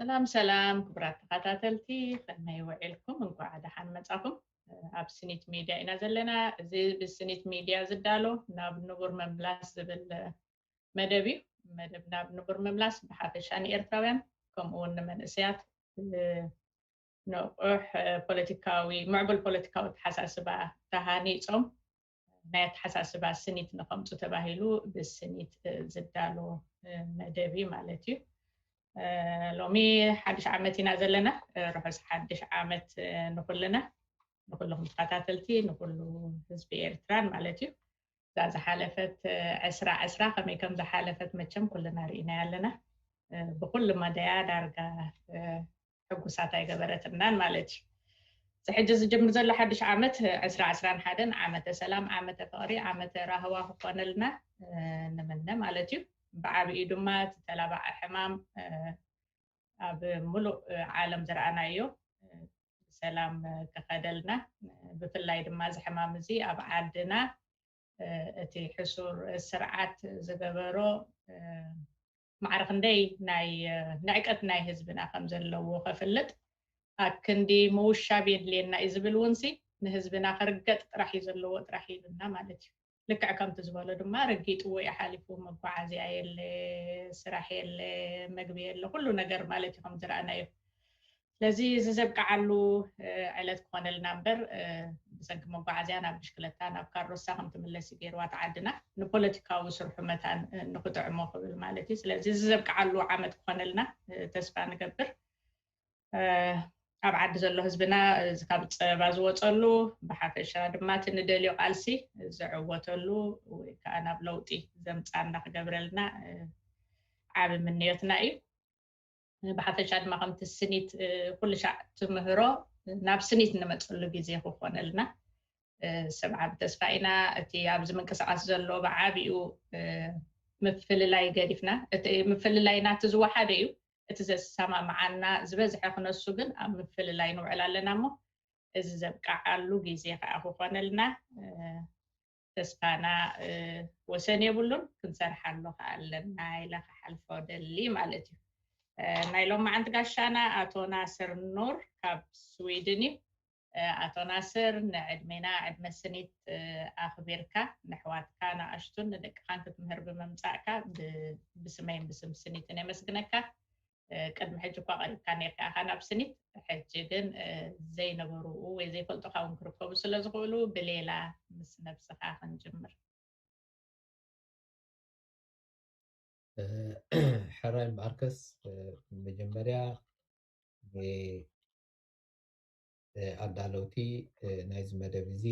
ሰላም ሰላም ክቡራት ተኸታተልቲ፣ ከመይ ውዒልኩም? እንኳዕ ደሓን መጻኹም። ኣብ ስኒት ሚድያ ኢና ዘለና። እዚ ብስኒት ሚድያ ዝዳሎ ናብ ንቡር መምላስ ዝብል መደብ እዩ። መደብ ናብ ንቡር መምላስ ብሓፈሻ ንኤርትራውያን ከምኡ እውን ንመንእሰያት ንቑሕ ፖለቲካዊ፣ ምዕቡል ፖለቲካዊ ኣተሓሳስባ ተሃኒጾም ናይ ኣተሓሳስባ ስኒት ንኸምፁ ተባሂሉ ብስኒት ዝዳሎ መደብ እዩ ማለት እዩ። ሎሚ ሓድሽ ዓመት ኢና ዘለና። ርሑስ ሓድሽ ዓመት ንኩልና፣ ንኩልኹም ተኸታተልቲ፣ ንኩሉ ህዝቢ ኤርትራን ማለት እዩ። እዛ ዝሓለፈት ዕስራ ዕስራ ከመይ ከም ዝሓለፈት መቸም ኩልና ርኢና ኣለና። ብኩሉ መዳያ ዳርጋ ሕጉሳት ኣይገበረትናን ማለት እዩ። እዚ ሕጂ ዝጅምር ዘሎ ሓድሽ ዓመት ዕስራ ዕስራን ሓደን ዓመተ ሰላም፣ ዓመተ ፍቕሪ፣ ዓመተ ራህዋ ክኾነልና ንምነ ማለት እዩ። ብዓብኡ ድማ እቲ ተላባዒ ሕማም ኣብ ሙሉእ ዓለም ዝረኣናዮ ብሰላም ክኸደልና፣ ብፍላይ ድማ እዚ ሕማም እዚ ኣብ ዓድና እቲ ሕሱር ስርዓት ዝገበሮ ማዕረ ክንደይ ናይ ንዕቀት ናይ ህዝብና ከም ዘለዎ ከፍልጥ፣ ኣክንዲ ምውሻብ የድልየና እዩ ዝብል እውን ሲ ንህዝብና ክርገጥ ጥራሕ እዩ ዘለዎ ጥራሕ ኢሉና ማለት እዩ። ልክዕ ከምቲ ዝበሎ ድማ ረጊጥዎ እዩ ሓሊፉ። መጓዓዝያ የለ፣ ስራሕ የለ፣ መግቢ የለ፣ ኩሉ ነገር ማለት እዩ ከም ዝረኣናዮ። ስለዚ እዚ ዘብቅዓሉ ዕለት ክኾነልና እምበር፣ ብሰንኪ መጓዓዝያ ናብ ብሽክለታ ናብ ካሮሳ ከም ትምለስ ገይርዋ ተዓድና ንፖለቲካዊ ስርሑ መታን ንክጥዕሞ ክብል ማለት እዩ። ስለዚ እዚ ዘብቅዓሉ ዓመት ክኾነልና ተስፋ ንገብር። ኣብ ዓዲ ዘሎ ህዝብና ካብ ፀበባ ዝወፀሉ፣ ብሓፈሻ ድማ እቲ ንደልዮ ቃልሲ ዝዕወተሉ ወይ ከዓ ናብ ለውጢ ዘምፃና ክገብረልና ዓብ ምንዮትና እዩ። ብሓፈሻ ድማ ከምቲ ስኒት ኩሉ ሻዕ ትምህሮ ናብ ስኒት እንመፀሉ ግዜ ክኾነልና ሰብ ዓብ ተስፋ ኢና። እቲ ኣብዚ ምንቅስቃስ ዘሎ ብዓቢኡ ምፍልላይ ገዲፍና፣ እቲ ምፍልላይ ናቲ ዝወሓደ እዩ። እቲ ዘሰማምዓና ዝበዝሐ ክነሱ ግን ኣብ ምፍልላይ ንውዕል ኣለና እሞ እዚ ዘብቃዓሉ ግዜ ከዓ ክኾነልና ተስፋና ወሰን የብሉን። ክንሰርሓሉ ከዓ ኣለና ኢለ ክሓልፎ ደሊ ማለት እዩ። ናይ ሎም መዓንቲ ጋሻና ኣቶ ናስር ኑር ካብ ስዊድን እዩ። ኣቶ ናስር፣ ንዕድሜና ዕድመ ስኒት ኣኽቢርካ ንሕዋትካ ንኣሽቱን ንደቅኻን ክትምህር ብምምጻእካ ብስመይን ብስም ስኒትን የመስግነካ። ቅድሚ ሕጂ እኳ ቀሪብካ ነርካ ኢኻ ናብ ስኒት፣ ሕጂ ግን ዘይነበሩ ወይ ዘይፈልጡኻ እውን ክርከቡ ስለ ዝኽእሉ ብሌላ ምስ ነብስኻ ክንጅምር። ሕራይ ማርከስ፣ መጀመርያ ኣዳለውቲ ናይዚ መደብ እዚ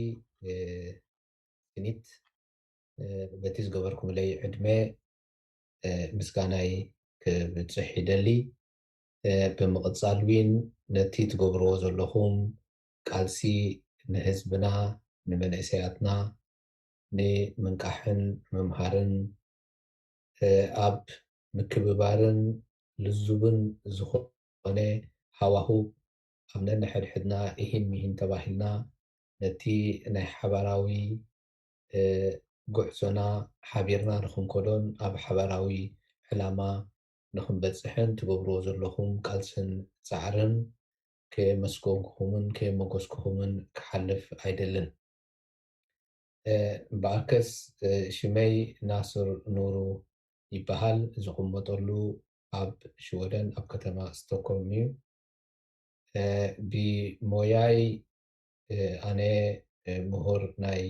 ስኒት በቲ ዝገበርኩምለይ ዕድመ ምስጋናይ ክብፅሕ ይደሊ። ብምቕፃል ዊን ነቲ ትገብርዎ ዘለኹም ቃልሲ ንህዝብና፣ ንመንእሰያትና ንምንቃሕን ምምሃርን ኣብ ምክብባርን ልዙብን ዝኾነ ሃዋሁ ኣብ ነንሕድሕድና ኢሂን ሚሂን ተባሂልና ነቲ ናይ ሓባራዊ ጉዕዞና ሓቢርና ንኽንከዶን ኣብ ሓባራዊ ዕላማ ንኽንበፅሕን ትገብርዎ ዘለኹም ቃልስን ፃዕርን ከመስገንኩኹምን ከየመጎስኩኹምን ክሓልፍ ኣይደልን። ብኣርከስ ሽመይ ናስር ኑሩ ይበሃል። ዝቕመጠሉ ኣብ ሽወደን ኣብ ከተማ ስቶኮልም እዩ። ብሞያይ ኣነ ምሁር ናይ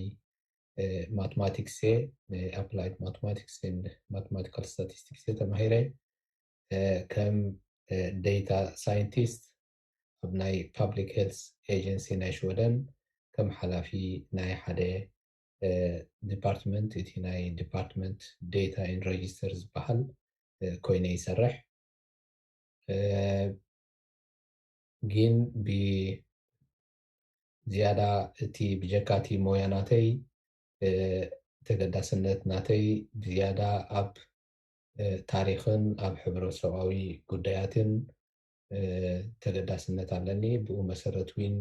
ማትማቲክስ እየ፣ ኣፕላይድ ማትማቲክስ ማትማቲካል ስታቲስቲክስ እየ ተማሂረ። ከም ዴታ ሳይንቲስት ኣብ ናይ ፓብሊክ ሄልስ ኤጀንሲ ናይ ሽወደን ከም ሓላፊ ናይ ሓደ ዲፓርትመንት፣ እቲ ናይ ዲፓርትመንት ዴታ ኤንድ ረጂስተር ዝበሃል ኮይነ ይሰርሕ። ግን ብዝያዳ እቲ ብጀካ እቲ ሞያ ናተይ ተገዳስነት ናተይ ብዝያዳ ኣብ ታሪኽን ኣብ ሕብረተሰባዊ ጉዳያትን ተገዳስነት ኣለኒ። ብኡ መሰረት ዊን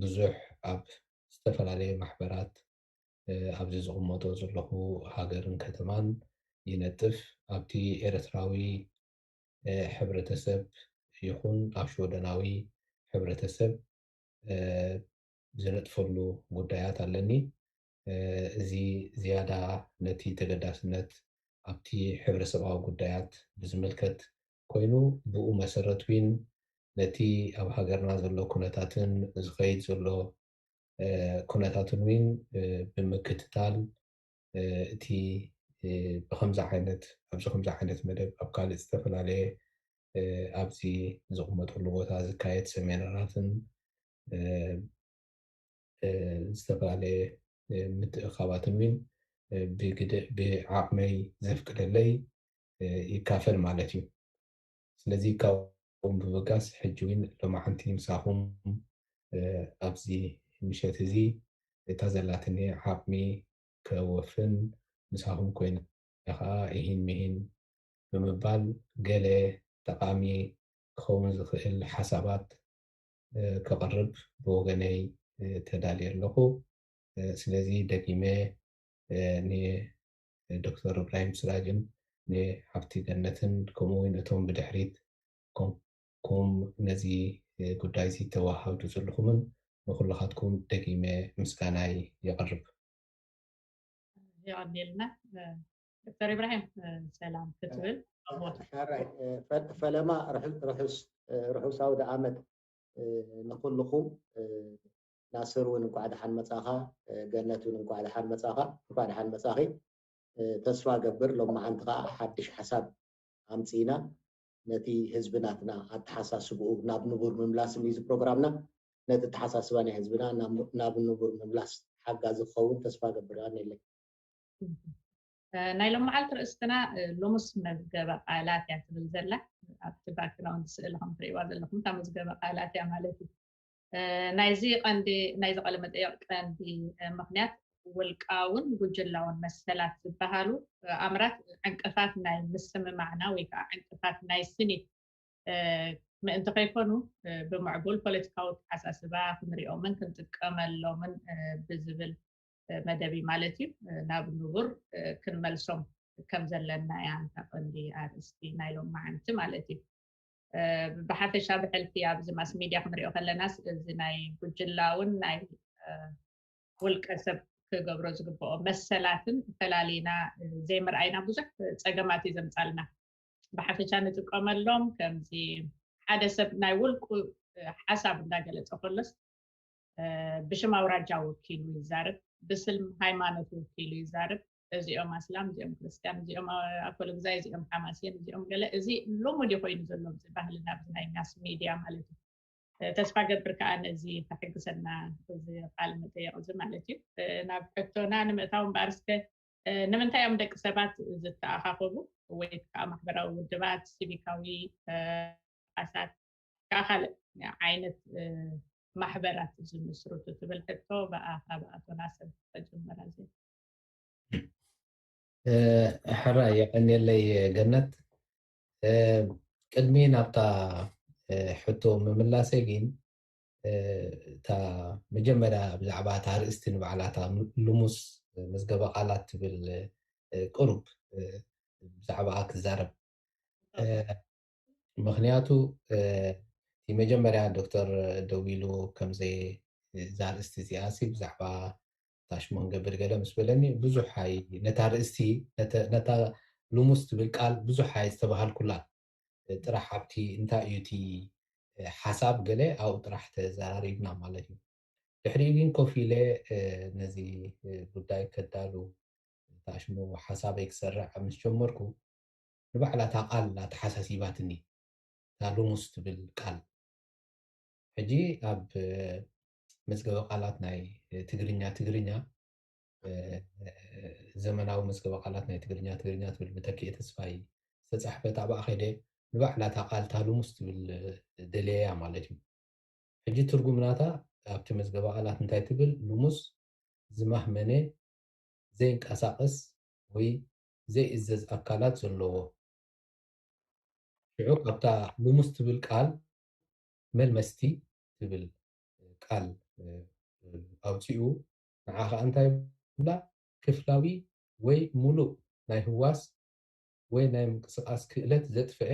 ብዙሕ ኣብ ዝተፈላለዩ ማሕበራት ኣብዚ ዝቕመጦ ዘለኹ ሃገርን ከተማን ይነጥፍ። ኣብቲ ኤርትራዊ ሕብረተሰብ ይኹን ኣብ ሽወደናዊ ሕብረተሰብ ዝነጥፈሉ ጉዳያት ኣለኒ። እዚ ዝያዳ ነቲ ተገዳስነት ኣብቲ ሕብረተሰባዊ ጉዳያት ብዝምልከት ኮይኑ፣ ብኡ መሰረት እውን ነቲ ኣብ ሃገርና ዘሎ ኩነታትን ዝኸይድ ዘሎ ኩነታትን እውን ብምክትታል፣ እቲ ብከምዚ ዓይነት ኣብዚ ከምዚ ዓይነት መደብ ኣብ ካልእ ዝተፈላለየ ኣብዚ ዝቕመጠሉ ቦታ ዝካየድ ሰሚናራትን ዝተፈላለየ ምትእኻባትን እውን ብግደ ብዓቕመይ ዘፍቅደለይ ይካፈል ማለት እዩ። ስለዚ ካብኡ ብምብጋስ ሕጂ እውን ሎማዓንቲ ምሳኹም ኣብዚ ምሸት እዚ እታ ዘላትኒ ዓቕሚ ከወፍን ምሳኹም ኮይነ ከዓ ኢሂን ሚሂን ብምባል ገለ ጠቓሚ ክኸውን ዝኽእል ሓሳባት ከቕርብ ብወገነይ ተዳልየ ኣለኹ። ስለዚ ደጊመ ንዶክተር እብራሂም ስራጅን ንሓፍቲ ገነትን ከምኡ እውን እቶም ብድሕሪት ኮንኩም ነዚ ጉዳይ እዚ ተወሃህዱ ዘለኹምን ንኩልኻትኩም ደጊመ ምስጋናይ የቕርብ። የቐኒልና። ዶክተር ኢብራሂም ሰላም ክትብል ፈለማ ርሑስ ኣውደ ዓመት ንኩልኹም። ናስር እውን እንኳዕ ደሓን መጻኻ፣ ገነት እውን እንኳዕ ደሓን መጻኻ፣ እንኳዕ ደሓን መጻኺ። ተስፋ ገብር ሎማዓንቲ ከዓ ሓድሽ ሓሳብ ኣምፂእና ነቲ ህዝቢ ናትና ኣተሓሳስብኡ ናብ ንቡር ምምላስ እዩ እዚ ፕሮግራምና። ነቲ ኣተሓሳስባ ናይ ህዝብና ናብ ንቡር ምምላስ ሓጋዚ ክኸውን ተስፋ ገብር። ኣነለይ ናይ ሎማዓልቲ ርእስትና ልሙስ መዝገበ ቃላት እያ ትብል ዘላ። ኣብቲ ባክግራውንድ ስእሊ ከም ትሪእዋ ዘለኹም እታ መዝገበ ቃላት እያ ማለት እዩ። ናይዚ ቀንዲ ናይዚ ቃለ መጠየቕ ቀንዲ ምኽንያት ውልቃውን ጉጅላውን መሰላት ዝበሃሉ ኣምራት ዕንቅፋት ናይ ምስምማዕና ወይ ከዓ ዕንቅፋት ናይ ስኒት ምእንቲ ከይኮኑ ብምዕቡል ፖለቲካዊ ኣተሓሳስባ ክንሪኦምን ክንጥቀመሎምን ብዝብል መደብ እዩ ማለት እዩ። ናብ ንቡር ክንመልሶም ከም ዘለና እያ እታ ቀንዲ ኣርእስቲ ናይ ሎማዓንቲ ማለት እዩ። ብሓፈሻ ብሕልፊ ኣብዚ ማስ ሚድያ ክንሪኦ ከለናስ እዚ ናይ ጉጅላውን ናይ ውልቀ ሰብ ክገብሮ ዝግብኦ መሰላትን ፈላሊና ዘይምርኣይና ብዙሕ ፀገማት እዩ ዘምፃልና። ብሓፈሻ ንጥቀመሎም ከምዚ ሓደ ሰብ ናይ ውልቁ ሓሳብ እንዳገለፀ ከሎስ ብሽም ኣውራጃ ወኪሉ ይዛረብ፣ ብስም ሃይማኖት ወኪሉ ይዛረብ። እዚኦም ኣስላም፣ እዚኦም ክርስትያን፣ እዚኦም ኣኮለግዛይ፣ እዚኦም ሓማስየን፣ እዚኦም ገለ። እዚ ልሙድ እዩ ኮይኑ ዘሎ ኣብዚ ባህልና ኣብዚ ናይ ማስ ሚድያ ማለት እዩ። ተስፋ ገብር ከዓ ነዚ ተሕግሰና እዚ ቃለ መጠየቕ እዚ ማለት እዩ። ናብ ሕቶና ንምእታው እምበኣር እስከ ንምንታይ እዮም ደቂ ሰባት ዝተኣኻኸቡ ወይ ከዓ ማሕበራዊ ውድባት፣ ሲቪካዊ ኣሳት ከዓ ካልእ ዓይነት ማሕበራት ዝምስርቱ ትብል ሕቶ ብኣ ካብ ኣቶ ናስር ተጀመራ። እዚ ሕራይ የቐንየለይ ገነት። ቅድሚ ናብታ ሕቶ ምምላሰይ ግን እታ መጀመርያ ብዛዕባ እታ ኣርእስቲ ንባዕላ እታ ልሙስ መዝገበ ቃላት ትብል ቁሩብ ብዛዕባኣ ክዛረብ። ምኽንያቱ እቲ መጀመርያ ዶክተር ደዊሉ ከምዘይ እዛ ኣርእስቲ እዚኣ ሲ ብዛዕባ ታሽሞ ክንገብር ገለ ምስ በለኒ ብዙሕ ኣይ ነታ ርእስቲ ነታ ልሙስ ትብል ቃል ብዙሕ ኣይ ዝተባሃልኩላ ጥራሕ ኣብቲ እንታይ እዩ እቲ ሓሳብ ገለ ኣብኡ ጥራሕ ተዘራሪብና ማለት እዩ። ድሕሪኡ ግን ኮፍ ኢለ ነዚ ጉዳይ ከዳሉ ታሽሙ ሓሳበይ ክሰርዕ ምስ ጀመርኩ ንባዕላ እታ ቃል ኣተሓሳሲባትኒ እታ ልሙስ ትብል ቃል። ሕጂ ኣብ መዝገበ ቃላት ናይ ትግርኛ ትግርኛ ዘመናዊ መዝገበ ቃላት ናይ ትግርኛ ትግርኛ ትብል ብተኪኤ ተስፋይ ዝተፃሕፈት ኣብኣ ከይደ ንባዕላ እታ ቃል እታ ልሙስ ትብል ደልየያ ማለት እዩ። ሕጂ ትርጉም ናታ ኣብቲ መዝገበ ቃላት እንታይ ትብል? ልሙስ ዝማህመነ ዘይንቀሳቐስ ወይ ዘይእዘዝ ኣካላት ዘለዎ። ሽዑ ካብታ ልሙስ ትብል ቃል መልመስቲ ትብል ቃል ኣውፂኡ ንዓ ከዓ እንታይ ብላ ክፍላዊ ወይ ሙሉእ ናይ ህዋስ ወይ ናይ ምንቅስቃስ ክእለት ዘጥፍአ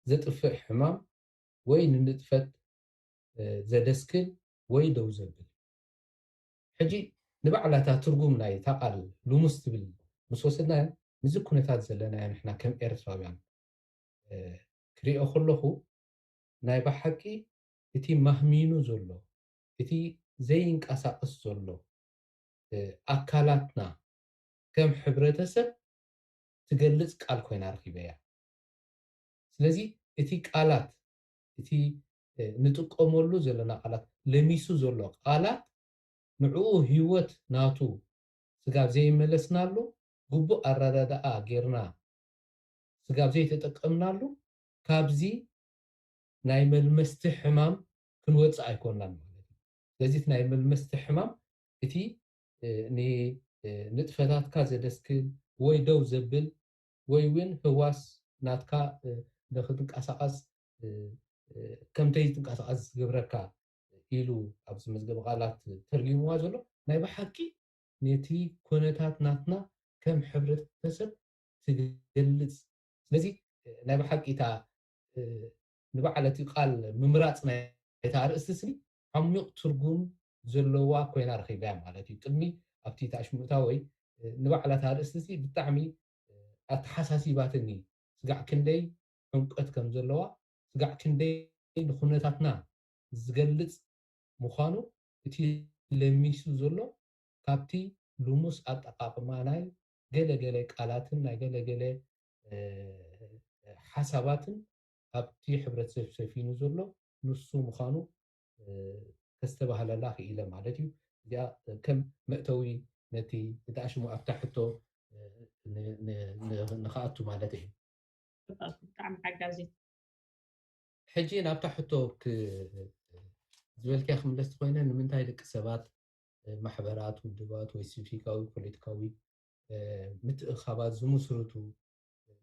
ዘጥፍእ ሕማም ወይ ንንጥፈት ዘደስክል ወይ ደው ዘብል። ሕጂ ንባዕላታ ትርጉም ናይ እታ ቃል ልሙስ ትብል ምስ ወሰድናዮ፣ ምስዚ ኩነታት ዘለናዮ ንሕና ከም ኤርትራውያን ክሪኦ ከለኹ፣ ናይ ብሓቂ እቲ ማህሚኑ ዘሎ፣ እቲ ዘይንቀሳቐስ ዘሎ ኣካላትና ከም ሕብረተሰብ ትገልጽ ቃል ኮይና ረኺበያ። ስለዚ እቲ ቃላት፣ እቲ ንጥቀመሉ ዘለና ቃላት፣ ለሚሱ ዘሎ ቃላት፣ ንዕኡ ህይወት ናቱ ስጋብ ዘይመለስናሉ፣ ግቡእ ኣረዳድኣ ጌርና ስጋብ ዘይተጠቀምናሉ፣ ካብዚ ናይ መልመስቲ ሕማም ክንወፅእ ኣይኮናን ማለት እዩ። ስለዚ እቲ ናይ መልመስቲ ሕማም እቲ ንጥፈታትካ ዘደስክል ወይ ደው ዘብል ወይ እውን ህዋስ ናትካ ንክትንቀሳቐስ ከምተይ ትንቀሳቐስ ዝገብረካ ኢሉ ኣብዚ መዝገብ ቃላት ተርጊምዋ ዘሎ ናይ ብሓቂ ነቲ ኩነታት ናትና ከም ሕብረተሰብ ትገልጽ። ስለዚ ናይ ብሓቂ እታ ንባዕል እቲ ቃል ምምራጽ ናይ እታ ኣርእስቲ ስኒ ዓሚቕ ትርጉም ዘለዋ ኮይና ረኺበያ ማለት እዩ። ቅድሚ ኣብቲ ተኣሽሙእታ ወይ ንባዕላ እታ ኣርእስቲ ሲ ብጣዕሚ ኣተሓሳሲባትኒ። ስጋዕ ክንደይ ዕምቀት ከም ዘለዋ፣ ስጋዕ ክንደይ ንኩነታትና ዝገልጽ ምዃኑ እቲ ለሚሱ ዘሎ ካብቲ ልሙስ ኣጠቓቕማ ናይ ገለገለ ቃላትን ናይ ገለገለ ሓሳባትን ኣብቲ ሕብረተሰብ ሰፊኑ ዘሎ ንሱ ምዃኑ ከስተባህለላ ክኢለ ማለት እዩ። እዚኣ ከም መእተዊ ነቲ እተኣሽሙ ኣብታ ሕቶ ንክኣቱ ማለት እዩ። ብጣዕሚ ሓጋዚት። ሕጂ ናብታ ሕቶ ዝበልክያ ክምለስ ኮይነ ንምንታይ ደቂ ሰባት ማሕበራት፣ ውድባት ወይ ሲቪካዊ ፖለቲካዊ ምትእኻባት ዝምስርቱ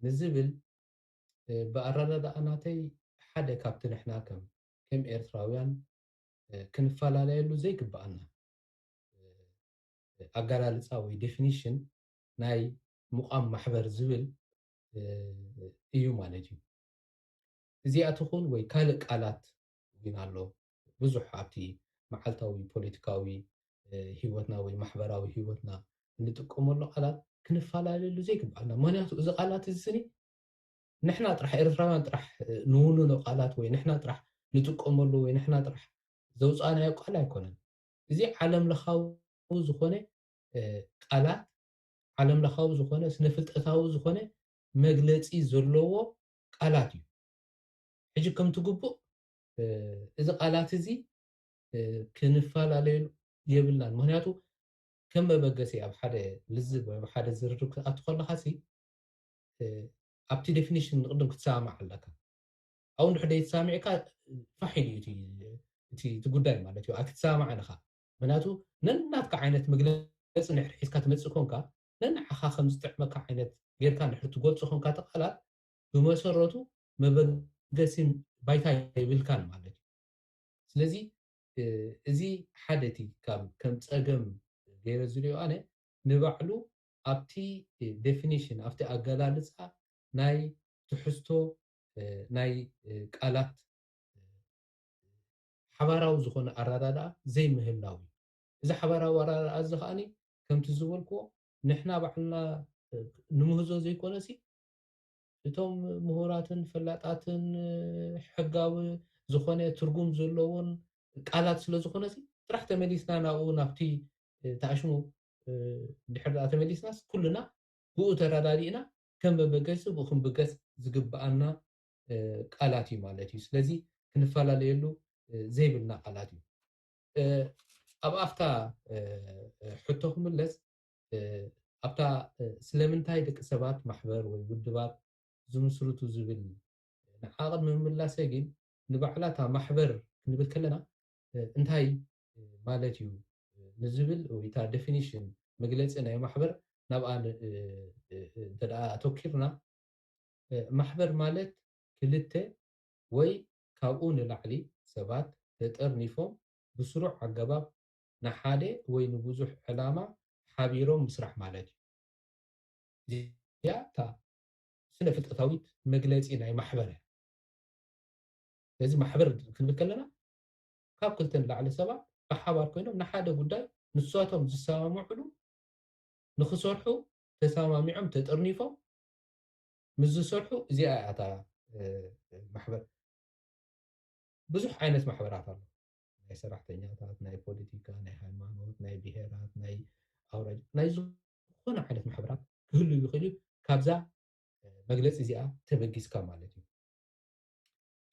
ንዝብል ብኣረዳድኣ ናተይ ሓደ ካብቲ ንሕና ከም ከም ኤርትራውያን ክንፈላለየሉ ዘይግብኣና ኣገላልፃ ወይ ዴፊኒሽን ናይ ምቋም ማሕበር ዝብል እዩ ማለት እዩ። እዚኣ ትኹን ወይ ካልእ ቃላት ግን ኣሎ ብዙሕ ኣብቲ መዓልታዊ ፖለቲካዊ ህይወትና ወይ ማሕበራዊ ህይወትና እንጥቀመሉ ቃላት ክንፈላለየሉ ዘይግብኣና። ምክንያቱ እዚ ቃላት እዚ ስኒ ንሕና ጥራሕ ኤርትራውያን ጥራሕ ንውንኖ ቃላት ወይ ንሕና ጥራሕ ንጥቀመሉ ወይ ንሕና ጥራሕ ዘውፃእናዮ ቃል ኣይኮነን። እዚ ዓለም ለኻዊ ዝኾነ ቃላት፣ ዓለም ለኻዊ ዝኾነ ስነ ፍልጠታዊ ዝኾነ መግለፂ ዘለዎ ቃላት እዩ። ሕጂ ከምቲ ግቡእ እዚ ቃላት እዚ ክንፈላለየሉ የብልናን። ምክንያቱ ከም መበገሲ ኣብ ሓደ ልዝብ ወይ ኣብ ሓደ ዝርርብ ክትኣቱ ከለኻ ሲ ኣብቲ ዴፊኒሽን ንቅድም ክትሰማማዕ ኣለካ። ኣብኡ እንድሕር ዘይተሰማሚዕካ ፋሕ ኢሉ እዩ እቲ ጉዳይ ማለት እዩ። ኣይክትሰማማዕን ኢኻ። ምክንያቱ ነናትካ ዓይነት መግለፂ እንድሕር ሒዝካ ትመፅእ ኮንካ ነንዓኻ ከም ዝጥዕመካ ዓይነት ጌርካ እንድሕር ትገልፆ ኮንካ እቲ ቃላት ብመሰረቱ መበገሲ ባይታ የብልካን ማለት እዩ። ስለዚ እዚ ሓደ እቲ ከም ፀገም ገይረ ዝሪኦ ኣነ ንባዕሉ ኣብቲ ዴፊኒሽን ኣብቲ ኣገላልፃ ናይ ትሕዝቶ ናይ ቃላት ሓባራዊ ዝኾነ ኣረዳድኣ ዘይምህላው እዩ። እዚ ሓባራዊ ኣረዳድኣ እዚ ከዓኒ ከምቲ ዝበልክዎ ንሕና ባዕልና ንምህዞ ዘይኮነሲ እቶም ምሁራትን ፈላጣትን ሕጋዊ ዝኾነ ትርጉም ዘለዎን ቃላት ስለ ዝኾነሲ ጥራሕ ተመሊስና ናብኡ ናብቲ ተኣሽሙ ድሕር ደኣ ተመሊስናስ ኩልና ብኡ ተረዳዲእና ከም መበገሲ ብኡ ክንብገስ ዝግብኣና ቃላት እዩ ማለት እዩ። ስለዚ ክንፈላለየሉ ዘይብልና ቃላት እዩ። ኣብ ኣፍታ ሕቶ ክምለስ ኣብታ ስለምንታይ ደቂ ሰባት ማሕበር ወይ ውድባት ዝምስርቱ ዝብል ንዓ ቅድሚ ምምላሰ ግን ንባዕላታ ማሕበር ክንብል ከለና እንታይ ማለት እዩ ንዝብል ወይ እታ ዴፊኒሽን መግለፂ ናይ ማሕበር ናብኣ እንተ ኣተኪርና ማሕበር ማለት ክልተ ወይ ካብኡ ንላዕሊ ሰባት ተጠርኒፎም ብስሩዕ ኣገባብ ንሓደ ወይ ንብዙሕ ዕላማ ሓቢሮም ምስራሕ ማለት እዩ። እዚኣ እታ ስነ ፍልጠታዊት መግለፂ ናይ ማሕበር እያ። ስለዚ ማሕበር ክንብል ከለና ካብ ክልተ ንላዕሊ ሰባት ብሓባር ኮይኖም ንሓደ ጉዳይ ንሳቶም ዝሰማምዕሉ ንክሰርሑ ተሰማሚዖም ተጠርኒፎም ምስ ዝሰርሑ እዚኣ እያ እታ ማሕበር። ብዙሕ ዓይነት ማሕበራት ኣሎ። ናይ ሰራሕተኛታት፣ ናይ ፖለቲካ፣ ናይ ሃይማኖት፣ ናይ ብሄራት፣ ናይ ኣውራጃ፣ ናይ ዝኾነ ዓይነት ማሕበራት ክህሉ ይኽእል እዩ። ካብዛ መግለፂ እዚኣ ተበጊስካ ማለት እዩ።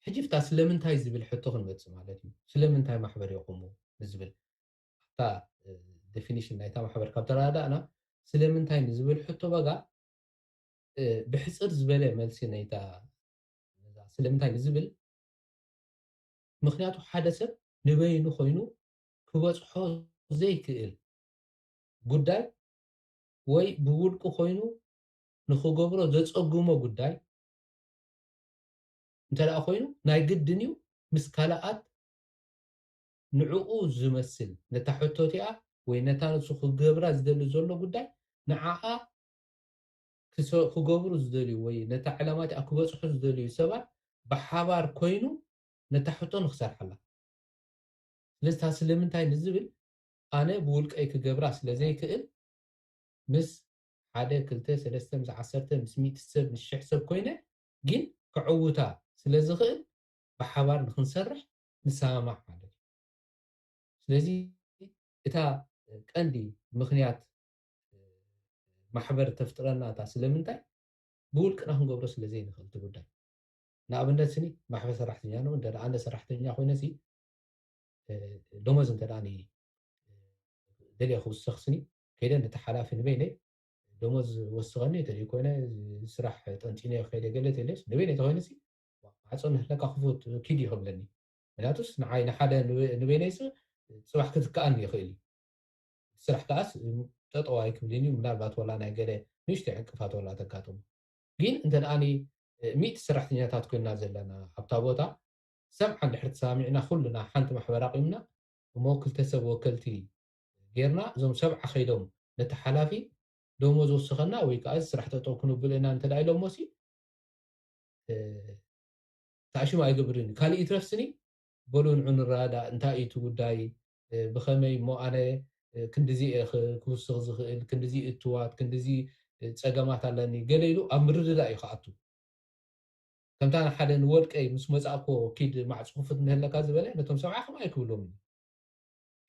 ሕጂ ፍታ ስለምንታይ ዝብል ሕቶ ክንመፅእ ማለት እዩ። ስለምንታይ ማሕበር የቑሙ ንዝብል ኣብታ ዴፊኒሽን ናይታ ማሕበር ካብ ተረዳእና ስለምንታይ ንዝብል ሕቶ በጋ ብሕፅር ዝበለ መልሲ ናይታ ስለምንታይ ንዝብል ምክንያቱ ሓደ ሰብ ንበይኑ ኮይኑ ክበፅሖ ዘይክእል ጉዳይ ወይ ብውልቁ ኮይኑ ንክገብሮ ዘፀግሞ ጉዳይ እንተ ደኣ ኮይኑ ናይ ግድን እዩ ምስ ካልኣት ንዕኡ ዝመስል ነታ ሕቶ እቲኣ ወይ ነታ ንሱ ክገብራ ዝደሊ ዘሎ ጉዳይ ንዓኣ ክገብሩ ዝደልዩ ወይ ነታ ዕላማ እቲኣ ክበፅሑ ዝደልዩ ሰባት ብሓባር ኮይኑ ነታ ሕቶ ንክሰርሓላ። ስለዚ እታ ስለምንታይ ንዝብል ኣነ ብውልቀይ ክገብራ ስለ ዘይክእል ምስ ሓደ ክልተ ሰለስተ ምስ ዓሰርተ ምስ ሚእቲ ሰብ ምስ ሽሕ ሰብ ኮይነ ግን ክዕውታ ስለ ዝኽእል ብሓባር ንክንሰርሕ ንሰማማዕ ማለት እዩ። ስለዚ እታ ቀንዲ ምክንያት ማሕበር ተፍጥረና እታ ስለምንታይ ብውልቅና ክንገብሮ ስለ ዘይንኽእል እቲ ጉዳይ። ንኣብነት ስኒ ማሕበር ሰራሕተኛ ነው እንተ ኣነ ሰራሕተኛ ኮይነ ሲ ደሞዝ እንተ ደልየ ክውስኽ ስኒ ከይደ ነቲ ሓላፊ ንበይነይ ደሞዝ ወስኸኒ እንተ ኮይነ ስራሕ ጠንጢነ ከይደ ገለ ተልዮስ ንበይነይ ተኮይነ ሲ ማዕፆ ንህለካ ክፉት ኪድ ይኸብለኒ። ምክንያቱስ ንዓይ ንሓደ ንበይነይ ጽባሕ ክትከኣኒ ይኽእል እዩ። ስራሕ ከኣስ ጠጠው ኣይክብልን እዩ። ምናልባት ወላ ናይ ገለ ንእሽተይ ዕንቅፋት ወላ ተጋጥሙ። ግን እንተ ደኣኒ ሚእቲ ሰራሕተኛታት ኮይና ዘለና ኣብታ ቦታ ሰብዓ እንድሕር ተሰማሚዕና ኩልና ሓንቲ ማሕበር ኣቂምና እሞ ክልተ ሰብ ወከልቲ ጌርና እዞም ሰብዓ ከይዶም ነቲ ሓላፊ ደሞዝ ወስኸና ወይ ከዓ ስራሕ ጠጠው ክንብል ኢና እንተ ኢሎሞ ሲ ተኣሽሙ ኣይገብርን እዩ። ካልእ ይትረፍ ስኒ በሉ ንዑ ንረዳዳእ፣ እንታይ እዩ እቲ ጉዳይ፣ ብኸመይ እሞ ኣነ ክንድዚ እየ ክውስኽ ዝኽእል፣ ክንድዚ እትዋት፣ ክንድዚ ፀገማት ኣለኒ ገለ ኢሉ ኣብ ምርድዳእ እዩ ክኣቱ። ከምታ ንሓደ ንወልቀይ ምስ መፃእኮ ኪድ ማዕፅ ክፉት እንተለካ ዝበለ ነቶም ሰብዓ ከምኣ ኣይክብሎም እዩ።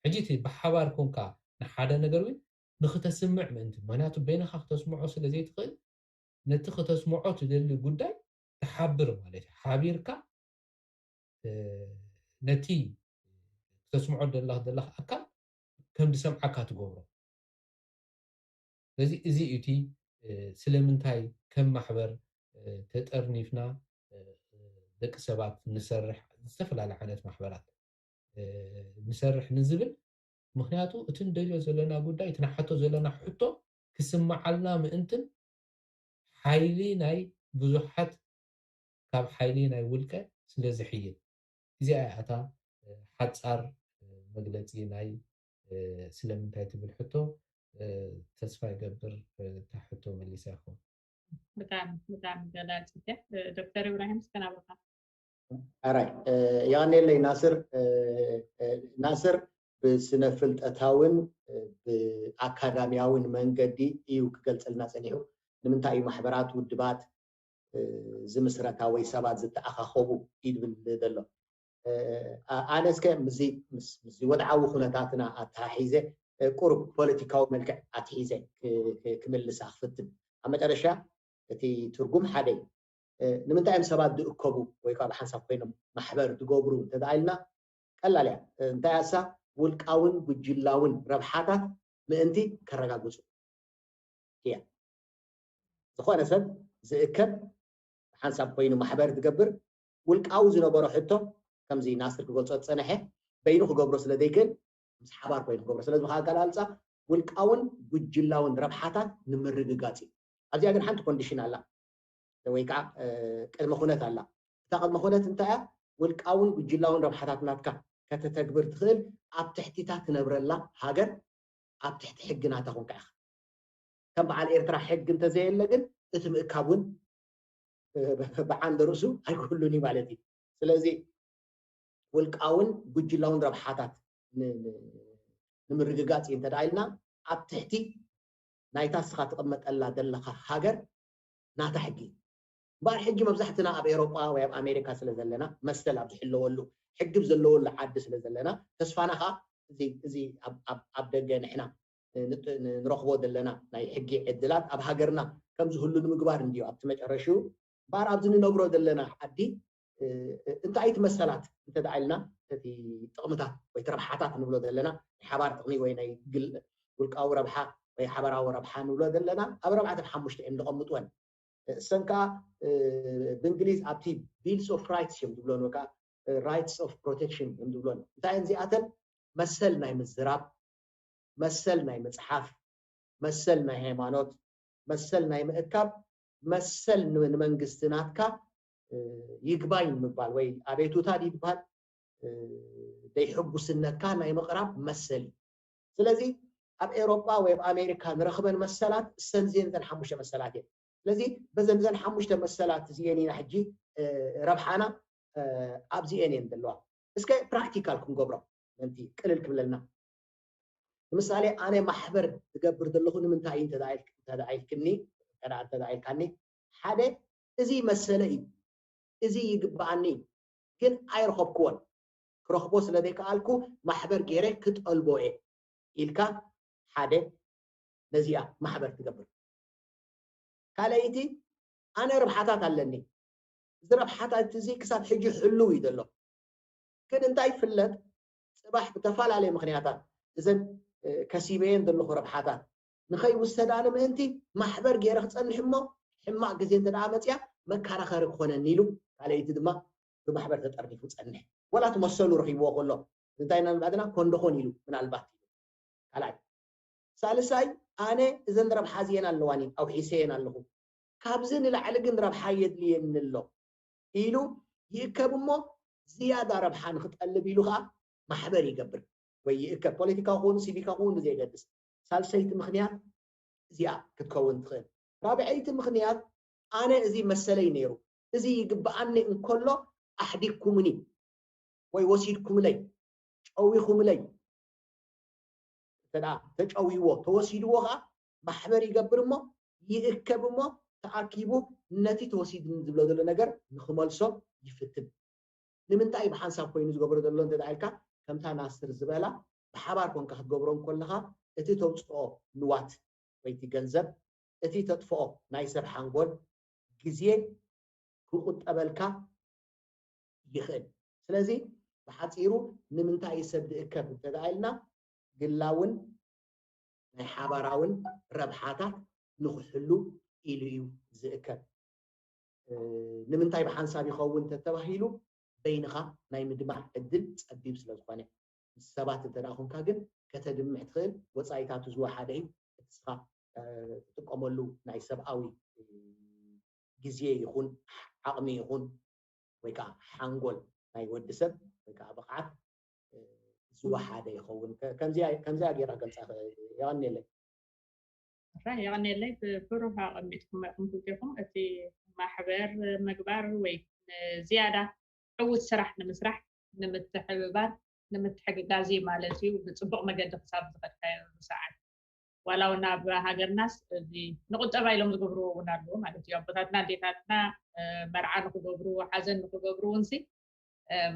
ሕጂ እቲ ብሓባር ኮንካ ንሓደ ነገር እውን ንክተስምዕ ምእንቲ ምክንያቱ በይንኻ ክተስምዖ ስለ ዘይትኽእል ነቲ ክተስምዖ ትደሊ ጉዳይ ትሓብር ማለት እዩ። ሓቢርካ ነቲ ክተስምዖ ደላ ዘለኻ ኣካል ከም ዝሰምዓካ ትገብሮ። ስለዚ እዚ እዩ እቲ ስለምንታይ ከም ማሕበር ተጠርኒፍና ደቂ ሰባት ንሰርሕ ዝተፈላለዩ ዓይነት ማሕበራት ንሰርሕ ንዝብል ምክንያቱ እቲ ንደልዮ ዘለና ጉዳይ እቲ ንሓቶ ዘለና ሕቶ ክስምዓልና ምእንትን ሓይሊ ናይ ብዙሓት ካብ ሓይሊ ናይ ውልቀ ስለ ዝሕይል። እዚኣ እያ እታ ሓፃር መግለፂ ናይ ስለምንታይ ትብል ሕቶ። ተስፋ ይገብር እታ ሕቶ መሊሳ ይኸውን። ብጣዕሚ ብጣዕሚ ገላፂ። ዶክተር ኢብራሂም እስከ ናብኻ። ኣራይ ያኔለይ ናስር ናስር ብስነ ፍልጠታውን ብኣካዳሚያውን መንገዲ እዩ ክገልፀልና ፀኒሑ። ንምንታይ እዩ ማሕበራት ውድባት ዝምስረታ ወይ ሰባት ዝተኣኻኸቡ ይብል ዘሎ። ኣነ እስከ ምስዚ ወድዓዊ ኩነታትና ኣተሓሒዘ ቁሩብ ፖለቲካዊ መልክዕ ኣትሒዘ ክምልሳ ክፍትን። ኣብ መጨረሻ እቲ ትርጉም ሓደ እዩ። ንምንታይ እዮም ሰባት ዝእከቡ ወይ ከዓ ብሓንሳብ ኮይኖም ማሕበር ዝገብሩ እንተደኣ ኢልና ቀላል እያ። እንታይ ኣሳ ውልቃውን ጉጅላውን ረብሓታት ምእንቲ ከረጋግፁ እያ። ዝኾነ ሰብ ዝእከብ ሓንሳብ ኮይኑ ማሕበር ዝገብር ውልቃዊ ዝነበሮ ሕቶ ከምዚ ናስር ክገልፆ ዝፀነሐ በይኑ ክገብሮ ስለ ዘይክእል ምስ ሓባር ኮይኑ ክገብሮ ስለዚ ብካ ኣገላልፃ ውልቃውን ጉጅላውን ረብሓታት ንምርግጋፅ እዩ። ኣብዚኣ ግን ሓንቲ ኮንዲሽን ኣላ ወይ ከዓ ቅድመ ኩነት ኣላ። እታ ቅድመ ኩነት እንታይ እያ? ውልቃውን ጉጅላውን ረብሓታት ናትካ ከተተግብር ትኽእል ኣብ ትሕቲታ ትነብረላ ሃገር ኣብ ትሕቲ ሕጊ ናታ ኮንካ ኢኻ። ከም በዓል ኤርትራ ሕጊ እንተዘየለ ግን እቲ ምእካብ እውን ብዓንደ ርእሱ ኣይክህሉን እዩ ማለት እዩ። ስለዚ ውልቃውን ጉጅላውን ረብሓታት ንምርግጋፅ እዩ እንተደኣ ኢልና ኣብ ትሕቲ ናይታ እስኻ ትቕመጠላ ዘለኻ ሃገር ናታ ሕጊ። እምበኣር ሕጂ መብዛሕትና ኣብ ኤሮጳ ወይ ኣብ ኣሜሪካ ስለ ዘለና መሰል ኣብ ዝሕለወሉ ሕጊ ዘለወሉ ዓዲ ስለ ዘለና ተስፋና ከዓ እዚ ኣብ ደገ ንሕና ንረኽቦ ዘለና ናይ ሕጊ ዕድላት ኣብ ሃገርና ከም ዝህሉ ንምግባር እንድዩ ኣብቲ መጨረሽኡ። እምበኣር ኣብዚ ንነብሮ ዘለና ዓዲ እንታይ ትመሰላት እንተ ደኣ ኢልና እቲ ጥቕምታት ወይ ረብሓታት ንብሎ ዘለና ናይ ሓባር ጥቕሚ ወይ ናይ ውልቃዊ ረብሓ ወይ ሓበራዊ ረብሓ ንብሎ ዘለና ኣብ ኣርባዕተ ሓሙሽተ እዮም ዝቐምጥወን። እሰን ከዓ ብእንግሊዝ ኣብቲ ቢልስ ኦፍ ራይትስ እዮም ዝብሎን ወይ ከዓ ራይትስ ኦፍ ፕሮቴክሽን እዮም ዝብሎን። እንታይ እዚኣተን መሰል ናይ ምዝራብ፣ መሰል ናይ ምፅሓፍ፣ መሰል ናይ ሃይማኖት፣ መሰል ናይ ምእካብ፣ መሰል ንመንግስቲ ናትካ ይግባኝ ንምባል ወይ ኣቤቱታ ይበሃል ዘይሕጉስነትካ ናይ ምቕራብ መሰል እዩ። ስለዚ ኣብ ኤሮጳ ወይ ኣብ ኣሜሪካ ንረኽበን መሰላት እሰን እዚአን እዘን ሓሙሽተ መሰላት እየን። ስለዚ በዘን እዘን ሓሙሽተ መሰላት እዚአን ኢና ሕጂ ረብሓና ኣብዚአን እየን ዘለዋ። እስከ ፕራክቲካል ክንገብሮ ምእንቲ ቅልል ክብለልና። ንምሳሌ ኣነ ማሕበር ዝገብር ዘለኹ ንምንታይ እዩ እንተደኣ ኢልክኒ እንተደኣ ኢልካኒ ሓደ እዚ መሰለ እዩ፣ እዚ ይግበኣኒ እዩ፣ ግን ኣይረኸብክዎን፣ ክረኽቦ ስለ ዘይከኣልኩ ማሕበር ገይረ ክጠልቦ እየ ኢልካ ሓደ ነዚኣ ማሕበር ትገብር። ካልኣይቲ ኣነ ረብሓታት ኣለኒ፣ እዚ ረብሓታት እዚ ክሳብ ሕጂ ሕልው እዩ ዘሎ፣ ግን እንታይ ይፍለጥ ፅባሕ ብተፈላለየ ምክንያታት እዘን ከሲበየን ዘለኹ ረብሓታት ንኸይውሰዳ ንምእንቲ ማሕበር ገይረ ክፀንሕ እሞ ሕማቕ ግዜ እንተ ደኣ መፅያ መከራኸሪ ክኾነኒ ኢሉ ካልኣይቲ ድማ ብማሕበር ተጠርኒፉ ፀንሕ። ወላ እቲ መሰሉ ረኺብዎ ከሎ እንታይ ምናልባትና ኮንዶኾን ኢሉ ምናልባት ኢሉ ካልኣይ ሳልሳይ ኣነ እዘን ረብሓ እዚአን ኣለዋኒ ኣውሒሰየን ኣለኹ፣ ካብዚ ንላዕሊ ግን ረብሓ የድልየኒ ኣሎ ኢሉ ይእከብ እሞ ዝያዳ ረብሓ ንክጠልብ ኢሉ ከዓ ማሕበር ይገብር ወይ ይእከብ ፖለቲካዊ ክውን ሲቪካ ክውን ብዘየገድስ። ሳልሰይቲ ምክንያት እዚኣ ክትከውን ትኽእል። ራብዐይቲ ምክንያት ኣነ እዚ መሰለይ ነይሩ፣ እዚ ይግበኣኒ እንከሎ ኣሕዲግኩምኒ ወይ ወሲድኩምለይ ጨዊኹምለይ እንተ ተጨውይዎ ተወሲድዎ ከዓ ማሕበር ይገብር እሞ ይእከብ እሞ ተኣኪቡ ነቲ ተወሲድኒ ዝብሎ ዘሎ ነገር ንክመልሶ ይፍትን። ንምንታይ ብሓንሳብ ኮይኑ ዝገብሮ ዘሎ እንተ ኢልካ ከምታ ናስር ዝበላ ብሓባር ኮንካ ክትገብሮ እንከለካ እቲ ተውፅኦ ንዋት ወይ እቲ ገንዘብ እቲ ተጥፍኦ ናይ ሰብ ሓንጎል ግዜ ክቁጠበልካ ይኽእል። ስለዚ ብሓፂሩ ንምንታይ እዩ ሰብ ዝእከብ እንተ ኢልና ግላውን ናይ ሓባራውን ረብሓታት ንክሕሉ ኢሉ እዩ ዝእከብ። ንምንታይ ብሓንሳብ ይኸውን ተተባሂሉ በይንኻ ናይ ምድማዕ ዕድል ፀቢብ ስለ ዝኾነ ምስ ሰባት እንተ ደኣ ኮንካ ግን ከተድምዕ ትኽእል ወፃኢታቱ ዝወሓደ እዩ። እቲ ስኻ ትጥቀመሉ ናይ ሰብኣዊ ግዜ ይኹን ዓቕሚ ይኹን ወይ ከዓ ሓንጎል ናይ ወዲ ሰብ ወይ ከዓ ብቕዓት ዝወሓደ ይኸውን። ከምዚኣ ገይራ ገልፃ የቐንየለይ። ራ የቐንየለይ ብብሩህ ኣቐሚጥኩም ኣቕምጡ ዲኹም። እቲ ማሕበር ምግባር ወይ ዝያዳ ዕዉት ስራሕ ንምስራሕ ንምትሕብባር ንምትሕግጋዝ እዩ ማለት እዩ። ብፅቡቕ መገዲ ክሳብ ዝኸድካዮ ሰዓት ዋላ እውን ኣብ ሃገርናስ እዚ ንቁጠባ ኢሎም ዝገብርዎ እውን ኣለዎ ማለት እዩ። ኣቦታትና ኣዴታትና መርዓ ንክገብሩ ሓዘን ንክገብሩ እውን ሲ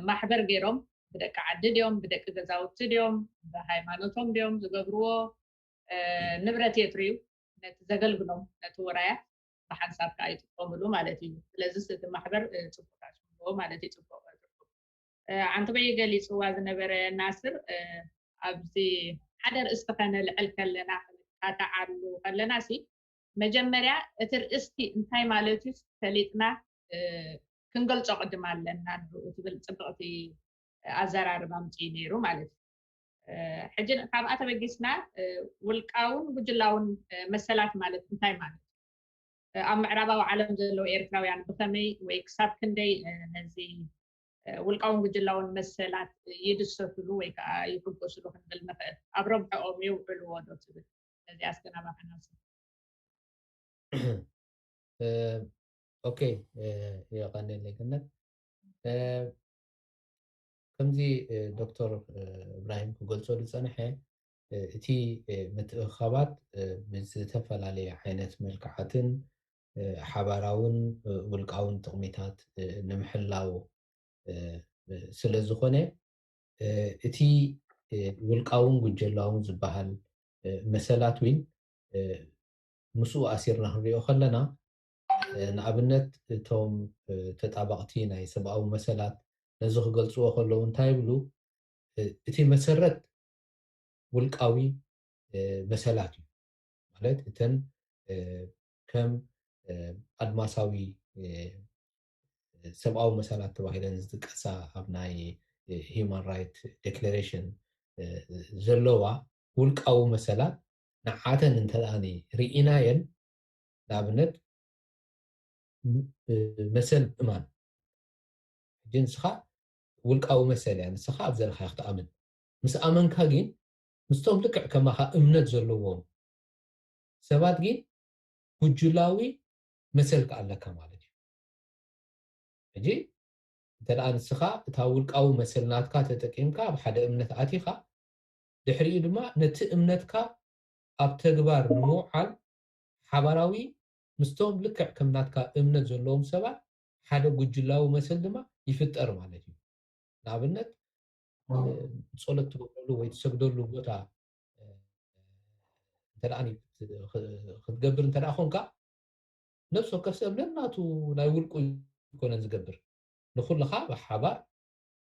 ማሕበር ገይሮም ብደቂ ዓዲ ድዮም ብደቂ ገዛውቲ ድዮም ብሃይማኖቶም ድዮም ዝገብርዎ ንብረት የፍርዩ ነቲ ዘገልግሎም ነቲ ውራያት ብሓንሳብ ከዓ ይጥቀምሉ ማለት እዩ። ስለዚ እቲ ማሕበር ፅቡቅ ኣስምዎ ማለት እዩ። ፅቡቅ ኣንትበይ ገሊፅዋ ዝነበረ ናስር ኣብዚ ሓደ ርእስቲ ከነልዕል ከለና ክንካታዓሉ ከለና ሲ መጀመርያ እቲ ርእስቲ እንታይ ማለት እዩ ፈሊጥና ክንገልፆ ቅድም ኣለና ንርኡ ትብል ፅብቕቲ ኣዘራርባ ኣምፅኡ ነይሩ ማለት እዩ። ሕጂ ካብኣ ተበጊስና ውልቃውን ጉጅላውን መሰላት ማለት እንታይ ማለት እዩ? ኣብ ምዕራባዊ ዓለም ዘለዉ ኤርትራውያን ብኸመይ ወይ ክሳብ ክንደይ ነዚ ውልቃውን ጉጅላውን መሰላት ይድሰትሉ ወይ ከዓ ይሕጎስሉ ክንብል ንኽእል? ኣብ ረብሐኦም የውዕልዎ ዶ ትብል? ነዚኣ እስከ ናባኻ ናስር። ኦኬ፣ የቐንየለይ ገነት። ከምዚ ዶክተር እብራሂም ክገልጾ ዝጸንሐ፣ እቲ ምትእኻባት ብዝተፈላለየ ዓይነት መልክዓትን ሓባራውን ውልቃውን ጥቕሚታት ንምሕላው ስለ ዝኾነ፣ እቲ ውልቃውን ጉጀላውን ዝበሃል መሰላት ዊን ምስኡ ኣሲርና ክንሪኦ ከለና፣ ንኣብነት እቶም ተጣባቕቲ ናይ ሰብኣዊ መሰላት ነዚ ክገልጽዎ ከለዉ እንታይ ይብሉ? እቲ መሰረት ውልቃዊ መሰላት እዩ። ማለት እተን ከም ኣድማሳዊ ሰብኣዊ መሰላት ተባሂለን ዝጥቀሳ ኣብ ናይ ሂማን ራይት ዴክለሬሽን ዘለዋ ውልቃዊ መሰላት ንዓተን እንተደኣኒ ርኢናየን፣ ንኣብነት መሰል ምእማን፣ ሕጂ ንስኻ ውልቃዊ መሰል እያ፣ ንስኻ ኣብ ዘለኻ ክትኣምን። ምስ ኣመንካ ግን ምስቶም ልክዕ ከማኻ እምነት ዘለዎም ሰባት ግን ጉጅላዊ መሰል ከኣለካ ማለት እዩ። ሕጂ እንተ ደኣ ንስኻ እታ ውልቃዊ መሰል ናትካ ተጠቂምካ ኣብ ሓደ እምነት ኣቲኻ፣ ድሕሪኡ ድማ ነቲ እምነትካ ኣብ ተግባር ንምውዓል ሓባራዊ ምስቶም ልክዕ ከም ናትካ እምነት ዘለዎም ሰባት ሓደ ጉጅላዊ መሰል ድማ ይፍጠር ማለት እዩ። ንኣብነት ጸሎት ትገብረሉ ወይ ትሰግደሉ ቦታ እንተ ደኣ ክትገብር እንተ ደኣ ኾንካ፣ ነፍሲ ወከፍ ሰብ ነናቱ ናይ ውልቁ ኣይኮነን ዝገብር። ንኹልኻ ብሓባር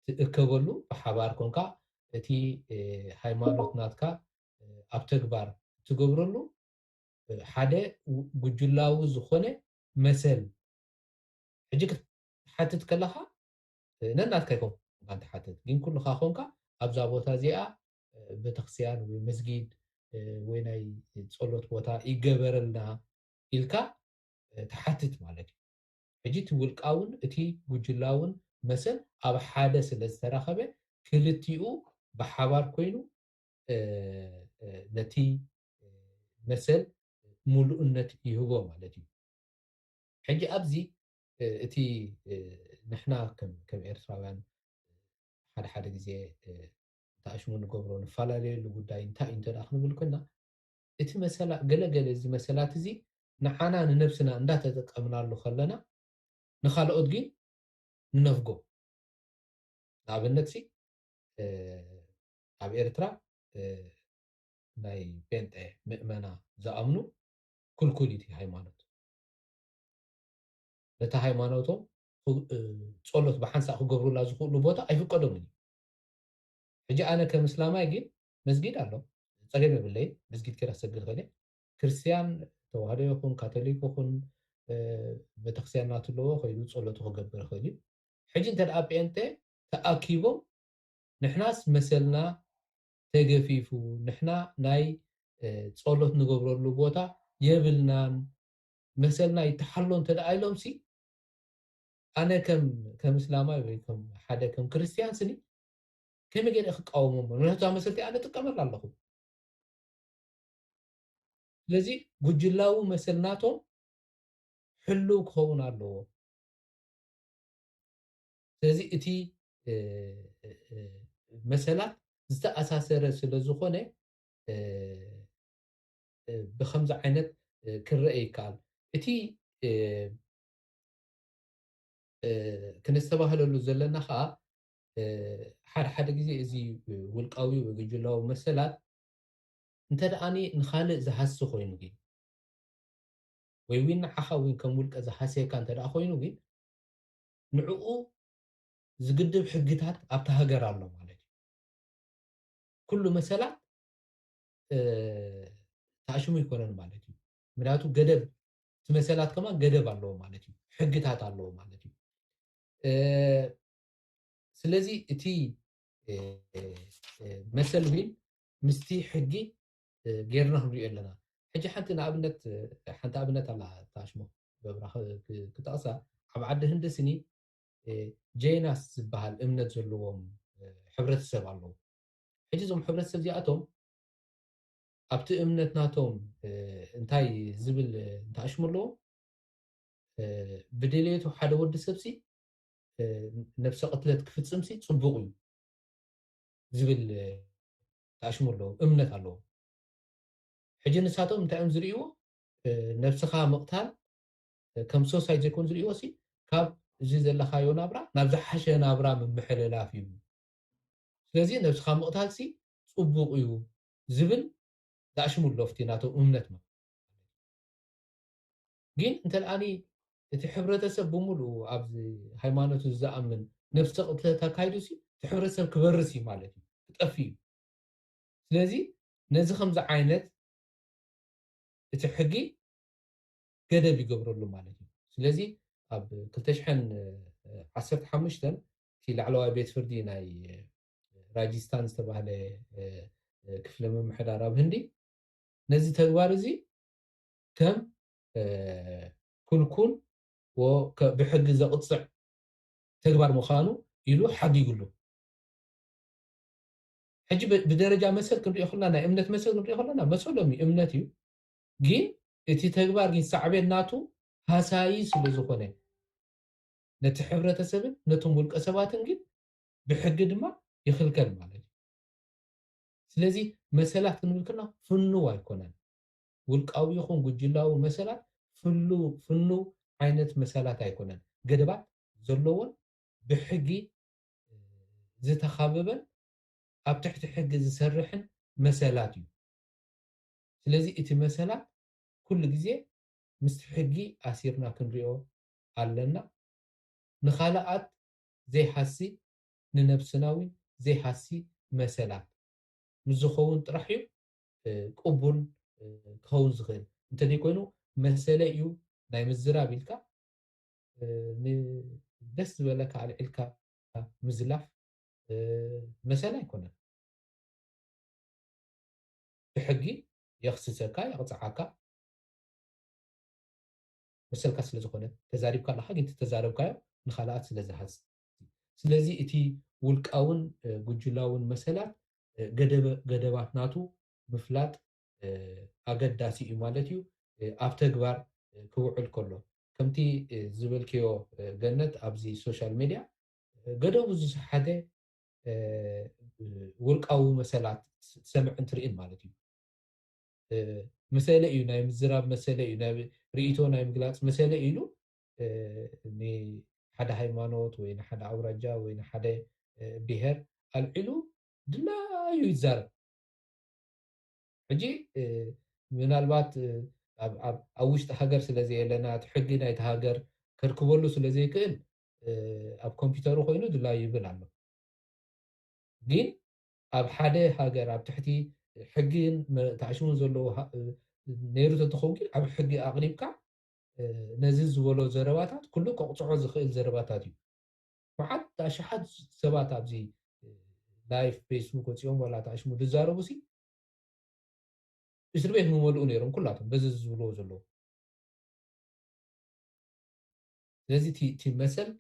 ትእከበሉ፣ ብሓባር ኮንካ እቲ ሃይማኖት ናትካ ኣብ ተግባር ትገብረሉ ሓደ ጉጅላዊ ዝኾነ መሰል። ሕጂ ክትሓትት ከለኻ ነናትካ ይኮንካ ትሓትት፣ ግን ኩልኻ ኮንካ ኣብዛ ቦታ እዚኣ ቤተክርስትያን ወይ መስጊድ ወይ ናይ ጸሎት ቦታ ይገበረልና ኢልካ ትሓትት ማለት እዩ። ሕጂ እቲ ውልቃውን እቲ ጉጅላውን መሰል ኣብ ሓደ ስለ ዝተራኸበ ክልቲኡ ብሓባር ኮይኑ ነቲ መሰል ሙሉእነት ይህቦ ማለት እዩ። ሕጂ ኣብዚ እቲ ንሕና ከም ኤርትራውያን ሓደ ሓደ ግዜ ተኣሽሙ ንገብሮ ንፈላለየሉ ጉዳይ እንታይ እዩ እንተ ደኣ ክንብል ኮይና፣ እቲ መሰላ ገለ ገለ እዚ መሰላት እዚ ንዓና ንነብስና እንዳተጠቀምናሉ ከለና ንኻልኦት ግን ንነፍጎ። ንኣብነት ሲ ኣብ ኤርትራ ናይ ጴንጤ ምእመና ዝኣምኑ ክልኩል እዩ ሃይማኖት። ነቲ ሃይማኖቶም ጸሎት ብሓንሳእ ክገብሩላ ዝኽእሉ ቦታ ኣይፍቀዶምን እዩ። ሕጂ ኣነ ከም እስላማይ ግን መስጊድ ኣሎ፣ ጸገም የብለይ፣ መስጊድ ኪራ ሰግድ ኸለ ክርስትያን ተዋህዶ ይኹን ካቶሊክ ይኹን ቤተክርስትያን ናቱ ኣለዎ፣ ከይዱ ጸሎቱ ክገብር ይኽእል እዩ። ሕጂ እንተ ደኣ ጴንጤ ተኣኪቦም ንሕናስ መሰልና ተገፊፉ፣ ንሕና ናይ ጸሎት ንገብረሉ ቦታ የብልናን፣ መሰልና ይተሓሎ እንተ ደኣ ኢሎም ሲ ኣነ ከም ከም እስላማይ ወይ ከም ሓደ ከም ክርስትያን ስኒ ከመይ ገለ ክቃወሞም? ምክንያቱ እዛ መሰልቲ ኣነ ጥቀመላ ኣለኹ። ስለዚ ጉጅላዊ መሰል ናቶም ሕልው ክኸውን ኣለዎ። ስለዚ እቲ መሰላት ዝተኣሳሰረ ስለ ዝኾነ ብከምዚ ዓይነት ክረአ ይከኣል። እቲ ክነስተባህለሉ ዘለና ከዓ ሓደ ሓደ ግዜ እዚ ውልቃዊ ወይ ጉጅላዊ መሰላት እንተ ደኣኒ ንኻልእ ዝሃሲ ኮይኑ ግን ወይ እውን ንዓኻ እውን ከም ውልቀ ዝሃስየካ እንተ ደኣ ኮይኑ ግን ንዕኡ ዝግድብ ሕግታት ኣብታ ሃገር ኣሎ ማለት እዩ። ኩሉ መሰላት ተኣሽሙ ኣይኮነን ማለት እዩ። ምክንያቱ ገደብ እቲ መሰላት ከማን ገደብ ኣለዎ ማለት እዩ፣ ሕግታት ኣለዎ ማለት እዩ። ስለዚ እቲ መሰል ዊን ምስቲ ሕጊ ጌርና ክንሪኦ ኣለና። ሕጂ ሓንቲ ንኣብነት ሓንቲ ኣብነት ኣላ ታሽሞ ገብራ ክጠቕሳ ኣብ ዓዲ ህንዲ ስኒ ጄናስ ዝበሃል እምነት ዘለዎም ሕብረተሰብ ኣለዉ። ሕጂ እዞም ሕብረተሰብ እዚኣቶም ኣብቲ እምነት ናቶም እንታይ ዝብል እንተኣሽሙ ኣለዎም ብድሌቱ ሓደ ወዲ ሰብሲ ነብሰ ቅትለት ክፍጽምሲ ጽቡቕ እዩ። ዝብል ተኣሽሙ ኣለዉ፣ እምነት ኣለዉ። ሕጂ ንሳቶም እንታይ እዮም ዝርእይዎ? ነብስኻ ምቕታል ከም ሶሳይድ ዘይኮኑ ዝርእይዎ ሲ ካብ እዚ ዘለኻዮ ናብራ ናብ ዝሓሸ ናብራ ምምሕልላፍ እዩ። ስለዚ ነብስኻ ምቕታል ሲ ጽቡቕ እዩ ዝብል ዝኣሽሙ ኣሎ ኣብቲ ናቶም እምነት ማለት። ግን እንተልኣኒ እቲ ሕብረተሰብ ብምሉኡ ኣብዚ ሃይማኖቱ ዝኣምን ነብሲ ቅትለት ኣካይዱ ሲ እቲ ሕብረተሰብ ክበርስ እዩ ማለት እዩ፣ ክጠፍ እዩ። ስለዚ ነዚ ከምዚ ዓይነት እቲ ሕጊ ገደብ ይገብረሉ ማለት እዩ። ስለዚ ኣብ ክልተ ሽሕን ዓሰርተ ሓሙሽተን እቲ ላዕለዋይ ቤት ፍርዲ ናይ ራጂስታን ዝተባህለ ክፍለ ምምሕዳር ኣብ ህንዲ ነዚ ተግባር እዚ ከም ክልኩል ብሕጊ ዘቕፅዕ ተግባር ምዃኑ ኢሉ ሓጊጉሉ። ሕጂ ብደረጃ መሰል ክንሪኦ ከለና፣ ናይ እምነት መሰል ክንሪኦ ከለና መሰሎም እዩ፣ እምነት እዩ። ግን እቲ ተግባር ግን ሳዕቤን ናቱ ሃሳዪ ስለ ዝኾነ ነቲ ሕብረተሰብን ነቶም ውልቀ ሰባትን ግን ብሕጊ ድማ ይኽልከል ማለት እዩ። ስለዚ መሰላት ክንብል ከለና ፍኑው ኣይኮነን። ውልቃዊ ይኹን ጉጅላዊ መሰላት ፍሉ-፣ ፍኑው ዓይነት መሰላት ኣይኮነን። ገደባት ዘለዎን ብሕጊ ዝተኻበበን ኣብ ትሕቲ ሕጊ ዝሰርሕን መሰላት እዩ። ስለዚ እቲ መሰላት ኩሉ ግዜ ምስቲ ሕጊ ኣሲርና ክንሪኦ ኣለና። ንኻልኣት ዘይሃሲ፣ ንነብስና እውን ዘይሃሲ መሰላት ምስ ዝኸውን ጥራሕ እዩ ቅቡል ክኸውን ዝኽእል። እንተዘይኮይኑ መሰለ እዩ ናይ ምዝራብ ኢልካ ንደስ ዝበለካ ኣልዒልካ ምዝላፍ መሰል ኣይኮነን። ብሕጊ የኽስሰካ፣ የቕፅዓካ መሰልካ ስለ ዝኾነ፣ ተዛሪብካ ኣለኻ፣ ግን ተዛረብካዮ ንኻልኣት ስለ ዝሃሲ። ስለዚ እቲ ውልቃውን ጉጅላውን መሰላት ገደባት ናቱ ምፍላጥ ኣገዳሲ እዩ ማለት እዩ። ኣብ ተግባር ክውዕል ከሎ ከምቲ ዝበልክዮ ገነት ኣብዚ ሶሻል ሜድያ ገደቡ ዝሰሓተ ውልቃዊ መሰላት ትሰምዕን ትርእን ማለት እዩ። መሰለ እዩ፣ ናይ ምዝራብ መሰለ እዩ፣ ናይ ርእይቶ ናይ ምግላፅ መሰለ ኢሉ ንሓደ ሃይማኖት ወይ ንሓደ ኣውራጃ ወይ ንሓደ ብሄር ኣልዒሉ ድላዩ ይዛረብ። ሕጂ ምናልባት ኣብ ውሽጢ ሃገር ስለ ዘየለና እቲ ሕጊ ናይቲ ሃገር ከርክበሉ ስለ ዘይክእል ኣብ ኮምፒውተሩ ኮይኑ ድላዩ ይብል ኣሎ። ግን ኣብ ሓደ ሃገር ኣብ ትሕቲ ሕጊን ተኣሽሙን ዘለዎ ነይሩ ተተኸውን ግን ኣብ ሕጊ ኣቕሪብካ ነዚ ዝበሎ ዘረባታት ኩሉ ከቕፅዖ ዝኽእል ዘረባታት እዩ። መዓት ኣሽሓት ሰባት ኣብዚ ላይፍ ፌስቡክ ወፂኦም ዋላ ተኣሽሙ ዝዛረቡ ሲ እስር ቤት ምመልኡ ነይሮም ኩላቶም በዚ ዝብልዎ ዘለዉ። ስለዚ እቲ መሰል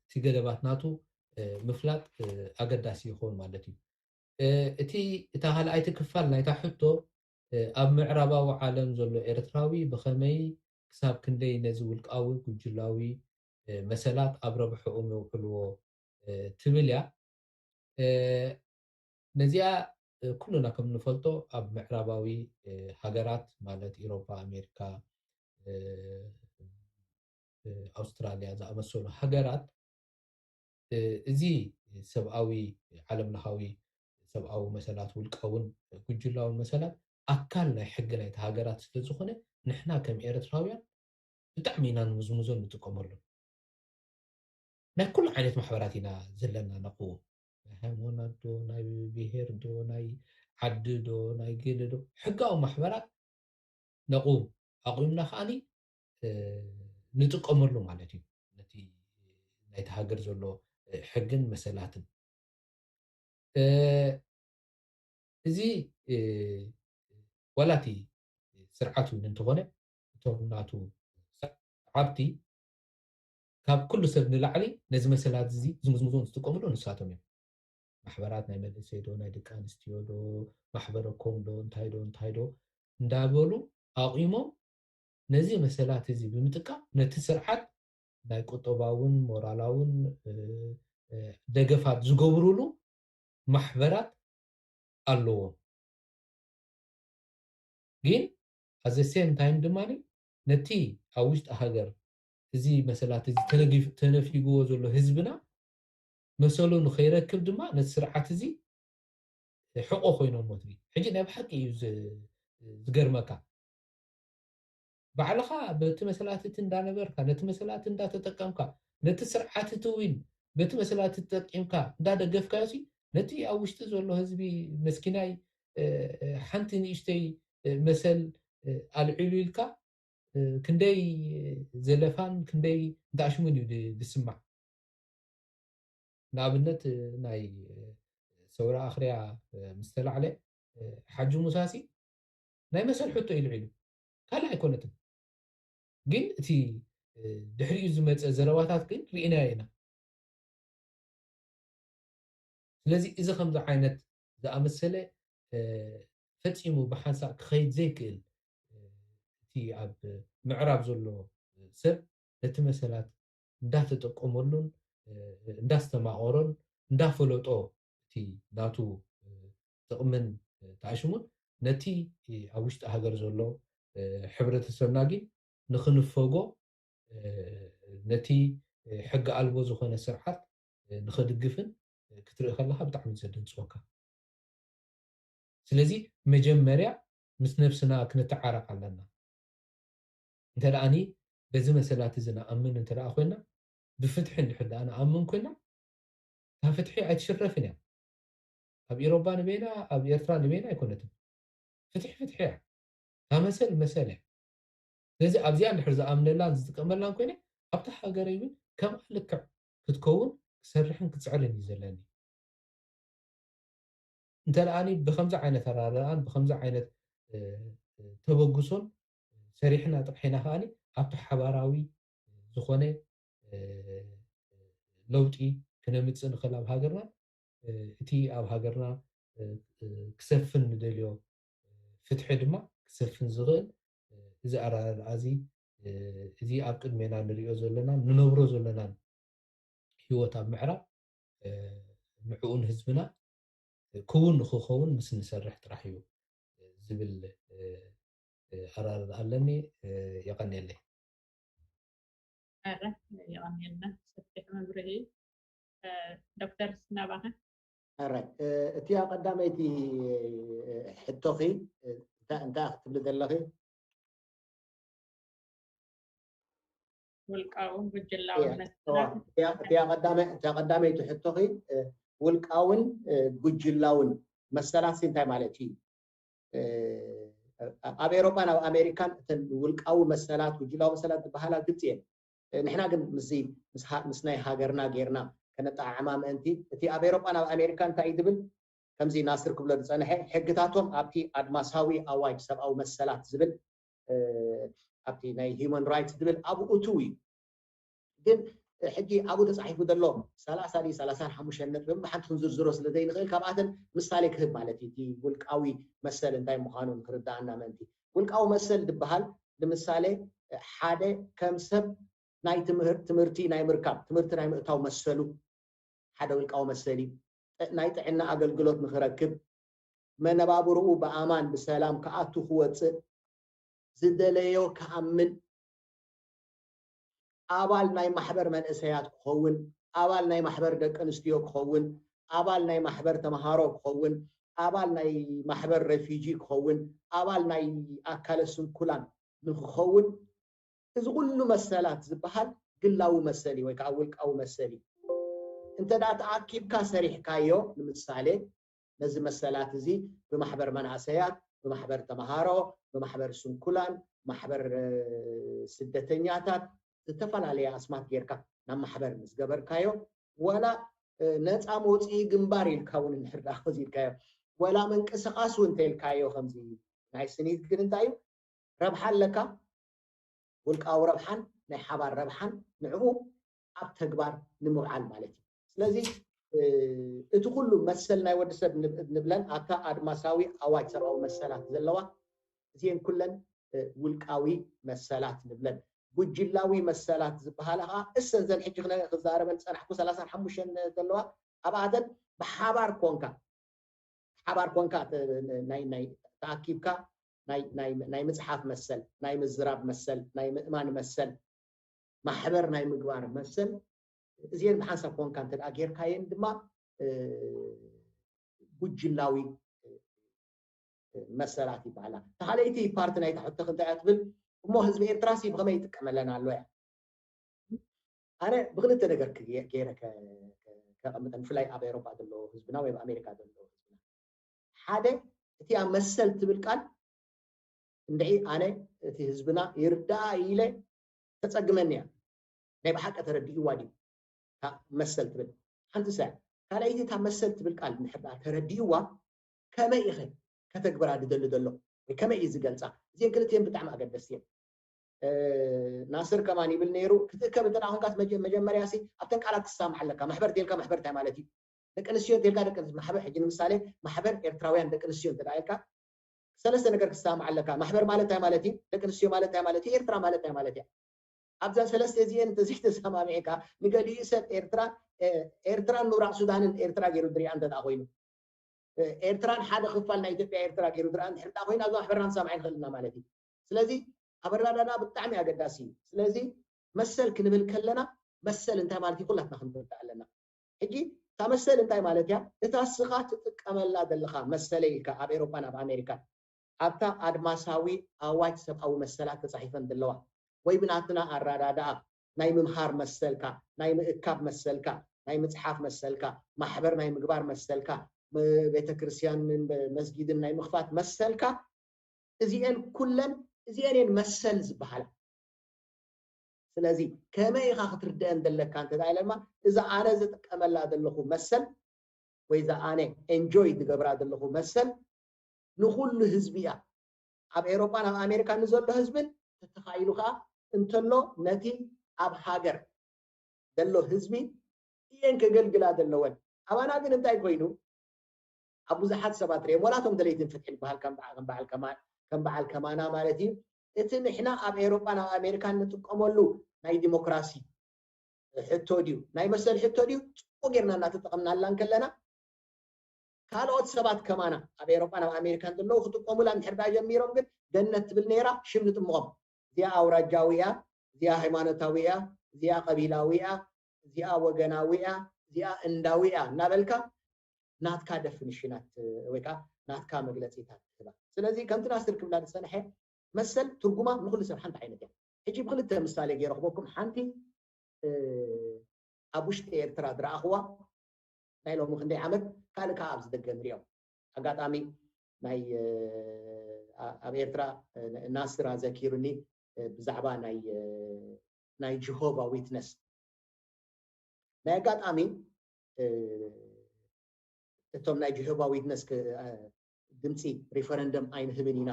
እቲ ገደባት ናቱ ምፍላጥ ኣገዳሲ ይኸውን ማለት እዩ። እቲ እታ ካልኣይቲ ክፋል ናይታ ሕቶ ኣብ ምዕራባዊ ዓለም ዘሎ ኤርትራዊ ብኸመይ ክሳብ ክንደይ ነዚ ውልቃዊ ጉጅላዊ መሰላት ኣብ ረብሐኦም የውዕልዎ ትብል እያ። ነዚኣ ኩልና ከም ንፈልጦ ኣብ ምዕራባዊ ሃገራት ማለት ኢሮፓ፣ ኣሜሪካ፣ ኣውስትራልያ ዝኣመሰሉ ሃገራት እዚ ሰብኣዊ ዓለም ለኻዊ ሰብኣዊ መሰላት ውልቃውን ጉጅላውን መሰላት ኣካል ናይ ሕጊ ናይቲ ሃገራት ስለ ዝኾነ ንሕና ከም ኤርትራውያን ብጣዕሚ ኢና ንምዝምዞን ንጥቀመሉን። ናይ ኩሉ ዓይነት ማሕበራት ኢና ዘለና ነቕውም። ናይ ሃይማኖት ዶ፣ ናይ ብሄር ዶ፣ ናይ ዓዲ ዶ፣ ናይ ገለ ዶ፣ ሕጋዊ ማሕበራት ነቕውም። ኣቑምና ከዓኒ ንጥቀመሉ ማለት እዩ። ነቲ ናይቲ ሃገር ዘሎ ሕግን መሰላትን። እዚ ዋላ እቲ ስርዓት እውን እንተኾነ እቶም ናቱ ሰዓብቲ ካብ ኩሉ ሰብ ንላዕሊ ነዚ መሰላት እዚ ዝምዝምዙን ዝጥቀምሉ ንሳቶም እዮም። ማሕበራት ናይ መንእሰይ ዶ ናይ ደቂ ኣንስትዮ ዶ ማሕበረ ኮም ዶ እንታይ ዶ እንታይ ዶ እንዳበሉ ኣቑሞም ነዚ መሰላት እዚ ብምጥቃም ነቲ ስርዓት ናይ ቁጠባውን ሞራላውን ደገፋት ዝገብሩሉ ማሕበራት ኣለዎም። ግን at the same time ድማ ነቲ ኣብ ውሽጢ ሃገር እዚ መሰላት እዚ ተነጊፍ- ተነፊግዎ ዘሎ ህዝብና መሰሉ ንኸይረክብ ድማ ነቲ ስርዓት እዚ ሕቆ ኮይኖሞ ትርኢ። ሕጂ ናይ ብሓቂ እዩ ዝ- ዝገርመካ። ባዕልኻ በቲ መሰላት እቲ እንዳነበርካ፣ ነቲ መሰላት እንዳተጠቀምካ፣ ነቲ ስርዓት እቲ እውን በቲ መሰላት ተጠቂምካ እንዳደገፍካዮ ሲ፣ ነቲ ኣብ ውሽጢ ዘሎ ህዝቢ መስኪናይ፣ እ፣ እ፣ ሓንቲ ንእሽተይ፣ እ፣ መሰል፣ እ፣ ኣልዒሉ ኢልካ፣ እ፣ ክንደይ ዘለፋን ክንደይ እንዳኣሽሙን እዩ ድ- ዝስማዕ። ንኣብነት፣ እ፣ ናይ፣ እ፣ ሰውራ ኣኽርያ፣ እ፣ ምስ ተላዕለ፣ እ፣ ሓጂ ሙሳሲ ናይ መሰል ሕቶ ኢልዒሉ ካልእ ኣይኮነትን። ግን እቲ፣ እ፣ ድሕሪኡ ዝመጸ ዘረባታት ግን ርኢናዮ ኢና። ስለዚ እዚ ከምዚ ዓይነት ዝኣመሰለ፣ እ፣ ፈጺሙ ብሓንሳእ ክኸይድ ዘይክእል፣ እ፣ እቲ ኣብ ምዕራብ ዘሎ ሰብ ነቲ መሰላት እንዳተጠቀመሉን፣ እ፣ እንዳስተማቐሮን እንዳፈለጦ እቲ ናቱ፣ እ፣ ጥቕምን፣ እ፣ ተኣሽሙን ነቲ፣ እ፣ ኣብ ውሽጢ ሃገር ዘሎ፣ እ፣ ሕብረተሰብና ግን ንኽንፈጎ፣ እ፣ ነቲ፣ እ፣ ሕጊ ኣልቦ ዝኾነ ስርዓት፣ እ፣ ንኽድግፍን፣ እ፣ ክትርኢ ከለኻ ብጣዕሚ እዩ ዘደንጽወካ። ስለዚ መጀመርያ ምስ ነብስና ክንተዓረቕ ኣለና። እንተ ደኣኒ በዚ መሰላት እዚ ንኣምን እንተ ደኣ ኮይና፣ ብፍትሒ እንድሕር ደኣ ንኣምን ኮይና፣ እታ ፍትሒ ኣይትሽረፍን እያ። ኣብ ኢሮባ ንበይና፣ ኣብ ኤርትራ ንበይና ኣይኮነትን። ፍትሒ ፍትሒ እያ። እታ መሰል መሰል እያ። ስለዚ ኣብዚኣ እንድሕር ዝኣምነላን ዝጥቀመላን ኮይነ፣ ኣብታ ሃገረይ እውን ከምኣ ልክዕ ክትከውን ክሰርሕን ክጽዕርን እዩ ዘለኒ። እንተ ደኣኒ ብኸምዚ ዓይነት ኣራዳድኣን ብኸምዚ ዓይነት፣ እ፣ እ፣ ተበግሶን ሰሪሕና ጥራሕ ኢና ከኣኒ ኣብቲ ሓባራዊ ዝኾነ፣ እ፣ ለውጢ ክነምጽእ ንኽእል ኣብ ሃገርና። እ፣ እቲ ኣብ ሃገርና፣ እ፣ እ፣ ክሰፍን ንደልዮ ፍትሒ ድማ ክሰፍን ዝኽእል፣ እ፣ እዚ ኣረዳድኣ እዚ፣ እ፣ እዚ ኣብ ቅድሜና ንሪኦ ዘለናን ንነብሮ ዘለናን ህይወት ኣብ ምዕራብ፣ እ፣ ንዕኡን ህዝብና ክውን ንኽኸውን ምስ ንሰርሕ ጥራሕ እዩ ዝብል፣ እ፣ እ፣ ኣረዳድኣ ኣለኒ። እ፣ የቐንየለይ። ኣረ፣ የቐንየልና ሰፊሕ መብርሂ። እ፣ ዶክተር ናባኸ? ኣረ፣ እ፣ እቲኣ ቀዳመይቲ፣ እ፣ ሕቶኺ፣ እ፣ እንታይ እንታይ ክትብሊ ዘለኺ? ውልቃውን ጉጅላውን እያ፣ መሰላት እያ፣ እቲኣ ቀዳመ- እቲኣ ቀዳመይቲ ሕቶኺ፣ እ፣ ውልቃውን፣ እ፣ ጉጅላውን መሰላት ሲ እንታይ ማለት እዩ? እ፣ ኣብ ኤውሮጳን ኣብ ኣሜሪካን እተን ውልቃዊ መሰላት፣ ጉጅላዊ መሰላት ዝበሃላ ግልፂ እየን። እ፣ ንሕና ግን ምስዚ ምስ ሃ- ምስ ናይ ሃገርና ጌርና ከነጠዓዕማ ምእንቲ፣ እቲ ኣብ ኤውሮጳን ኣብ ኣሜሪካን እንታይ እዩ ዝብል፣ ከምዚ ናስር ክብሎ ዝጸንሐ፣ ሕግታቶም ኣብቲ ኣድማሳዊ ኣዋጅ ሰብኣዊ መሰላት ዝብል፣ እ፣ ኣብቲ ናይ ሂዩማን ራይትስ ዝብል ኣብኡ እትው እዩ። ግን ሕጂ ኣብኡ ተጻሒፉ ዘሎ ሰላሳ ድዩ ሰላሳን ሓሙሽተን ነጥቢ ብሓንቲ ክንዝርዝሮ ስለ ዘይንኽእል፣ ካብኣተን ምሳሌ ክህብ ማለት እዩ። እቲ ውልቃዊ መሰል እንታይ ምዃኑ ንክርድኣና ምእንቲ። ውልቃዊ መሰል ዝበሃል ንምሳሌ ሓደ ከም ሰብ ናይ ትምህር- ትምህርቲ ናይ ምርካብ፣ ትምህርቲ ናይ ምእታው መሰሉ ሓደ ውልቃዊ መሰል እዩ። ጥ- ናይ ጥዕና ኣገልግሎት ንክረክብ፣ መነባብርኡ ብኣማን ብሰላም ክኣቱ ክወፅእ፣ ዝደለዮ ክኣምን፣ ኣባል ናይ ማሕበር መንእሰያት ክኸውን፣ ኣባል ናይ ማሕበር ደቂ ኣንስትዮ ክኸውን፣ ኣባል ናይ ማሕበር ተምሃሮ ክኸውን፣ ኣባል ናይ ማሕበር ሬፊጂ ክኸውን፣ ኣባል ናይ ኣካለ ስንኩላን ንክኸውን፣ እዚ ኩሉ መሰላት ዝበሃል ግላዊ መሰል እዩ ወይ ከዓ ውልቃዊ መሰል እዩ። እንተ ደኣ ተኣኪብካ ሰሪሕካዮ፣ ንምሳሌ ነዚ መሰላት እዚ ብማሕበር መናእሰያት፣ ብማሕበር ተምሃሮ፣ ብማሕበር ስንኩላን፣ ማሕበር፣ እ፣ ስደተኛታት፣ ዝተፈላለየ ኣስማት ጌርካ ናብ ማሕበር ምስ ገበርካዮ፣ ዋላ፣ እ፣ ነፃ መውፅኢ ግንባር ኢልካ እውን እንድሕር ደኣ ወዚድካዮ፣ ዋላ ምንቅስቓስ እውን እንተኢልካዮ፣ ከምዚ ናይ ስኒት ግን እንታይ እዩ? ረብሓ ኣለካ፣ ውልቃዊ ረብሓን ናይ ሓባር ረብሓን ንዕኡ ኣብ ተግባር ንምውዓል ማለት እዩ። ስለዚ፣ እ፣ እቲ ኩሉ መሰል ናይ ወዲ ሰብ ንብ- ንብለን ኣብታ ኣድማሳዊ ኣዋጅ ሰብኣዊ መሰላት ዘለዋ እዚአን ኩለን፣ እ፣ ውልቃዊ መሰላት ንብለን። ጉጅላዊ መሰላት ዝበሃላ ከዓ እሰን ዘን ሕጂ ክነ- ክዛረበን ዝፀናሕኩ ሰላሳን ሓሙሽተን ዘለዋ ኣብኣተን ብሓባር ኮንካ ብሓባር ኮንካ ናይ ናይ ተኣኪብካ ናይ ናይ ናይ ምጽሓፍ መሰል፣ ናይ ምዝራብ መሰል፣ ናይ ምእማን መሰል፣ ማሕበር ናይ ምግባር መሰል፣ እዚአን ብሓንሳብ ኮንካ እንተ ጌርካየን ድማ ጉጅላዊ መሰላት ይበሃላ። ተኻለይቲ ፓርቲ ናይታ ሕቶ እንታይ እያ ትብል? እሞ ህዝቢ ኤርትራሲ ብኸመይ ይጥቀመለን ኣሎ እያ? ኣነ ብክልተ ነገር ገይረ ከቐምጠን፣ ብፍላይ ኣብ ኤሮፓ ዘሎ ህዝብና ወይ ኣብ ኣሜሪካ ዘሎ ህዝብና። ሓደ፣ እቲ ኣብ መሰል ትብል ቃል እንድዒ ኣነ እቲ ህዝብና ይርዳኣ ኢለ ተጸግመኒ እያ። ናይ ብሓቂ ተረዲእዋ ድዩ እታ መሰል ትብል? ሓንቲ ሰ ካልኣይቲ እታ መሰል ትብል ቃል እንድሕር ደኣ ተረዲእዋ ከመይ ኢኸ ከተግብራ ድደሊ ዘሎ ወይ ከመይ እዩ ዝገልጻ? እዚን ክልቲን ብጣዕሚ ኣገደስቲ እዮም። ናስር ከማን ይብል ነይሩ ክትእከብ እንተ ኮንካስ መጀመርያ ሲ ኣብተን ቃላት ክሰማዕ ኣለካ። መሕበር ቴልካ መሕበር እንታይ ማለት እዩ? ደቂ ኣንስትዮ ቴልካ ደቂ ማሕበር ሕጂ ንምሳሌ ማሕበር ኤርትራውያን ደቂ ኣንስትዮ እንተ ኢልካ ሰለስተ ነገር ክሰማዕ ኣለካ። ማሕበር ማለት እንታይ ማለት እዩ? ደቂ ኣንስትዮ ማለት እንታይ ማለት እዩ? ኤርትራ ማለት እንታይ ማለት እያ? ኣብዛ ሰለስተ እዚአን እንተዘይተሰማሚዕካ ንገሊኡ ሰብ ኤርትራ ኤርትራን ምብራቕ ሱዳንን ኤርትራ ገይሩ ድሪኣ እንተ ኮይኑ ኤርትራን ሓደ ክፋል ናይ ኢትዮጵያ ኤርትራ ገይሩ ድረኣ እንድሕር ደኣ ኮይኑ ኣብዛ ማሕበርና ክንሰማዕ ይንኽእል ኢና ማለት እዩ። ስለዚ ኣብ ኣረዳድኣ ብጣዕሚ ኣገዳሲ እዩ። ስለዚ መሰል ክንብል ከለና መሰል እንታይ ማለት እዩ ኩላትና ክንርዳእ ኣለና። ሕጂ እታ መሰል እንታይ ማለት እያ? እታ እስኻ ትጥቀመላ ዘለኻ መሰለይ ኢልካ ኣብ ኤሮፓን ኣብ ኣሜሪካን ኣብታ ኣድማሳዊ ኣዋጅ ሰብኣዊ መሰላት ተጻሒፈን ዘለዋ ወይ ብናትና ኣረዳድኣ ናይ ምምሃር መሰልካ፣ ናይ ምእካብ መሰልካ፣ ናይ ምጽሓፍ መሰልካ፣ ማሕበር ናይ ምግባር መሰልካ፣ ቤተክርስትያንን መስጊድን ናይ ምኽፋት መሰልካ፣ እዚኤን ኩለን እዚኤን እየን መሰል ዝበሃላ። ስለዚ ከመይ ኢኻ ክትርደአን ዘለካ እንተ ኢለ ድማ እዛ ኣነ ዝጥቀመላ ዘለኹ መሰል ወይ እዛ ኣነ ኤንጆይ ዝገብራ ዘለኹ መሰል ንኹሉ ህዝቢ እያ። ኣብ ኤሮጳን ኣብ ኣሜሪካን ንዘሎ ህዝብን ተተኻኢሉ ከዓ እንተሎ ነቲ ኣብ ሃገር ዘሎ ህዝቢ እየን ከገልግላ ዘለወን። ኣባና ግን እንታይ ኮይኑ ኣብ ብዙሓት ሰባት ርኤ ወላቶም ደለይትን ፍትሒ ዝበሃል ከም በዓል ከማና ማለት እዩ። እቲ ንሕና ኣብ ኤሮጳን ኣብ ኣሜሪካን ንጥቀመሉ ናይ ዲሞክራሲ ሕቶ ድዩ ናይ መሰል ሕቶ ድዩ ፅቡቅ ጌርና እናተጠቐምናላ እንከለና ካልኦት ሰባት ከማና ኣብ ኤሮጳን ኣብ ኣሜሪካን ዘለዉ ክጥቀሙላ እንድሕር ዳ ጀሚሮም ግን ገነት ትብል ነይራ ሽም ንጥምቖም። እዚኣ ኣውራጃዊ እያ፣ እዚኣ ሃይማኖታዊ እያ፣ እዚኣ ቀቢላዊ እያ፣ እዚኣ ወገናዊ እያ፣ እዚኣ እንዳዊ እያ እናበልካ ናትካ ደፍኒሽናት ወይ ከዓ ናትካ መግለፂታት ትህባ። ስለዚ ከምቲ ናስር ክብላ ዝፀንሐ መሰል ትርጉማ ንኩሉ ሰብ ሓንቲ ዓይነት እያ። ሕጂ ብክልተ ምሳሌ ገይረ ክበኩም ሓንቲ ኣብ ውሽጢ ኤርትራ ዝረኣኽዋ ናይ ሎሚ ክንደይ ዓመት ካልእ ከዓ ኣብዚ ደገ ንሪኦ ኣጋጣሚ ናይ ኣብ ኤርትራ ናስር ኣዘኪሩኒ ብዛዕባ ናይ ጅሆቫ ዊትነስ ናይ ኣጋጣሚ እቶም ናይ ጅሆቫ ዊትነስ ድምፂ ሪፈረንደም ኣይንህብን ኢና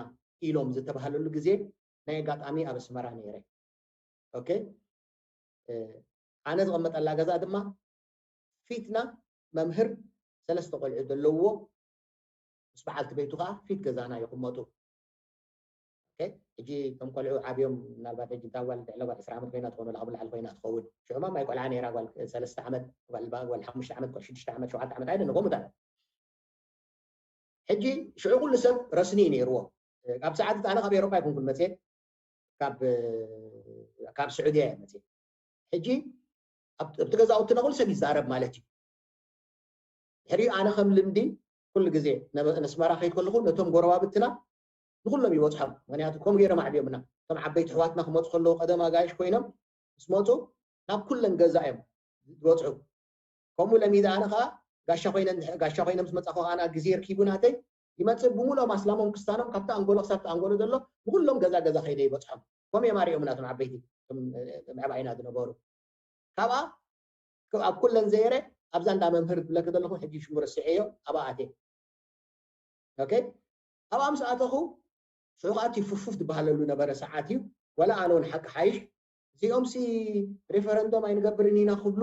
ኢሎም ዝተባሃለሉ ግዜ ናይ ኣጋጣሚ ኣብ ኣስመራ ነይረ። ኦኬ ኣነ ዝቐመጠላ ገዛ ድማ ፊትና መምህር ሰለስተ ቆልዑ ዘለውዎ ምስ በዓልቲ ቤቱ ከዓ ፊት ገዛና ይቕመጡ። ሕጂ እቶም ቆልዑ ዓብዮም ምናልባት ሕጂ እታ ጓል ልዕለ ጓል ዕስራ ዓመት ኮይና ትኾን ወላ ካብ ላዕሊ ኮይና ትኸውን ሽዑማ ማይ ቆልዓ ነይራ ጓል ሰለስተ ዓመት ጓል ሓሙሽተ ዓመት ጓል ሽዱሽተ ዓመት ሸውዓተ ዓመት ኣይደ ንጎምታ ሕጂ ሽዑ ኩሉ ሰብ ረስኒ እዩ ነይርዎ ኣብ ሰዓት ኣነ ካብ ኤሮጳ ኣይኮንኩን መፅየ ካብ ስዑድያ እየ መፅየ ሕጂ ኣብቲ ገዛውትና ኩሉ ሰብ ይዛረብ ማለት እዩ ድሕሪኡ ኣነ ከም ልምዲ ኩሉ ግዜ ነስመራ ከይድ ከለኹ ነቶም ጎረባብትና ንኩሎም ይበፅሖም ምክንያቱ ከምኡ ገይሮም ኣዕብዮምና እቶም ዓበይቲ ኣሕዋትና ክመፁ ከለዉ ቀደም ኣጋይሽ ኮይኖም ምስ መፁ ናብ ኩለን ገዛ እዮም ዝበፅሑ ከምኡ ለሚደ ኣነ ከዓ ጋሻ ኮይነ ጋሻ ኮይነ ምስ መፃኹ ከዓ ግዜ ርኪቡ ናተይ ይመፅእ ብምሎም ኣስላሞም ክስታኖም ካብቲ ኣንጎሎ ክሳብ ኣንጎሎ ዘሎ ንኩሎም ገዛ ገዛ ከይደ ይበፅሖም ከምኡ እዮም ኣሪኦምና እቶም ዓበይቲ ምዕባይና ዝነበሩ ካብኣ ኣብ ኩለን ዘይረ ኣብዛ እንዳ መምህር ዝብለኪ ዘለኹ ሕጂ ሽሙ ረስዐዮ ኣብኣ ኣትየ ኦኬ ኣብኣ ምስ ኣተኹ ሽዑ ከዓ እቲ ፍፉፍ ዝበሃለሉ ነበረ ሰዓት እዩ ወላ ኣነ እውን ሓቂ ሓይሽ እዚኦምሲ ሪፈረንዶም ኣይንገብርን ኢና ክብሉ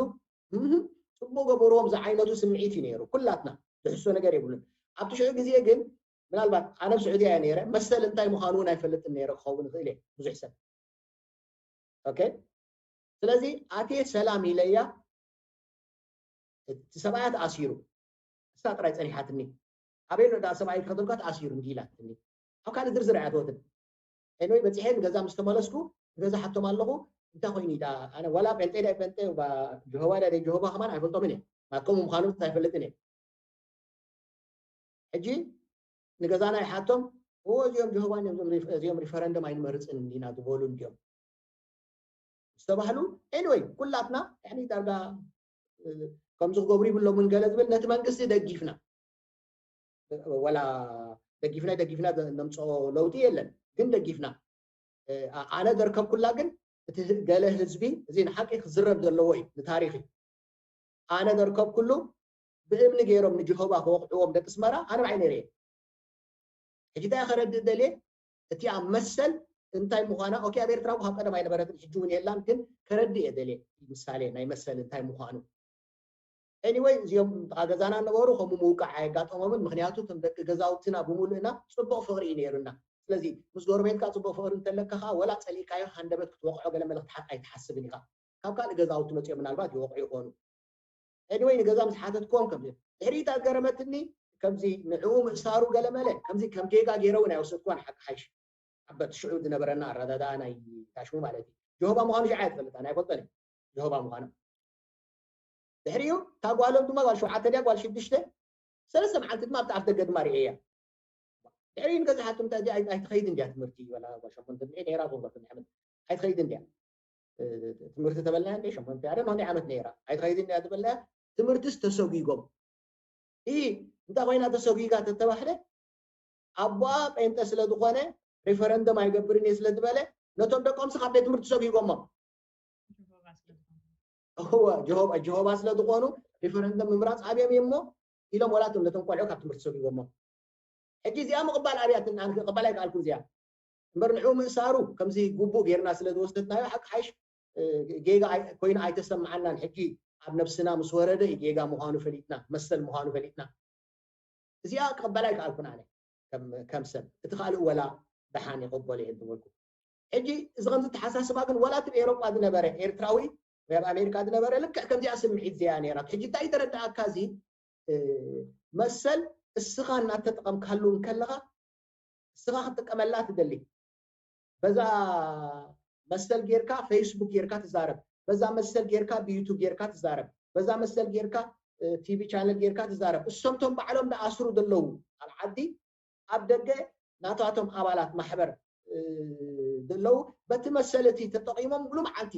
ፅቡቅ ገበርዎም ዝዓይነቱ ስምዒት እዩ ነይሩ ኩላትና ዝሕሶ ነገር የብሉን ኣብቲ ሽዑ ግዜ ግን ምናልባት ኣነ ኣብ ስዑድያ እየ ነይረ መሰል እንታይ ምዃኑ እውን ኣይፈልጥን ነይረ ክኸውን ይኽእል እየ ብዙሕ ሰብ ኦኬ ስለዚ ኣትየ ሰላም ኢለያ እቲ ሰብኣያ ተኣሲሩ፣ እሳ ጥራይ ጸኒሓትኒ። ኣበይ ኣሎ ደኣ ሰብኣይ ክኸተልካ ተኣሲሩ እንዲ ኢላትኒ። ኣብ ካልእ ዝርዝር ኣይኣተወትን። ኤንወይ በጺሐ ንገዛ ምስ ተመለስኩ ንገዛ ሓቶም ኣለኹ። እንታይ ኮይኑ ዳ ኣነ ዋላ ጴንጤ ዳይ ጴንጤ ባ ጀሆባ ዳይ ጀሆባ ከማን ኣይፈልጦምን እየ። ናትከም ምዃኑ ኣይፈልጥን እየ። ሕጂ ንገዛና ይሓቶም እዎ እዚኦም ጀሆባ እዮም እዚኦም ሪፈረንደም ኣይንመርፅን ኢና ዝበሉ እንዲኦም ዝተባህሉ። ኤንወይ ኩላትና ያኒ ዳርጋ ከምዚ ክገብሩ ይብሎምን ገለ ዝብል ነቲ መንግስቲ ደጊፍና ወላ ደጊፍና ደጊፍና ነምፅኦ ለውጢ የለን ግን ደጊፍና ኣነ ዘርከብኩላ ግን እቲ ገለ ህዝቢ እዚ ንሓቂ ክዝረብ ዘለዎ እዩ ንታሪክ እዩ ኣነ ዘርከብኩሉ ብእምኒ ገይሮም ንጀሆባ ክወቕዕዎም ደቂ ስመራ ኣነ ብዓይ ነይረ ሕጂ እንታይ ከረድእ ደልየ እቲኣ መሰል እንታይ ምዃና ኦኬ ኣብ ኤርትራ ካብ ቀደም ኣይነበረትን ሕጂ እውን የላን ግን ከረድእ እየ ደልየ ምሳሌ ናይ መሰል እንታይ ምዃኑ anyway እዚኦም ጥቓ ገዛና ነበሩ ከምኡ ምውቃዕ ኣየጋጠሞምን ምክንያቱ እቶም ደቂ ገዛውትና ብምሉእና ፅቡቕ ፍቕሪ እዩ ነይሩና ስለዚ ምስ ጎረቤትካ ፅቡቕ ፍቕሪ እንተለካ ከዓ ወላ ፀሊእካዮ ሃንደበት ክትወቕዖ ገለ መለ ኣይትሓስብን ኢኻ ካብ ካልእ ገዛውቲ መፅኦም ምናልባት ይወቕዑ ይኾኑ anyway ንገዛ ምስ ሓተትክዎም ከምዚ ድሕሪት ኣገረመትኒ ከምዚ ንዕኡ ምእሳሩ ገለመለ ከምዚ ከም ጌጋ ገይረ እውን ኣይወሰድክዋን ሓቂ ሓይሽ ኣበት ሽዑ ዝነበረና ኣረዳድኣ ናይ ታሽሙ ማለት እዩ ጀሆባ ምዃኑ ሽዓ እየ ዝፈልጥ ኣነ ኣይፈልጦን እየ ጀሆባ ምዃኑ ድሕሪኡ እታ ጓሎም ድማ ጓል ሸውዓተ ድያ ጓል ሽዱሽተ ሰለስተ መዓልቲ ድማ ኣብቲ ኣፍ ደገ ድማ ርእየያ ድሕሪኡ ንገዛሓቱ እንታይ ድያ ኣይትኸይድ እንድያ ትምህርቲ ወላ ጓል ሸሞንተ ድዒ ነይራ ዞንጓ ትምህርቲ ኣይትኸይድ እንድያ ትምህርቲ ተበልና እንደ ሸሞንተ ያደ ኖኒ ዓመት ነይራ ኣይትኸይድ እንድያ ትበልና ትምህርትስ ተሰጒጎም ኢ እንታይ ኮይና ተሰጒጋ ተተባህለ ኣቦኣ ጴንጠ ስለ ዝኾነ ሪፈረንደም ኣይገብርን እየ ስለ ዝበለ ነቶም ደቆምሲ ካብ ቤት ትምህርቲ ሰጒጎሞም እወ ጀሆባ ጀሆባ ስለ ዝኾኑ ሪፈረንደም ምምራፅ ኣብዮም እሞ ኢሎም ወላቶም ነቶም ቆልዑ ካብ ትምህርቲ ሰጒጎሞም ሕጂ እዚኣ ምቕባል ኣብያትን ኣነ ክቕበል ኣይከኣልኩ እዚኣ እምበር ንዕኡ ምእሳሩ ከምዚ ግቡእ ጌርና ስለ ዝወሰድናዮ ሓቂ ሓይሽ ጌጋ ኮይኑ ኣይተሰምዓናን ሕጂ ኣብ ነብስና ምስ ወረደ እዩ ጌጋ ምዃኑ ፈሊጥና መሰል ምዃኑ ፈሊጥና እዚኣ ክቕበላ ኣይከኣልኩን ኣነ ከም ሰብ እቲ ካልእ ወላ ደሓን ይቕበሎ እየ ዝበልኩ ሕጂ እዚ ከምዚ ተሓሳስባ ግን ወላ እቲ ኤሮጳ ዝነበረ ኤርትራዊ ወይ ኣብ ኣሜሪካ ዝነበረ ልክዕ ከምዚኣ ስምዒት ዘያ ነይራ ሕጂ እንታይ ተረዳእካ እዚ መሰል እስኻ እናተጠቐምካሉ እንከለኻ እስኻ ክትጥቀመላ ትደሊ በዛ መሰል ጌርካ ፌስቡክ ጌርካ ትዛረብ በዛ መሰል ጌርካ ብዩቱብ ጌርካ ትዛረብ በዛ መሰል ጌርካ ቲቪ ቻነል ጌርካ ትዛረብ እሶምቶም ባዕሎም ዝኣስሩ ዘለዉ ኣብ ዓዲ ኣብ ደገ ናታቶም ኣባላት ማሕበር ዘለዉ በቲ መሰል እቲ ተጠቒሞም ሙሉ መዓልቲ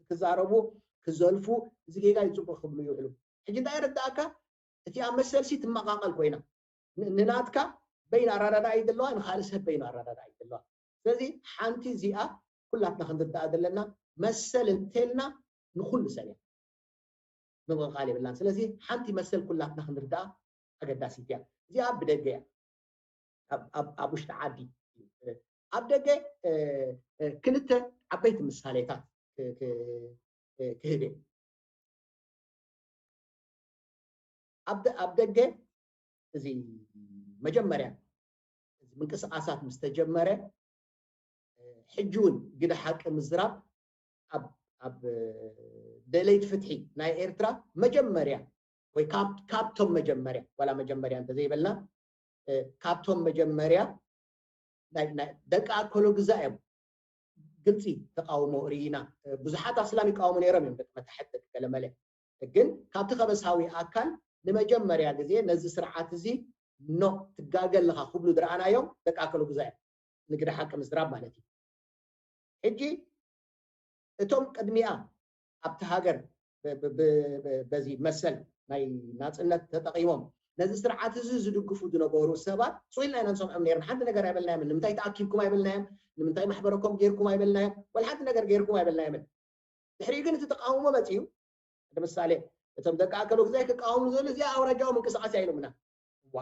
ክዛረቡ ክዘልፉ እዚ ጌጋ ይፅቡቅ ክብሉ ይውዕሉ ሕጂ እንታይ ይርዳእካ እቲኣ መሰልሲ ትመቃቀል ኮይና ንናትካ በይኑ ኣረዳዳእ እዩ ዘለዋ ንካልእ ሰብ በይኑ ኣረዳዳእ እዩ ዘለዋ ስለዚ ሓንቲ እዚኣ ኩላትና ክንርዳኣ ዘለና መሰል እንተልና ንኩሉ ሰብ እያ ምቕቃል የብላን ስለዚ ሓንቲ መሰል ኩላትና ክንርዳኣ ኣገዳሲት እያ እዚኣ ብደገ እያ ኣብ ውሽጢ ዓዲ ኣብ ደገ ክልተ ዓበይቲ ምሳሌታት ክህብ ኣብ ደገ እዚ መጀመርያ ምንቅስቃሳት ምስ ተጀመረ ሕጂ እውን ግደ ሓቂ ምዝራብ ኣብ ደለይቲ ፍትሒ ናይ ኤርትራ መጀመርያ ወይ ካብቶም መጀመርያ ዋላ መጀመርያ እንተዘይበልና ካብቶም መጀመርያ ደቂ ኣከሎ ግዛ እዮም ግልፂ ተቃውሞ ርኢና ብዙሓት ኣስላም ይቃወሙ ነይሮም እዮም ደቂ መታሕት ደቂ ገለመለ ግን ካብቲ ከበሳዊ ኣካል ንመጀመርያ ግዜ ነዚ ስርዓት እዚ ኖ ትጋገ ኣለካ ክብሉ ዝረኣናዮም ደቂ ኣከሎ ግዛ እዮም ንግደ ሓቂ ምዝራብ ማለት እዩ ሕጂ እቶም ቅድሚኣ ኣብቲ ሃገር በዚ መሰል ናይ ናፅነት ተጠቒሞም ነዚ ስርዓት እዚ ዝድግፉ ዝነበሩ ሰባት ስኢልና ኢና ንሰምዖም ነርና ሓንቲ ነገር ኣይበልናዮምን ንምንታይ ተኣኪብኩም ኣይበልናዮም ንምንታይ ማሕበረኮም ገይርኩም ኣይበልናዮም ወላ ሓንቲ ነገር ገይርኩም ኣይበልናዮምን ድሕሪኡ ግን እቲ ተቃውሞ መፅዩ ንምሳሌ እቶም ደቂ ኣከሎ ግዛይ ክቃወሙ ዝኽእሉ እዚኣ ኣውራጃዊ ምንቅስቃስ እያ ኢሎምና እዋ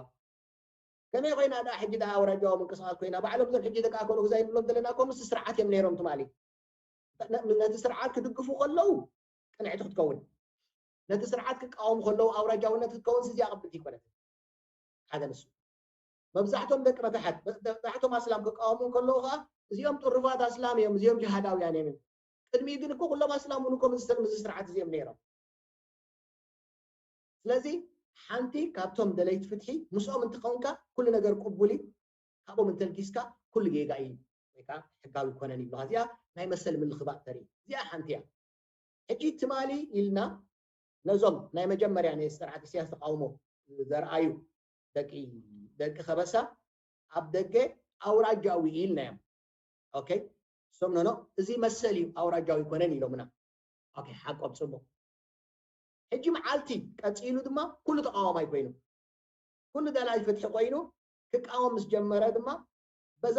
ከመይ ኮይና ደኣ ሕጂ ደኣ ኣውራጃዊ ምንቅስቃስ ኮይና ባዕሎም እዞም ሕጂ ደቂ ኣከሎ ግዛይ ንብሎም ዘለና እኮ ምስ ስርዓት እዮም ነይሮም ትማሊ ነቲ ስርዓት ክድግፉ ከለዉ ቅንዕቲ ክትከውን ነቲ ስርዓት ክቃወሙ ከለዉ ኣውራጃውነት ክትከውን እዚ ኣቐብልቲ ይኮነት ሓደ ንሱ መብዛሕቶም ደቂ መታሕት መብዛሕቶም ኣስላም ክቃወሙ ከለዉ ከዓ እዚኦም ጥሩፋት ኣስላም እዮም እዚኦም ጅሃዳውያን እዮም ቅድሚኡ ግን እኮ ኩሎም ኣስላም እውን እኮ ምስዚ ስርዓት እዚኦም ነይሮም ስለዚ ሓንቲ ካብቶም ደለይቲ ፍትሒ ምስኦም እንትኸውንካ ኩሉ ነገር ቅቡል እዩ፣ ካብኦም እንተልጊስካ ኩሉ ጌጋ እዩ ወይ ከዓ ሕጋዊ ይኮነን ይብልካ። እዚኣ ናይ መሰል ምልኽባጥ ተርኢ እዚኣ ሓንቲ እያ። ሕጂ ትማሊ ኢልና ነዞም ናይ መጀመርያ ናይ ስርዓት ኢሳያስ ተቃውሞ ዘርኣዩ ደቂ ደቂ ከበሳ ኣብ ደገ ኣውራጃዊ ኢልናዮም። ኦኬ፣ እሶም ኖኖ እዚ መሰል እዩ ኣውራጃዊ ይኮነን ኢሎምና። ኦኬ፣ ሓቆም ጽቡቅ። ሕጂ መዓልቲ ቀጺሉ ድማ ኩሉ ተቃዋማይ ኮይኑ ኩሉ ደላይ ፍትሒ ኮይኑ ክቃወም ምስ ጀመረ ድማ በዛ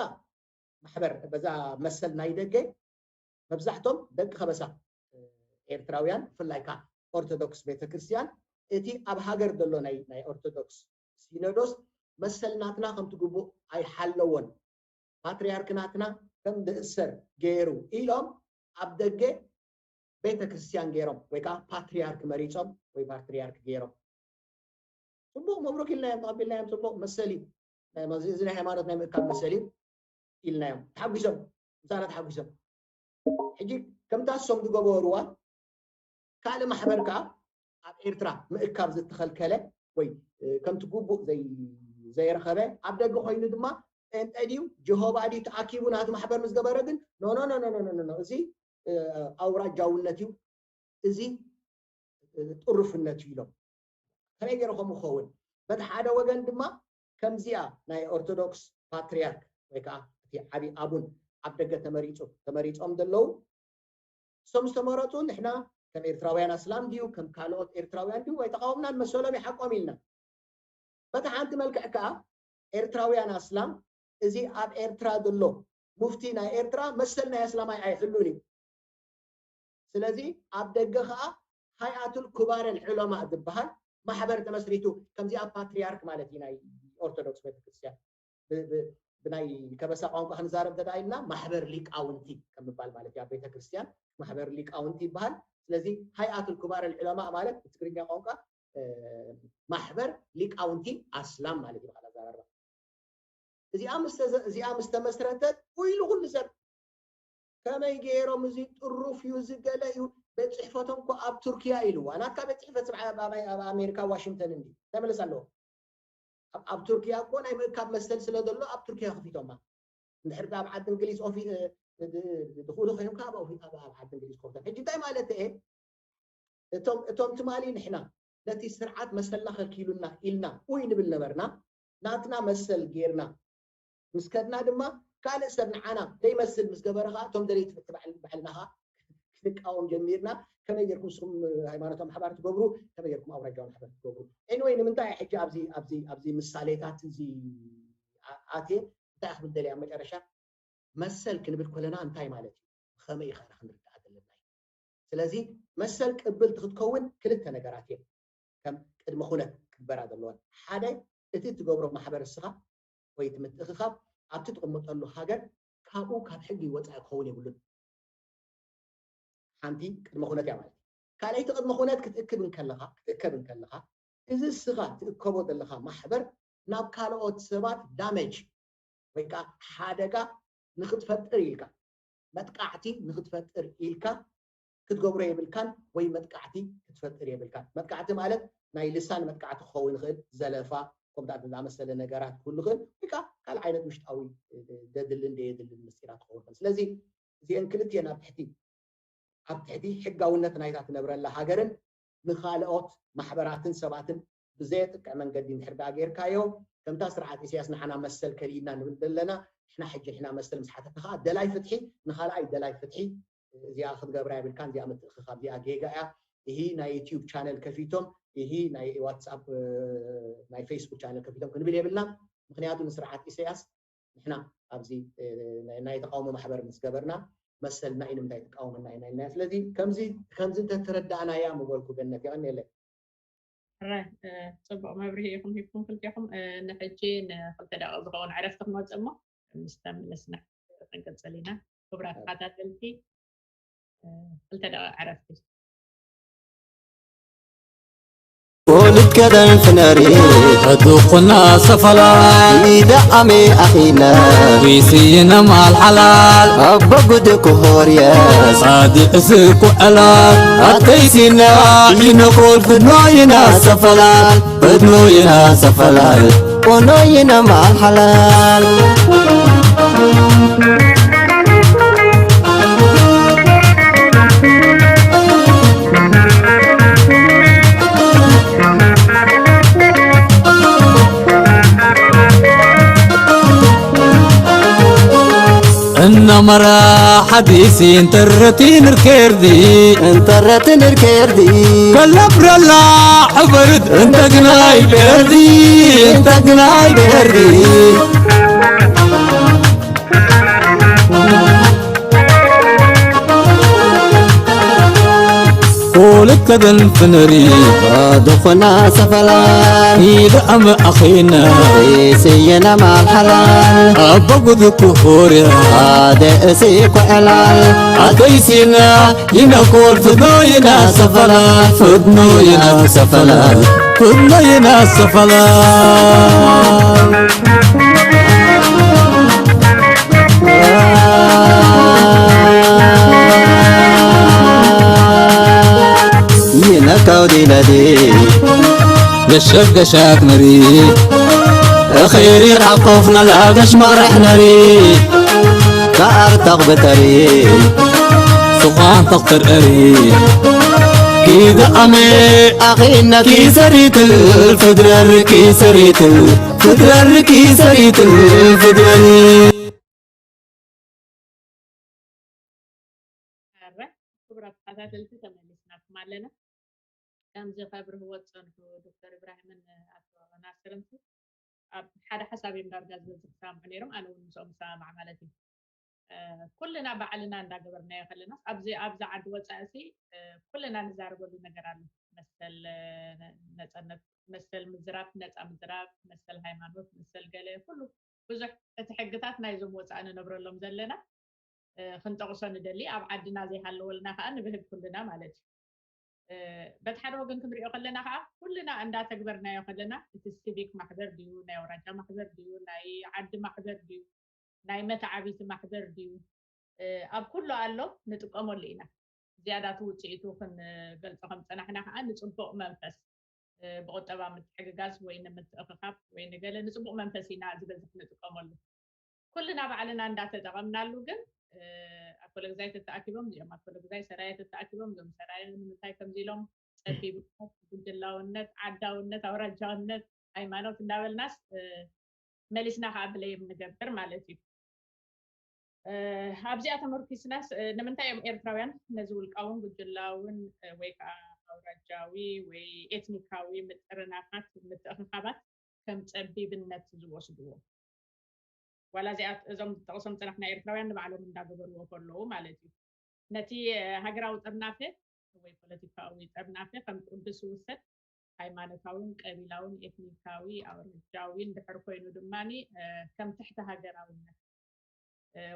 ማሕበር በዛ መሰል ናይ ደገ መብዛሕቶም ደቂ ከበሳ ኤርትራውያን ብፍላይ ከዓ ኦርቶዶክስ ቤተክርስትያን እቲ ኣብ ሃገር ዘሎ ናይ ናይ ኦርቶዶክስ ሲኖዶስ መሰል ናትና ከምቲ ግቡእ ኣይሓለዎን፣ ፓትርያርክ ናትና ከም ዝእሰር ገይሩ ኢሎም ኣብ ደገ ቤተክርስትያን ገይሮም ወይ ከዓ ፓትርያርክ መሪፆም ወይ ፓትርያርክ ገይሮም። ጽቡቅ መብሩክ ኢልናዮም ተቐቢልናዮም። ጽቡቅ መሰል እዩ። እዚ ናይ ሃይማኖት ናይ ምእካብ መሰል እዩ ኢልናዮም። ተሓጒሶም፣ ምሳና ተሓጒሶም። ሕጂ ከምታ እሶም ዝገበርዋ ካልእ ማሕበር ከዓ ኣብ ኤርትራ ምእካብ ዝተኸልከለ ወይ ከምቲ ግቡእ ዘይረኸበ ኣብ ደገ ኮይኑ ድማ ጴንጠ ድዩ ጀሆባ ድዩ ተኣኪቡ ናቱ ማሕበር ምስ ገበረ ግን ኖ ኖ ኖ እዚ ኣውራጃውነት እዩ፣ እዚ ጥሩፍነት እዩ ኢሎም። ከመይ ገይሩ ከምኡ ክኸውን? በቲ ሓደ ወገን ድማ ከምዚኣ ናይ ኦርቶዶክስ ፓትርያርክ ወይ ከዓ እቲ ዓብዪ ኣቡን ኣብ ደገ ተመሪፁ ተመሪፆም ዘለዉ እሶም ዝተመረፁ ንሕና ከም ኤርትራውያን ኣስላም ድዩ ከም ካልኦት ኤርትራውያን ድዩ ኣይተቃወምናን፣ መሰሎም ይሓቆም ኢልና። በቲ ሓንቲ መልክዕ ከዓ ኤርትራውያን ኣስላም እዚ ኣብ ኤርትራ ዘሎ ሙፍቲ ናይ ኤርትራ መሰል ናይ ኣስላማይ ኣይሕሉን እዩ። ስለዚ ኣብ ደገ ከዓ ሃይኣቱል ኩባረል ዑለማ ዝበሃል ማሕበር ተመስሪቱ ከምዚኣ ፓትርያርክ ማለት እዩ ናይ ኦርቶዶክስ ቤተክርስትያን ብናይ ከበሳ ቋንቋ ክንዛረብ እንተደኣ ኢልና ማሕበር ሊቃውንቲ ከምባል ማለት እዩ ኣብ ቤተክርስትያን ማሕበር ሊቃውንቲ ይበሃል። ስለዚ ሃይኣቱል ኩባረል ዑለማ ማለት ብትግርኛ ቋንቋ ማሕበር ሊቃውንቲ ኣስላም ማለት እዩ በቃ ኣዘራርባ። እዚኣ ምስ ተዘ- እዚኣ ምስ ተመስረተት ኢሉ ኩሉ ሰብ ከመይ ገይሮም እዚ ጥሩፍ እዩ እዚ ገለ እዩ ቤት ፅሕፈቶም እኮ ኣብ ቱርኪያ ኢልዋ ናትካ ቤት ፅሕፈት ስብ ኣብ ኣሜሪካ ዋሽንግተን እንዲ ተመለስ ኣለዎ ኣብ ቱርኪያ እኮ ናይ ምእካብ መሰል ስለ ዘሎ ኣብ ቱርኪያ ከፊቶማ እንድሕር ኣብ ዓዲ እንግሊዝ ኦፊ ድኽእሉ ኮይኖም ካብ ኣብ ዓዲ እንግሊዝ ከፍቶም ሕጂ እንታይ ማለት እየ እቶም ትማሊ ንሕና ነቲ ስርዓት መሰልና ከልኪሉና ኢልና ኡይ ንብል ነበርና ናትና መሰል ጌርና ምስ ከድና ድማ ካልእ ሰብ ንዓና ዘይመስል ምስ ገበረ ከዓ እቶም ደለይቲ ፍትሒ ባዕልና ከዓ ክንቃወም ጀሚርና ከመይ ጌርኩም ንስኹም ሃይማኖታዊ ማሕበር ትገብሩ ከመይ ጌርኩም ኣውራጃዊ ማሕበር ትገብሩ anyway ንምንታይ ሕጂ ኣብዚ ኣብዚ ኣብዚ ምሳሌታት እዚ ኣትየ እንታይ ክብል ደልየ ኣብ መጨረሻ መሰል ክንብል ከለና እንታይ ማለት እዩ ብኸመይ ኢኻና ክንርዳእ ዘለና እዩ ስለዚ መሰል ቅብልቲ ክትከውን ክልተ ነገራት እዮም ከም ቅድመ ኩነት ክግበራ ዘለወን ሓደ እቲ ትገብሮ ማሕበር እስኻ ወይ እቲ ምትእኽኻብ ኣብቲ ትቕመጠሉ ሃገር ካብኡ ካብ ሕጊ ወፃኢ ክኸውን የብሉን ሓንቲ ቅድመ ኩነት እያ ማለት ካልኣይቲ ቅድመ ኩነት ክትእክብ እንከለኻ ክትእከብ እንከለኻ እዚ እስኻ ትእከቦ ዘለኻ ማሕበር ናብ ካልኦት ሰባት damage ወይ ከዓ ሓደጋ ንክትፈጥር ኢልካ መጥቃዕቲ ንክትፈጥር ኢልካ ክትገብሮ የብልካን ወይ መጥቃዕቲ ክትፈጥር የብልካን። መጥቃዕቲ ማለት ናይ ልሳን መጥቃዕቲ ክኸውን ይኽእል፣ ዘለፋ፣ ከምታት ዝኣመሰለ ነገራት ክህሉ ይኽእል፣ ወይ ከዓ ካልእ ዓይነት ውሽጣዊ ዘድልን ዘየድልን ምስጢራት ክኸውን ይኽእል። ስለዚ እዚአን ክልቲአን ኣብ ትሕቲ ኣብ ትሕቲ ሕጋውነት ናይታ ትነብረላ ሃገርን ንኻልኦት ማሕበራትን ሰባትን ብዘየጥቅዕ መንገዲ እንድሕር ደኣ ጌርካዮ ከምታ ስርዓት ኢሳያስ ንዓና መሰል ከሊእና ንብል ዘለና ንሕና ሕጂ ንሕና መሰል ምስ ሓተትና ከዓ ደላይ ፍትሒ ንኻልኣይ ደላይ ፍትሒ እዚኣ ክትገብራ የብልካን እዚኣ ምትእኽኻብ እዚኣ ጌጋ እያ ይሂ ናይ ዩትዩብ ቻነል ከፊቶም ይሂ ናይ ዋትስኣፕ ናይ ፌስቡክ ቻነል ከፊቶም ክንብል የብልና ምክንያቱ ንስርዓት ኢሳያስ ንሕና ኣብዚ ናይ ተቃውሞ ማሕበር ምስ ገበርና መሰልና እዩ ንምንታይ ትቃወመና ኢና ኢልና ስለዚ ከምዚ ከምዚ እንተተረዳእናያ ምበልኩ ገነት የቐንየለይ ሕራይ ፅቡቅ መብርሂ ኢኹም ሂብኩም ክልቴኹም ንሕጂ ንክልተ ደቂቅ ዝኸውን ዕረፍቲ ክንወፅእ እሞ ምስ ተመለስና ክንቅፅል ኢና ክቡራት ተኸታተልቲ ክልተ ደቂቅ ዕረፍቲ ኦልካ ገደል ፍነሪ فتوقنا سفلا ኢደ ኣሜ ኣኺለ ويسينا مع الحلال ኣቦ ጉድ ክሆርየ صادق سكو ألا ኣተይሲና ይነኮል ፍድኖይና ሰፈላል ፍድኖይና ሰፈላል ቆኖይና ማል ሓላል እነመራ ሓዲስ እንተረቲን ርኬርዲ እንተረትን ርኬርዲ ከለብረላ ሕበርት እንተግናይ ቤርዲ እንተግናይ ቤርዲ ولك تدن فنري ድኾና ሰፈላል إذا أم أخينا ስየና ማል ሓላል أبغض كفوريا ኣደ እሲ ኮዕላል أتيسينا ينقول فدوينا سفلا فدنوينا سفلا فدنوينا سفلا ይነካው ዲለዲ قشاك قشاك نري ኸይሪ ዓቆፍና ላገሽ መቕርሕ ነሪ ከኣርታቕ ብተሪ سخان تختر أري كيد أمي أخينا كي سريت الفدرر كي سريت الفدرر كي سريت الفدرر ክቡራት ተኸታተልቲ ተመሊስናኩም ኣለና። ከምዚ ከብርህዎ ዝፀንሑ ዶክተር ኢብራሂምን ኣቶ ናስርን ኣብ ሓደ ሓሳብ እዮም ዳርጋ ዝበዝሕ ክሰማምዑ ነይሮም፣ ኣነ እውን ምስኦም ይሰማማዕ ማለት እዩ። ኩልና ባዕልና እንዳገበርናዮ ከለናስ ኣብዚ ኣብዚ ዓዲ ወፃእሲ ኩልና ንዛረበሉ ነገር ኣሎ። መሰል ነፃነት፣ መሰል ምዝራብ፣ ነፃ ምዝራብ፣ መሰል ሃይማኖት፣ መሰል ገለ ኩሉ ብዙሕ እቲ ሕግታት ናይዞም ወፃእ ንነብረሎም ዘለና ክንጠቕሶ ንደሊ፣ ኣብ ዓድና ዘይሃለወልና ከዓ ንብህግ ኩልና ማለት እዩ። በቲ ሓደ ወገን ክንሪኦ ከለና ከዓ ኩልና እንዳተግበርናዮ ከለና እቲ ሲቪክ ማሕበር ድዩ፣ ናይ ኣውራጃ ማሕበር ድዩ፣ ናይ ዓዲ ማሕበር ድዩ፣ ናይ መተዓቢቲ ማሕበር ድዩ፣ ኣብ ኩሉ ኣሎ፣ ንጥቀመሉ ኢና። ዝያዳ እቲ ውፅኢቱ ክንገልፆ ከም ዝፀናሕና ከዓ ንፅቡቕ መንፈስ ብቁጠባ ምትሕግጋዝ ወይ ንምትእኽኻብ ወይ ንገለ ንፅቡቕ መንፈስ ኢና ዝበዝሕ ንጥቀመሉ። ኩልና ባዕልና እንዳተጠቐምናሉ ግን ኣኮለግዛይ ተተኣኪቦም እዚኦም ኣኮለግዛይ ሰራየ ተተኣኪቦም እዞም ሰራየ ንምንታይ ከምዚ ኢሎም ጸቢብነት፣ ጉጅላውነት፣ ዓዳውነት፣ ኣውራጃውነት፣ ሃይማኖት እንዳበልናስ መሊስና ከዓ ብለይም ንገብር ማለት እዩ። ኣብዚኣ ተመርኪስናስ ንምንታይ እዮም ኤርትራውያን ነዚ ውልቃውን ጉጅላውን ወይ ከዓ ኣውራጃዊ ወይ ኤትኒካዊ ምጥርናፋት ምትእኽኻባት ከም ጸቢብነት ዝወስድዎ? ዋላ እዚኣ እዞም ዝጠቕሶም ዝጸናሕና ኤርትራውያን ንባዕሎም እንዳገበርዎ ከለዉ ማለት እዩ። ነቲ ሃገራዊ ጥርናፈ ወይ ፖለቲካዊ ጥርናፈ ከም ቅዱስ ዝውሰድ ሃይማኖታውን ቀቢላውን ኤትኒካዊ ኣውራጃዊ እንድሕር ኮይኑ ድማ ከም ትሕቲ ሃገራውነት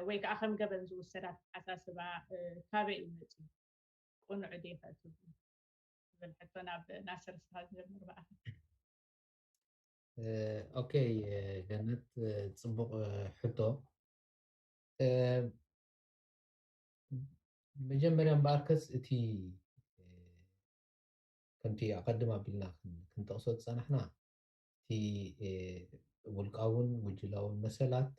ወይ ከዓ ከም ገበን ዝውሰድ ኣተሓሳስባ ካበይ እዩ መፅዩ? ቅኑዕ ድዩ ትብሉ? ዝብል ሕቶ ናብ ናስር ስኻ ዝጀምር በኣ። ኦኬ ገነት፣ ፅቡቕ ሕቶ። መጀመርያ እምበኣርከስ እቲ ከምቲ ኣቐድም ኣቢልና ክንጠቕሶ ዝፀናሕና እቲ ውልቃውን ጉጅላውን መሰላት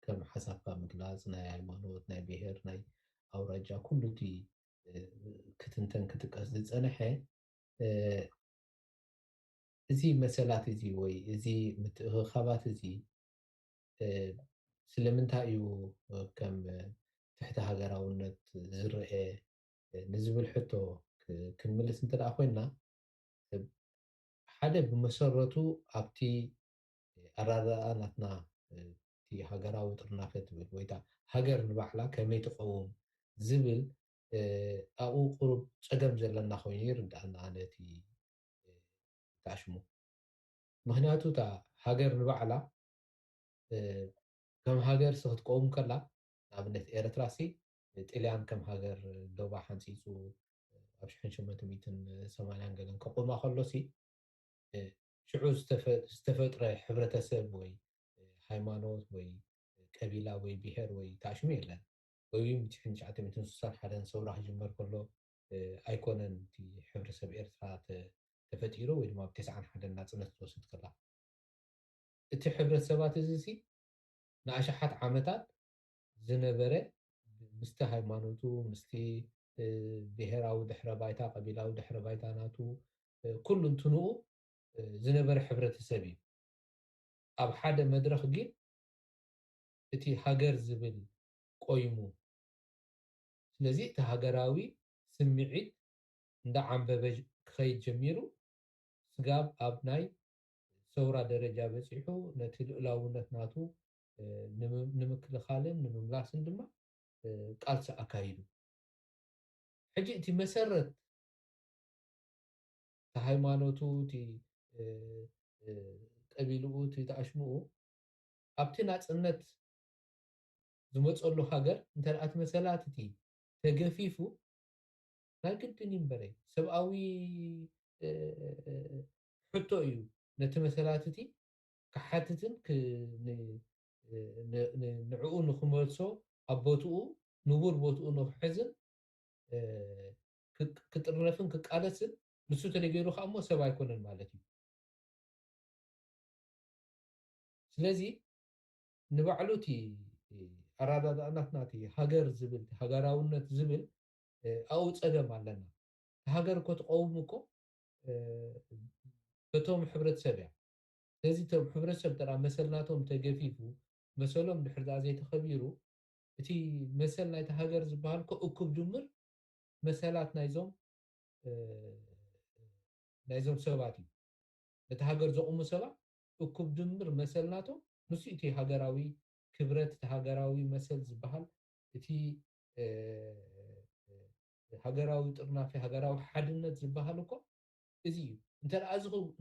ከም ሓሳብካ ምግላፅ ናይ ሃይማኖት ናይ ብሄር ናይ ኣውራጃ ኩሉ እቲ ክትንተን ክጥቀስ ዝፀንሐ እዚ መሰላት እዚ ወይ እዚ ምትእኽኻባት እዚ ስለምንታይ እዩ ከም ትሕቲ ሃገራውነት ዝረአ ንዝብል ሕቶ ክንምልስ እንተ ደኣ ኮይንና ሓደ ብመሰረቱ ኣብቲ ኣረዳድኣ ናትና እቲ ሃገራዊ ጥርናፈ ትብል ወይ ሃገር ንባዕላ ከመይ ትቐውም ዝብል ኣብኡ ቁሩብ ፀገም ዘለና ኮይኑ ይርድኣና ኣነ እቲ ተኣሽሙ። ምክንያቱ እታ ሃገር ንባዕላ ከም ሃገር ሲ ክትቀውም ከላ ንኣብነት ኤርትራ ሲ ጥልያን ከም ሃገር ዶባ ሓንፂፁ ኣብ ሽሕን ሸሞንተ ሚእትን ሰማንያን ገለን ከቁማ ከሎ ሲ ሽዑ ዝተፈጥረ ሕብረተሰብ ወይ ሃይማኖት ወይ ቀቢላ ወይ ብሄር ወይ ታሽሙ የለን። ወይ እውን ብትሽዓተ ሚእትን ስሳን ሓደን ሰውራ ክጅመር ከሎ ኣይኮነን እቲ ሕብረተሰብ ኤርትራ ተፈጢሩ ወይ ድማ ብ ተስዓን ሓደን ናፅነት ዝወሰድ ከላ። እቲ ሕብረተሰባት እዚ ሲ ንኣሽሓት ዓመታት ዝነበረ ምስቲ ሃይማኖቱ ምስቲ ብሄራዊ ድሕረ ባይታ ቀቢላዊ ድሕረ ባይታ ናቱ ኩሉ እንትንኡ ዝነበረ ሕብረተሰብ እዩ። ኣብ ሓደ መድረኽ ግን እቲ ሃገር ዝብል ቆይሙ። ስለዚ እቲ ሃገራዊ ስምዒት እንዳ ዓንበበ ክኸይድ ጀሚሩ። ስጋብ ኣብ ናይ ሰውራ ደረጃ በፂሑ ነቲ ልኡላውነት ናቱ ንምክልኻልን ንምምላስን ድማ ቃልሲ ኣካይዱ። ሕጂ እቲ መሰረት እቲ ሃይማኖቱ እቲ ቀቢልኡ እቲ ተኣሽምኡ ኣብቲ ናፅነት ዝመፀሉ ሃገር እንተ እቲ መሰላት እቲ ተገፊፉ ናይ ግድን ይንበረ ሰብኣዊ ሕቶ እዩ። ነቲ መሰላት እቲ ክሓትትን ንዕኡ ንክመልሶ ኣብ ቦትኡ ንቡር ቦትኡ ንክሕዝን ክጥርነፍን ክቃለስን ንሱ ተደገይሩ ከዓ እሞ ሰብ ኣይኮነን ማለት እዩ። ስለዚ ንባዕሉ እቲ ኣረዳድኣናትና እቲ ሃገር ዝብል ሃገራውነት ዝብል ኣብኡ ፀገም ኣለና። ሃገር እኮ ትቀውም እኮ በቶም ሕብረተሰብ እያ። ስለዚ እቶም ሕብረተሰብ ተራ መሰልናቶም ተገፊፉ መሰሎም ድሕር ዳኣ ዘይተኸቢሩ እቲ መሰል ናይቲ ሃገር ዝበሃል እኮ እኩብ ድምር መሰላት ናይዞም ናይዞም ሰባት እዩ። ነቲ ሃገር ዘቑሙ ሰባት እኩብ ድምር መሰል ናቶም ንሱ እቲ ሃገራዊ ክብረት እቲ ሃገራዊ መሰል ዝበሃል እቲ ሃገራዊ ጥርናፊ ሃገራዊ ሓድነት ዝበሃል እኮ እዚ እዩ።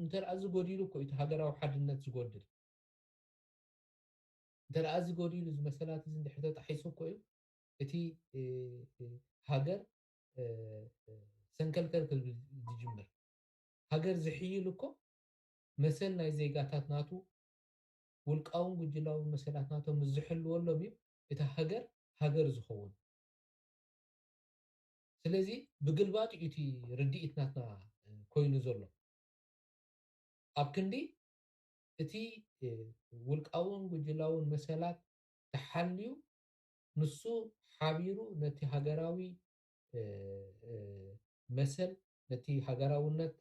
እንተ ደኣ ዝጎዲሉ እኮ እቲ ሃገራዊ ሓድነት ዝጎድል። እንተ ደኣ ዝጎዲሉ እዚ መሰላት እዚ እንድሕር ተጣሒሱ እኮ እዩ እቲ ሃገር ሰንከልከል ክብል ዝጅምር። ሃገር ዝሕይል እኮ መሰል ናይ ዜጋታት ናቱ ውልቃውን ጉጅላውን መሰላት ናቶም ምስ ዝሕልወሎም እዩ እቲ ሃገር ሃገር ዝኸውን። ስለዚ ብግልባጡ እዩ እቲ ርድኢት ናትና ኮይኑ ዘሎ። ኣብ ክንዲ እቲ ውልቃውን ጉጅላውን መሰላት ተሓልዩ ንሱ ሓቢሩ ነቲ ሃገራዊ መሰል ነቲ ሃገራውነት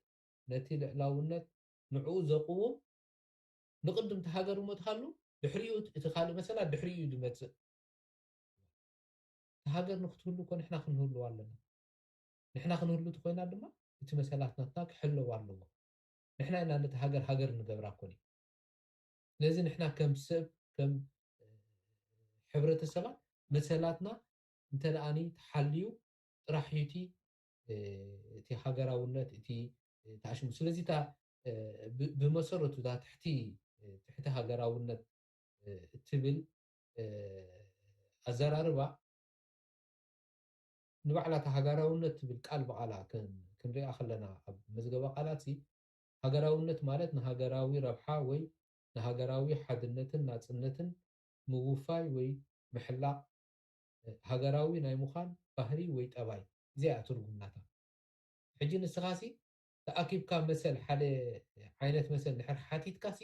ነቲ ልዕላውነት ንዕኡ ዘቕውም ንቕድም እቲ ሃገር እሞ ትሃሉ ድሕሪኡ እቲ ካልእ መሰላት ድሕሪኡ እዩ ዝመፅእ። እቲ ሃገር ንክትህሉ እኮ ንሕና ክንህልዋ ኣለና። ንሕና ክንህሉ እቲ ኮይና ድማ እቲ መሰላት ናትና ክሕለዋ ኣለዎ። ንሕና ኢና ነቲ ሃገር ሃገር ንገብራ እኮ። ስለዚ ንሕና ከም ሰብ ከም ሕብረተሰባት መሰላትና እንተ ደኣኒ ተሓልዩ ጥራሕ እዩ እቲ እቲ ሃገራውነት እቲ ተኣሽሙ። ስለዚ እታ ብመሰረቱ እዛ ትሕቲ ትሕቲ ሃገራውነት እትብል ኣዘራርባ ንባዕላ እታ ሃገራውነት ትብል ቃል ብቓላ ክንሪኣ ከለና ኣብ መዝገበ ቃላት ሃገራውነት ማለት ንሃገራዊ ረብሓ ወይ ንሃገራዊ ሓድነትን ናፅነትን ምውፋይ ወይ ምሕላቕ ሃገራዊ ናይ ምዃን ባህሪ ወይ ጠባይ እዚኣ ትርጉም ናታ። ሕጂ ንስኻሲ ተኣኪብካ መሰል ሓደ ዓይነት መሰል ድሕር ሓቲትካሲ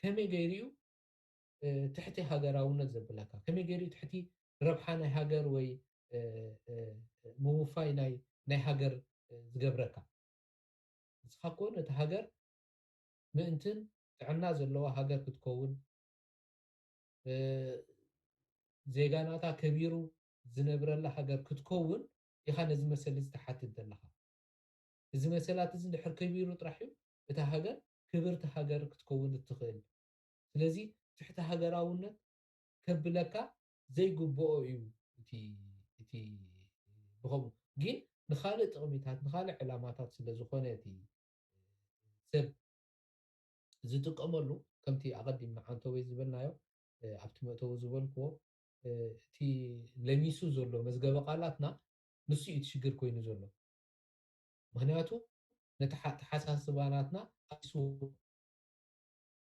ከመይ ገይሩ እዩ ትሕቲ ሃገራውነት ዘብለካ? ከመይ ገይሩ እዩ ትሕቲ ረብሓ ናይ ሃገር ወይ ምውፋይ ናይ ናይ ሃገር ዝገብረካ? ንስኻ እኮ ነቲ ሃገር ምእንትን ጥዕና ዘለዋ ሃገር ክትከውን ዜጋ ናታ ከቢሩ ዝነብረላ ሃገር ክትከውን ኢኻ ነዚ መሰል እዚ ትሓትት ዘለኻ። እዚ መሰላት እዚ እንድሕር ከቢሩ ጥራሕ እዩ እታ ሃገር ክብርቲ ሃገር ክትከውን እትኽእል። ስለዚ ትሕቲ ሃገራውነት ከብለካ ዘይግብኦ እዩ እቲ እቲ ብኸምኡ ግን ንኻልእ ጥቕሚታት ንኻልእ ዕላማታት ስለ ዝኾነ እቲ ሰብ ዝጥቀመሉ ከምቲ ኣቐዲምና ዓንተወይ ዝበልናዮ ኣብቲ መእተዊ ዝበልክዎ እቲ ለሚሱ ዘሎ መዝገበ ቃላትና ንሱ እዩ እቲ ሽግር ኮይኑ ዘሎ። ምክንያቱ ነቲ ሓ- ኣተሓሳስባ ናትና ኣስዎ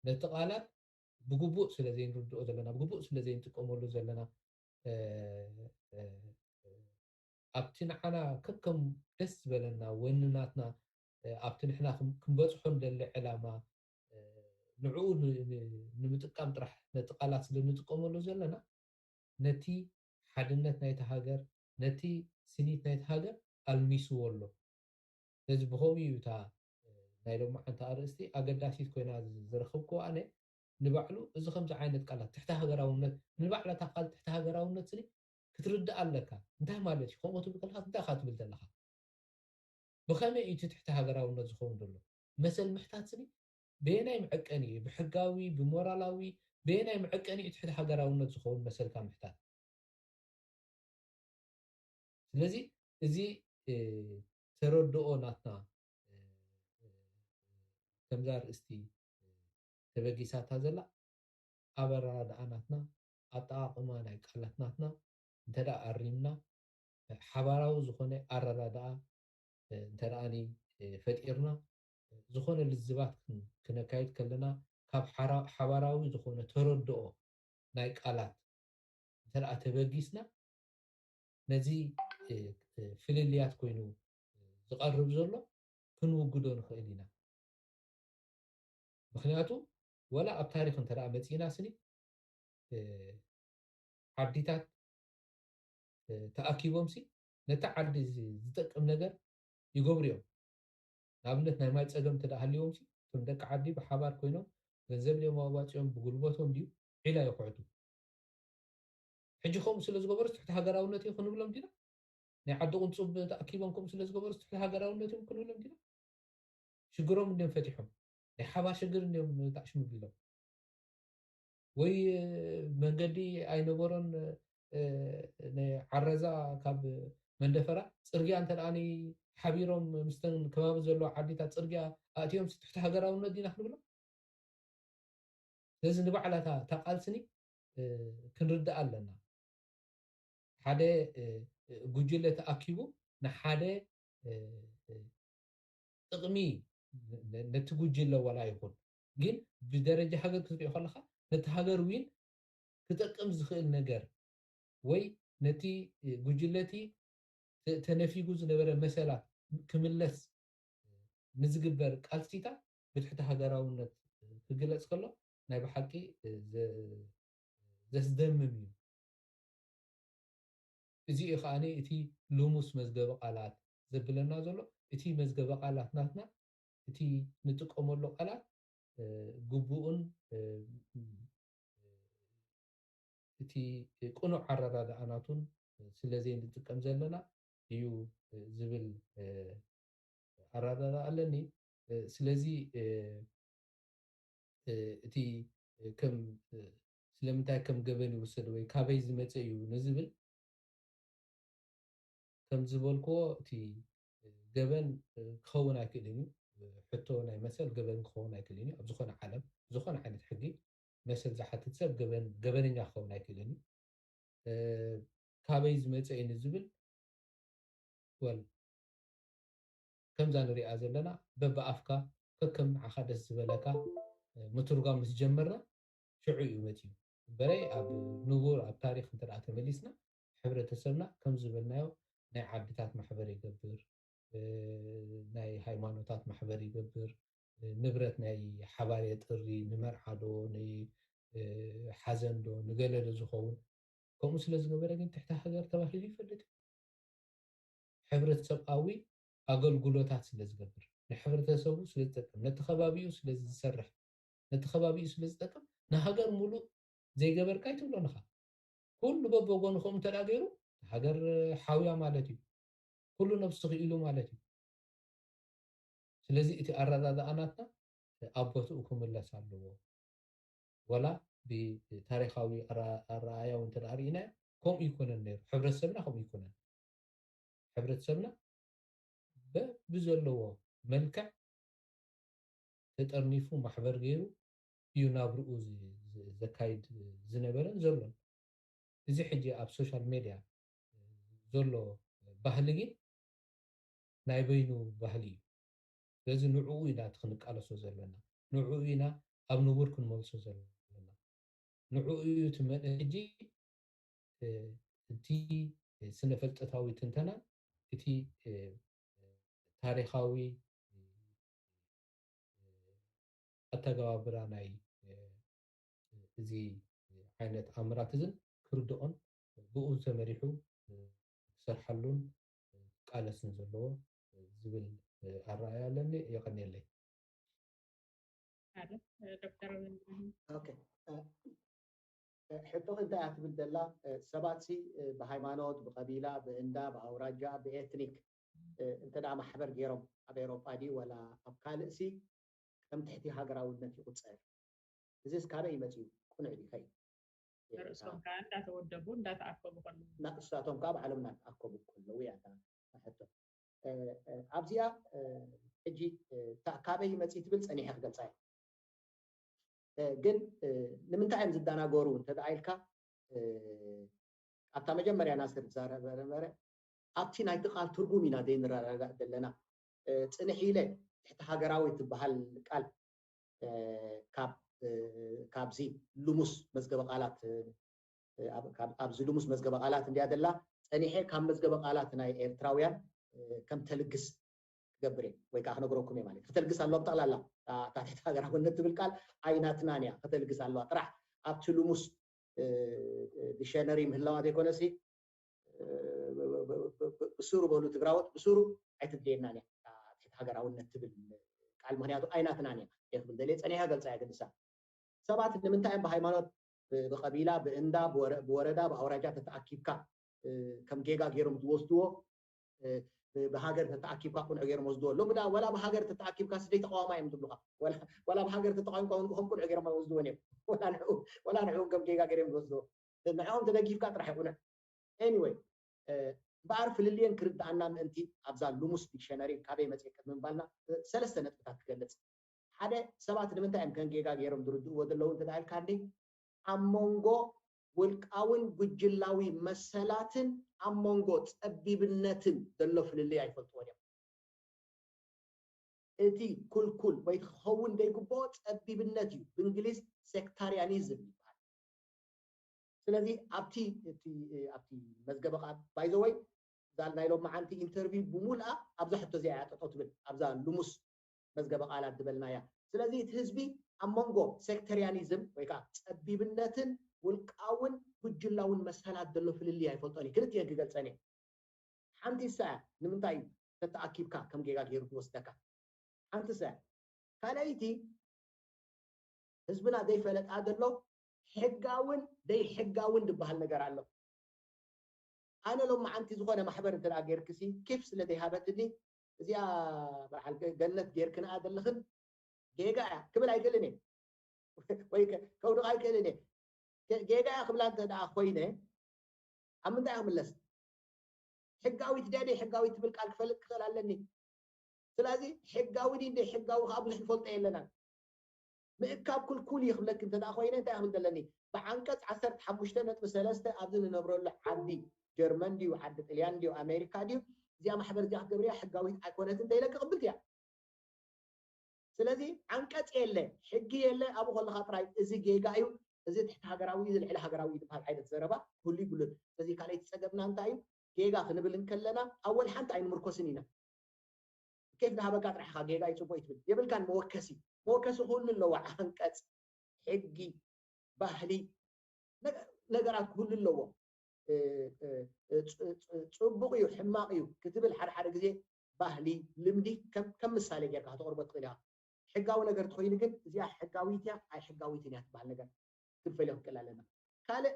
ነቲ ቃላት ብግቡእ ስለ ዘይንርድኦ ዘለና፣ ብግቡእ ስለ ዘይንጥቀመሉ ዘለና፣ እ፣ እ፣ ኣብቲ ንዓና ከከም ደስ ዝበለና ወኒ ናትና፣ እ፣ ኣብቲ ንሕና ክም- ክንበጽሖ ንደሊ ዕላማ፣ እ፣ ንዕኡ ን- ን- ንምጥቃም ጥራሕ ነቲ ቃላት ስለ ንጥቀመሉ ዘለና፣ ነቲ ሓድነት ናይቲ ሃገር፣ ነቲ ስኒት ናይቲ ሃገር ኣልሚስዎ ኣሎ። ስለዚ ብኸምኡ እዩ እታ ናይ ሎማዓንቲ ኣርእስቲ ኣገዳሲት ኮይና ዝረኸብክዋ ኣነ። ንባዕሉ እዚ ከምዚ ዓይነት ቃላት ትሕቲ ሃገራውነት፣ ንባዕላ እታ ቃል ትሕቲ ሃገራውነት ስኒ ክትርዳእ ኣለካ። እንታይ ማለት እዩ? ከምኡ ትብል ከለኻ እንታይ ኢኻ ትብል ዘለኻ? ብኸመይ እዩ እቲ ትሕቲ ሃገራውነት ዝኸውን ዘሎ? መሰል ምሕታት ስኒ በየናይ መዐቀኒ እዩ? ብሕጋዊ፣ ብሞራላዊ፣ በየናይ መዐቀኒ እዩ ትሕቲ ሃገራውነት ዝኸውን መሰልካ ምሕታት? ስለዚ እዚ እ፣ ተረድኦ ናትና እ፣ እ፣ ከምዛ ርእስቲ ተበጊሳታ ዘላ ኣብ ኣረዳድኣ ናትና፣ ኣጠቓቕማ ናይ ቃላት ናትና እንተ ደኣ ኣሪምና፣ ሓባራዊ ዝኾነ ኣረዳድኣ እ፣ እንተ ደኣኒ እ፣ ፈጢርና፣ ዝኾነ ልዝባት ክን- ክነካይድ ከለና፣ ካብ ሓራ- ሓባራዊ ዝኾነ ተረድኦ ናይ ቃላት እንተ ደኣ ተበጊስና፣ ነዚ እ፣ እ፣ ፍልልያት ኮይኑ ዝቐርብ ዘሎ ክንውግዶ ንኽእል ኢና። ምኽንያቱ፣ ወላ ኣብ ታሪኽ እንተ ደኣ መጺእና ስኒ፣ እ፣ ዓዲታት እ፣ ተኣኪቦም ሲ ነቲ ዓዲ ዚ- ዝጠቅም ነገር ይገብሩ እዮም። ንኣብነት ናይ ማይ ጸገም እንተ ደኣ ሃልዎም ሲ እቶም ደቂ ዓዲ ብሓባር ኮይኖም ገንዘብ ድዮም ኣዋጺኦም ብጉልበቶም ድዩ ዒላ ይኹዕቱ። ሕጂ ከምኡ ስለ ዝገበሩ ትሕቲ ሃገራውነት እዩ ክንብሎም ዲና? ናይ ዓዲ ቁንጹብ ተኣኪቦም ከምኡ ስለ ዝገበሩ ትሕቲ ሃገራውነት እዮም ክንብሎም ዲና? ሽግሮም እንድዮም ፈቲሖም። ናይ ሓባር ሽግር እንድዮም ታዕሽሙ ቢሎም። ወይ መንገዲ ኣይነበሮን፣ እ፣ ንዓረዛ ካብ መንደፈራ ጽርግያ እንተ ደኣ ሓቢሮም ምስተን ከባቢ ዘለዎ ዓዲታት ጽርግያ ኣእትዮም ትሕቲ ሃገራውነት ዲና ክንብሎ? ስለዚ ንባዕላ እታ እታ ቃልስኒ እ፣ ክንርዳእ ኣለና። ሓደ እ፣ እ፣ ጉጅለ ተኣኪቡ ንሓደ እ፣ እ፣ ጥቕሚ ነ- ነቲ ጉጅለ ዋላ ይኹን፣ ግን ብደረጃ ሃገር ክትሪኦ ከለኻ ነቲ ሃገር ዊን ክጠቅም ዝኽእል ነገር ወይ ነቲ እ፣ ጉጅለቲ ተ- ተነፊጉ ዝነበረ መሰላት ክምለስ ንዝግበር ቃልሲታት ብትሕቲ ሃገራውነት ክግለጽ ከሎ ናይ ብሓቂ እ፣ ዘ- ዘስደምም እዩ። እዚ እዩ ከኣ እቲ ልሙስ መዝገበ ቃላት ዘብለና ዘሎ። እቲ መዝገበ ቃላት ናትና፣ እቲ ንጥቀመሉ ቃላት እ፣ ግቡእን እ፣ እቲ ቅኑዕ ኣረዳድኣናቱን ስለ ዘይንጥቀም ዘለና እዩ ዝብል ኣረዳድኣ ኣለኒ። ስለዚ እቲ ከም ስለምንታይ ከም ገበን ይውሰድ ወይ ካበይ ዝመፀ እዩ ንዝብል ከም ዝበልክዎ እቲ ገበን ክኸውን ኣይክእልን እዩ። ሕቶ ናይ መሰል ገበን ክኸውን ኣይክእልን እዩ። ኣብ ዝኾነ ዓለም ዝኾነ ዓይነት ሕጊ መሰል ዝሓትት ሰብ ገበን ገበነኛ ክኸውን ኣይክእልን እዩ። ካበይ ዝመፀ እዩ ንዝብል ወል ከምዛ ንሪኣ ዘለና በብኣፍካ ከከም ንዓኻ ደስ ዝበለካ ምትርጓም ምስ ጀመርና ሽዑ እዩ መፅዩ። በረይ ኣብ ንቡር ኣብ ታሪኽ እንተ ደኣ ተመሊስና ሕብረተሰብና ከም ዝበልናዮ ናይ ዓድታት ማሕበር ይገብር፣ ናይ ሃይማኖታት ማሕበር ይገብር፣ ንብረት ናይ ሓባር የጥሪ፣ ንመርዓ ዶ ንሓዘን ዶ ንገለ ዶ ዝኸውን ከምኡ ስለ ዝገበረ ግን ትሕቲ ሃገር ተባሂሉ ይፈልጥ። ሕብረተሰብኣዊ ኣገልግሎታት ስለ ዝገብር ንሕብረተሰቡ ስለ ዝጠቅም ነቲ ከባቢኡ ስለ ዝሰርሕ ነቲ ከባቢኡ ስለ ዝጠቅም ንሃገር ሙሉእ ዘይገበርካ ኣይትብሎን ኢኻ። ኩሉ በበጎኑ ከምኡ እንተ ገይሩ ሃገር ሓውያ ማለት እዩ። ኩሉ ነብሱ ክኢሉ ማለት እዩ። ስለዚ እቲ ኣረዳድኣ ናትና ኣብ ቦትኡ ክምለስ ኣለዎ። ወላ ብታሪኻዊ ኣረኣእያ እውን እንተ ርኢናዮ ከምኡ ይኮነን ነይሩ። ሕብረተሰብና ከምኡ ይኮነን። ሕብረተሰብና በብዘለዎ መልክዕ ተጠርኒፉ ማሕበር ገይሩ እዩ ናብርኡ ዘካይድ ዝነበረን ዘሎን። እዚ ሕጂ ኣብ ሶሻል ሜድያ ዘሎ ባህሊ ግን ናይ በይኑ ባህሊ እዩ። ስለዚ ንዕኡ ኢና እቲ ክንቃለሶ ዘለና፣ ንዕኡ ኢና ኣብ ንቡር ክንመልሶ ዘለና። ንዕኡ እዩ እቲ መ-፣ ሕጂ፣ እ፣ እቲ ስነ-ፍልጠታዊ ትንተና፣ እቲ፣ እ፣ ታሪኻዊ፣ እ፣ ኣተገባብራ ናይ፣ እ፣ እዚ ዓይነት ኣምራት እዝን ክርድኦን ብኡ ተመሪሑ ክሰርሓሉን ክቃለስን ዘለዎ ዝብል ኣረኣእያ ኣለኒ። የቐንየለይ። ሓደ ዶክተር ኦኬ፣ እ፣ ሕቶ እንታይ እያ ትብል ዘላ? እ፣ ሰባት ሲ፣ እ፣ ብሃይማኖት፣ ብቐቢላ፣ ብእንዳ፣ ብኣውራጃ፣ ብኤትኒክ፣ እ፣ እንተ ደኣ ማሕበር ገይሮም ኣብ ኤውሮጳ ድዩ ወላ ኣብ ካልእ ሲ ከም ትሕቲ ሃገራውነት ይቑጸር? እዚስ ካበይ ይመጽእ እዩ? ቅኑዕ ድዩ? ከይ ርእሶም ከዓ እንዳተወደቡ እንዳተኣከቡ ከለዉ ንሳቶም ከዓ ባዕሎም እናተኣከቡ ከለዉ እያ እታ ሕቶ። እ፣ እ፣ ኣብዚኣ፣ እ፣ ሕጂ፣ እ፣ እታ ካበይ ይመጽእ ትብል ጸኒሐ ክገልጻ እየ። እ፣ ግን፣ እ፣ ንምንታይ እዮም ዝደናገሩ እንተ ደኣ ኢልካ፣ እ፣ ኣብታ መጀመርያ ናስር ዝዛረበ ነበረ፣ ኣብቲ ናይቲ ቃል ትርጉም ኢና ዘይንረዳዳእ ዘለና። እ፣ ጽንሕ ኢለ ትሕቲ ሃገራዊ ትበሃል ቃል፣ እ፣ ካብ፣ እ፣ ካብዚ ልሙስ መዝገበ ቃላት፣ እ፣ ኣብ-፣ ካብ-፣ ኣብዚ ልሙስ መዝገበ ቃላት እንድያ ዘላ። ጸኒሐ ካብ መዝገበ ቃላት ናይ ኤርትራውያን፣ እ፣ ከም ተልግስ ክገብር እየ፣ ወይ ከዓ ክነግረኩም እየ ማለት እዩ። ከተልግስ ኣለዋ ብጠቕላላ። እታ፣ እታ ትሕቲ ሃገራውነት ትብል ቃል ኣይናትናን እያ፣ ከተልግስ ኣለዋ ጥራሕ። ኣብቲ ልሙስ፣ እ፣ እ፣ ዲክሸነሪ ምህላዋ ዘይኮነሲ፣ እ፣ ብ-፣ ብ-፣ ብ-፣ ብ-፣ ብስሩ በሉ ትግራዎት፣ ብስሩ ኣይትድልየናን እያ እታ ትሕቲ ሃገራውነት ትብል ቃል፣ ምኽንያቱ ኣይናትናን እያ። እየ ክብል ደልየ ጸኒሐ ገልጻ እያ፣ ግን ንሳ ሰባት ንምንታይ እዮም ብሃይማኖት፣ ብ-፣ ብቐቢላ፣ ብእንዳ፣ ብወረ-፣ ብወረዳ፣ ብኣውራጃ ተተኣኪብካ፣ እ፣ ከም ጌጋ ገይሮም ዝወስድዎ፣ እ፣ ብ-፣ ብሃገር ተተኣኪብካ ቅኑዕ ገይሮም ወስድዎ። ሎሚ ደኣ ወላ ብሃገር ተተኣኪብካ ስደይ ተቃዋማይ እዮም ዝብሉኻ። ወላ፣ ወላ ብሃገር ተተቃዊምካ እውን ከም ቅኑዕ ገይሮም ኣይወስድዎን እዮም። ወላ ንዕኡ፣ ወላ ንዕኡ ከም ጌጋ ገይሮም ዝወስድዎ። ንዕኦም ተደጊፍካ ጥራሕ እዩ ቅኑዕ። ኤኒወይ፣ እ፣ እምበኣር ፍልልየን ክርድኣና ምእንቲ ኣብዛ ልሙስ ዲክሸነሪ ካበይ መፅእ ቅድሚ ምባልና፣ እ፣ ሰለስተ ነጥብታት ክገልፅ። ሓደ፣ ሰባት ንምንታይ እዮም ከም ጌጋ ገይሮም ዝርድእዎ ዘለዉ እንተ ደኣ ኢልካ እንዴ፣ ኣብ መንጎ ውልቃውን ጉጅላዊ መሰላትን ኣብ መንጎ ጸቢብነትን ዘሎ ፍልልይ ኣይፈልጥዎን እዮም። እቲ ኩልኩል ወይ ክኸውን ዘይግብኦ ጸቢብነት እዩ፣ ብእንግሊዝ ሴክታሪያኒዝም ይበሃል። ስለዚ ኣብቲ፣ እቲ፣ ኣብቲ መዝገበ ቃል፣ ባይ ዘ ወይ፣ እዛ ናይ ሎማዓንቲ ኢንተርቪው ብሙልኣ ኣብዛ ሕቶ እዚኣ እያ ጠጠው ትብል፣ ኣብዛ ልሙስ መዝገበ ቃላት ዝበልናያ። ስለዚ እቲ ህዝቢ ኣብ መንጎ ሴክተርያኒዝም ወይ ከዓ ጸቢብነትን ውልቃውን ጉጅላውን መሰላት ዘሎ ፍልልይ ኣይፈልጦን እዩ። ክልቲኤን ክገልጸን እየ። ሓንቲ እሳ እያ፣ ንምንታይ እዩ ተተኣኪብካ ከም ጌጋ ገይሩ ዝወስደካ? ሓንቲ እሳ እያ። ካልኣይቲ፣ ህዝብና ዘይፈለጣ ዘሎ ሕጋውን ዘይሕጋውን ዝበሃል ነገር ኣሎ። ኣነ ሎማዓንቲ ዝኾነ ማሕበር እንተ ደኣ ጌርክሲ፣ ኪፍ ስለ ዘይሃበትኒ፣ እዚኣ በዓል ገ-፣ ገነት ጌርክንኣ ዘለኽን ጌጋ እያ ክብል ኣይክእልን እየ። ወይ ከ-፣ ከውድቕ ኣይክእልን እየ። ገ-፣ ጌጋ እያ ክብላ እንተ ደኣ ኮይነ፣ ኣብ ምንታይ እያ ክምለስ? ሕጋዊት ድያ ዘይሕጋዊት ትብል ቃል ክፈልጥ ክኽእል ኣለኒ። ስለዚ ሕጋዊ ድዩ ዘይሕጋዊ ከዓ ብዙሕ ንፈልጦ የለናን። ምእካብ ክልኩል እዩ ክብለኪ እንተ ደኣ ኮይነ፣ እንታይ ክብል ዘለኒ? ብዓንቀጽ ዓሰርተ ሓሙሽተ ነጥቢ ሰለስተ ኣብዚ ንነብረሉ ዓዲ፣ ጀርመን ድዩ፣ ዓዲ ጥልያን ድዩ፣ ኣሜሪካ ድዩ፣ እዚኣ ማሕበር እዚኣ ክትገብርያ ሕጋዊት ኣይኮነትን እንተ ኢለ ክቕብል እያ። ስለዚ ዓንቀጽ የለ፣ ሕጊ የለ፣ ኣብኡ ከለኻ ጥራይ እዚ ጌጋ እዩ፣ እዚ ትሕቲ ሃገራዊ እዩ፣ እዚ ልዕሊ ሃገራዊ እዩ ዝበሃል ዓይነት ዘረባ ክህሉ ይብሉን። ስለዚ ካልኣይቲ ጸገምና እንታይ እዩ? ጌጋ ክንብል እንከለና ኣብ ወላ ሓንቲ ኣይንምርኮስን ኢና። ኬፍ ዝሃበካ ጥራሕ ኢኻ ጌጋ እዩ፣ ጽቡቕ እዩ ትብል የብልካን። መወከሲ፣ መወከሲ ክህሉ ኣለዎ። ዓንቀጽ፣ ሕጊ፣ ባህሊ፣ ነገ-፣ ነገራት ክህሉ ኣለዎ። እ፣ እ፣ እ፣ ጽ-፣ ጽ-፣ ጽቡቕ እዩ፣ ሕማቕ እዩ ክትብል ሓደ ሓደ ግዜ ባህሊ፣ ልምዲ ከም፣ ከም ምሳሌ ጌርካ ከተቕርቦ ትኽእል ኢኻ። ሕጋዊ ነገር ተኾይኑ ግን እዚኣ ሕጋዊት እያ ኣይሕጋዊትን እያ ትበሃል ነገር ክንፈልዮ ክንክእል ኣለና። ካልእ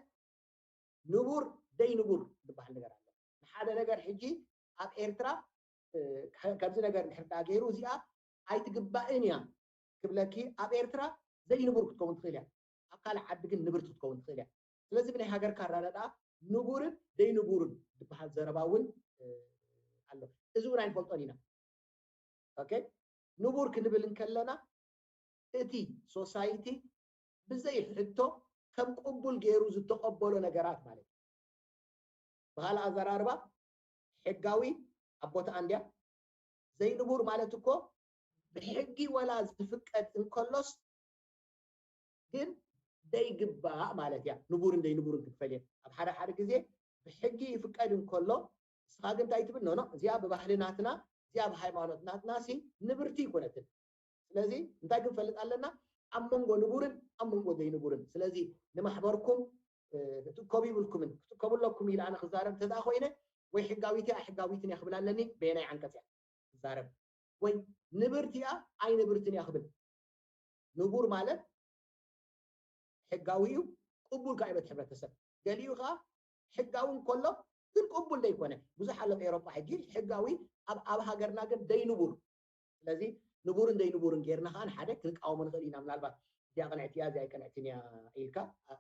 ንቡር ደይ ንቡር ዝበሃል ነገር ኣሎ። ንሓደ ነገር ሕጂ ኣብ ኤርትራ፣ እ፣ ከ-፣ ከምዚ ነገር እንድሕር ደኣ ገይሩ እዚኣ ኣይትግባእን እያ ክብለኪ፣ ኣብ ኤርትራ ዘይንቡር ክትከውን ትኽእል እያ፣ ኣብ ካልእ ዓዲ ግን ንብርቲ ክትከውን ትኽእል እያ። ስለዚ ብናይ ሃገርካ ኣረዳድኣ ንቡርን ደይ ንቡርን ዝበሃል ዘረባ እውን፣ እ፣ ኣሎ። እዚ እውን ኣይንፈልጦን ኢና። ኦኬ፣ ንቡር ክንብል እንከለና እቲ ሶሳይቲ ብዘይ ሕቶ ከም ቅቡል ገይሩ ዝተቐበሎ ነገራት ማለት እዩ። ብኻልእ ኣዘራርባ ሕጋዊ ኣብ ቦታኣ እንድያ፣ ዘይንቡር ማለት እኮ ብሕጊ ወላ ዝፍቀድ እንከሎስ ግን ደይግባእ ማለት እያ። ንቡርን ደይንቡርን ክትፈልየን ኣብ ሓደ ሓደ ግዜ ብሕጊ ይፍቀድ እንከሎ ንስኻ ግን እንታይ ትብል ኖኖ እዚኣ ብባህሊ ናትና እዚኣ ብሃይማኖት ናትና ሲ ንብርቲ ይኮነትን። ስለዚ እንታይ ክንፈልጥ ኣለና ኣብ መንጎ ንቡርን ኣብ መንጎ ዘይንቡርን። ስለዚ ንማሕበርኩም ክትእከቡ ይብልኩምን ክትእከቡ ኣለኩም ኢለ ኣነ ክዛረብ እንተደኣ ኮይነ ወይ ሕጋዊት እያ ሕጋዊትን እያ ክብል ኣለኒ በየናይ ዓንቀፅ እያ ክዛረብ ወይ ንብርቲ እያ ኣይ ንብርትን እያ ክብል። ንቡር ማለት ሕጋዊ እዩ ቅቡል ካይበት ሕብረተሰብ ገሊኡ ከዓ ሕጋዊ እንከሎ ግን ቅቡል ዘይኮነ ብዙሕ ኣሎ ኤሮጳ ሕጊ ሕጋዊ ኣብ ኣብ ሃገርና ግን ደይንቡር ስለዚ ንቡርን ዘይንቡርን ጌርና ከዓ ንሓደ ክንቃወሞ ንኽእል ኢና ምናልባት እዚኣ ቅንዕቲ እያ እዚኣ ቅንዕትን እያ ኢልካ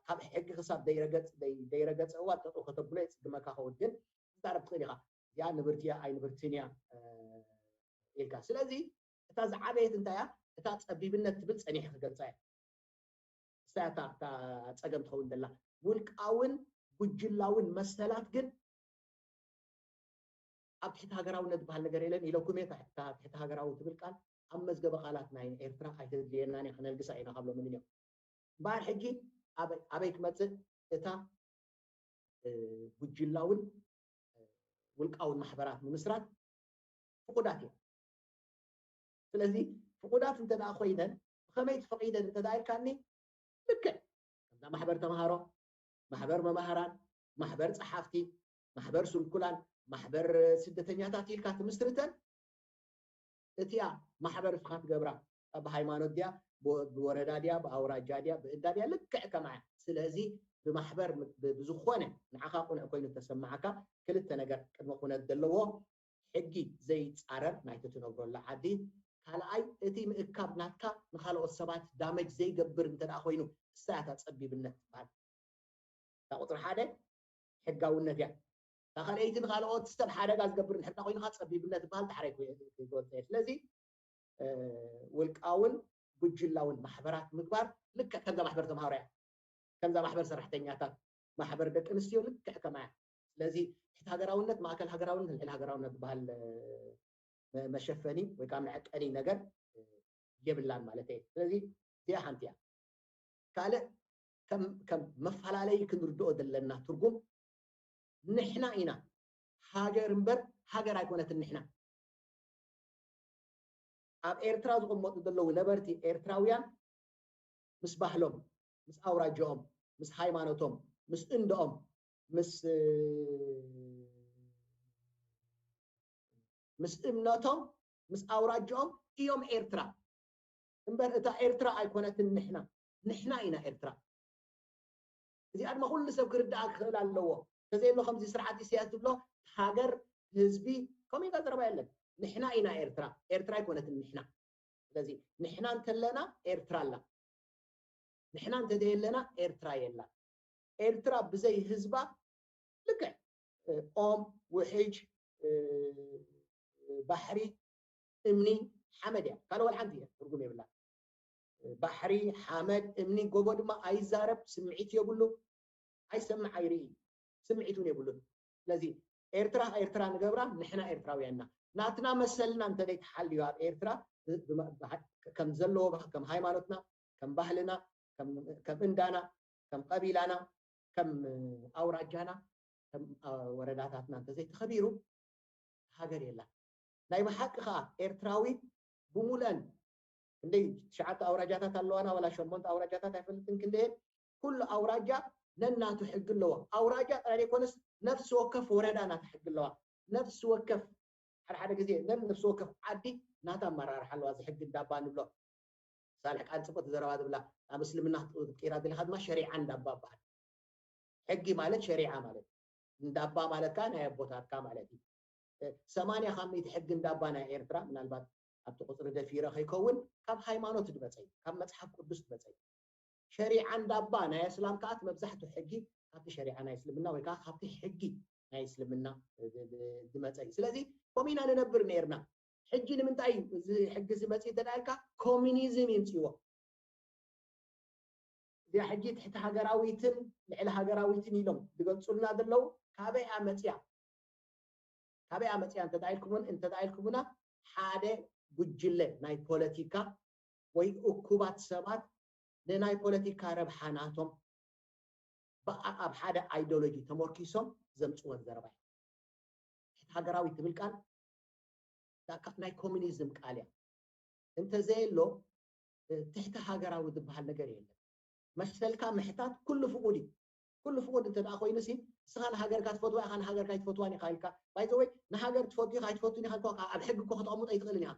ካብ ሕጊ ክሳብ ዘይረገፅ ዘይረገፀ እዋን ጠጠው ከተብሎ የፅግመካ ኸውን ግን ትዛረብ ትኽእል ኢኻ እዚኣ ንብርቲ እያ ኣይ ንብርትን እያ ኢልካ ስለዚ እታ ዝዓበየት እንታይ እያ እታ ፀቢብነት ትብል ፀኒሐ ክገልፃ እያ እሳ እታ እታ ፀገም ትኸውን ዘላ ውልቃውን ጉጅላውን መሰላት ግን ኣብ ትሕቲ ሃገራውነት ዝበሃል ነገር የለን ኢለኩም እየ ትሕቲ ሃገራዊ ትብል ቃል ኣብ መዝገበ ቃላት ናይ ኤርትራ ኣይተድልየናን እየ ክነልግሳ ኢና ካብ ሎሚ ንዮም እምበኣር ሕጂ ኣበይ ክመፅእ እታ ጉጅላውን ውልቃውን ማሕበራት ንምስራት ፍቁዳት እዮም ስለዚ ፍቁዳት እንተ ኮይነን ብከመይ ተፈቂደን እንተ ኢልካኒ ልክዕ ከምዛ ማሕበር ተምሃሮ ማሕበር መማህራን ማሕበር ፀሓፍቲ ማሕበር ስንኩላን ማሕበር ስደተኛታት ኢልካ ትምስርተን እቲኣ ማሕበር ፍካ ትገብራ ብሃይማኖት ድያ ብወረዳ ድያ ብኣውራጃ ድያ ብእዳ ድያ ልክዕ ከማያ ስለዚ ብማሕበር ብዝኮነ ንዓኻ ቁኑዕ ኮይኑ ተሰማዓካ ክልተ ነገር ቅድመ ኩነት ዘለዎ ሕጊ ዘይፃረር ናይቲ ትነብረሉ ዓዲ ካልኣይ እቲ ምእካብ ናትካ ንካልኦት ሰባት ዳመጅ ዘይገብር እንተ ኮይኑ እሳያታ ፀቢብነት ትበሃል እታ ቁፅሪ ሓደ ሕጋውነት እያ እታ ካልኣይቲ ንካልኦት ሰብ ሓደጋ ዝገብር እንድሕር ኮይኑካ ፀቢብነት ትበሃል ዳሕራይ ክወፀ እየ ስለዚ ውልቃውን ጉጅላውን ማሕበራት ምግባር ልክዕ ከምዛ ማሕበር ተምሃሮ እያ ከምዛ ማሕበር ሰራሕተኛታት ማሕበር ደቂ ኣንስትዮ ልክዕ ከማያ ስለዚ ትሕቲ ሃገራውነት ማእከል ሃገራውነት ልዕሊ ሃገራውነት ዝበሃል መሸፈኒ ወይ ከዓ መዐቀኒ ነገር የብላን ማለት እየ ስለዚ እዚኣ ሓንቲ እያ ካልእ ከም መፈላለይ ክንርድኦ ዘለና ትርጉም ንሕና ኢና ሃገር እምበር ሃገር ኣይኮነትን ንሕና ኣብ ኤርትራ ዝቕመጡ ዘለዉ ነበርቲ ኤርትራውያን ምስ ባህሎም ምስ ኣውራጃኦም ምስ ሃይማኖቶም ምስ እንደኦም ምስ ምስ እምነቶም ምስ ኣውራጃኦም እዮም ኤርትራ እምበር እታ ኤርትራ ኣይኮነትን ንሕና ንሕና ኢና ኤርትራ እዚኣ ድማ ኩሉ ሰብ ክርዳኣ ክኽእል ኣለዎ ተዘየሎ ከምዚ ስርዓት ኢሳያስ ዝብሎ ሃገር ህዝቢ ከምኡ ኢልካ ዘረባ የለን ንሕና ኢና ኤርትራ ኤርትራ ኣይኮነትን ንሕና ስለዚ ንሕና እንተለና ኤርትራ ኣላ ንሕና እንተዘየለና ኤርትራ የላ ኤርትራ ብዘይ ህዝባ ልክዕ ኦም ውሕጅ ባሕሪ እምኒ ሓመድ እያ ካልእ ወላ ሓንቲ እያ ትርጉም የብላ ባሕሪ ሓመድ እምኒ ጎቦ ድማ ኣይዛረብ ስምዒት የብሉ ኣይሰምዕ ኣይርኢ ስምዒት እውን የብሉን ስለዚ ኤርትራ ኤርትራ ንገብራ ንሕና ኤርትራውያንና ናትና መሰልና እንተዘይተሓልዩ ኣብ ኤርትራ ከም ዘለዎ ከም ሃይማኖትና ከም ባህልና ከም እንዳና ከም ቀቢላና ከም ኣውራጃና ከም ወረዳታትና እንተዘይተኸቢሩ ሃገር የላ ናይ ብሓቂ ከዓ ኤርትራዊ ብሙሉአን ክንደይ ትሽዓተ ኣውራጃታት ኣለዋና ወላ ሸሞንተ ኣውራጃታት ኣይፈልጥን ክንደየን ኩሉ ኣውራጃ ነናቱ ሕጊ ኣለዎ ኣውራጃ ጥራይ ዘይኮነስ ነፍሲ ወከፍ ወረዳ ናታ ሕጊ ኣለዋ ነፍሲ ወከፍ ሓደ ሓደ ግዜ ነን ነፍሲ ወከፍ ዓዲ ናታ ኣመራርሓ ኣለዋ እዚ ሕጊ እንዳባ ንብሎ ሳልሕ ቃል ፅቡቅ ዘረባ ዝብላ ኣብ እስልምና ክትቅይራ ደሊካ ድማ ሸሪዓ እንዳባ በሃል ሕጊ ማለት ሸሪዓ ማለት እንዳባ ማለት ከዓ ናይ ኣቦታትካ ማለት እዩ ሰማንያ ካብ ሚእቲ ሕጊ እንዳባ ናይ ኤርትራ ምናልባት ኣብቲ ቁፅሪ ደፊረ ከይከውን ካብ ሃይማኖት ዝመፀ እዩ ካብ መፅሓፍ ቅዱስ ዝመፀ እዩ ሸሪዓ እንዳባ ናይ እስላም ከዓ እቲ መብዛሕትኡ ሕጊ ካብቲ ሸሪዓ ናይ እስልምና ወይ ከዓ ካብቲ ሕጊ ናይ እስልምና ዝመፀ እዩ ስለዚ ከምኡ ኢና ንነብር ነርና ሕጂ ንምንታይ እዚ ሕጊ እዚ መፅኡ እንተዳልካ ኮሚኒዝም ይምፅዎ እዚኣ ሕጂ ትሕቲ ሃገራዊትን ልዕሊ ሃገራዊትን ኢሎም ዝገልፁልና ዘለዉ ካበይ ኣመፅያ ካበይ ኣመፅያ እንተዳኢልኩምን እንተዳኢልኩምና ሓደ ጉጅለ ናይ ፖለቲካ ወይ እኩባት ሰባት ንናይ ፖለቲካ ረብሓ ናቶም ኣብ ሓደ ኣይዲዮሎጂ ተመርኪሶም ዘምፅወን ዘረባ እዩ። ትሕቲ ሃገራዊ ትብል ቃል ናይ ኮሚኒዝም ቃል እያ። እንተዘየሎ ትሕቲ ሃገራዊ ዝበሃል ነገር የለን። መሰልካ ምሕታት ኩሉ ፍቁድ እዩ። ኩሉ ፍቁድ እንተ ደኣ ኮይኑ ሲ ንስኻ ንሃገርካ ትፈትዋ ኢኻ፣ ንሃገርካ ኣይትፈትዋን ኢኻ ኢልካ ባይዘወይ ንሃገር ትፈቱ ኢኻ ኣይትፈቱን ኢኻ እኮ ኣብ ሕጊ እኮ ክተቐምጦ ኣይትኽእልን ኢኻ።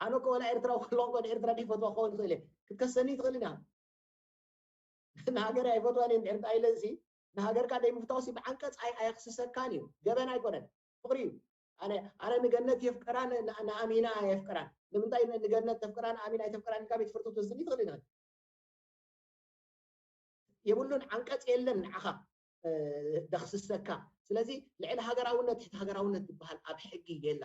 ኣነ እኮ ወላ ኤርትራዊ ከለኹ እኮ ንኤርትራ ደይፈትዋ ክኸውን ይኽእል እየ። ክትከሰኒ ይትኽእል ኢና። ንሃገር ኣይፈትዋን እየ እንድሕር እንታይ ኢለ እዚ ንሃገርካ ደይምፍታውሲ ብዓንቀፅ ኣይ ኣየኽስሰካን እዩ። ገበን ኣይኮነን። ፍቕሪ እዩ። ኣነ ኣነ ንገነት የፍቅራን ንኣሚና የፍቅራን ንምንታይ ንገነት ተፍቅራን ኣሚና ኣይተፍቅራን ኢልካ ቤት ፍርዲ ክትወስድኒ ይትኽእል ኢና። የብሉን ዓንቀፅ የለን ንዓኻ ደኽስሰካ። ስለዚ ልዕሊ ሃገራውነት ትሕቲ ሃገራውነት ዝበሃል ኣብ ሕጊ የላ።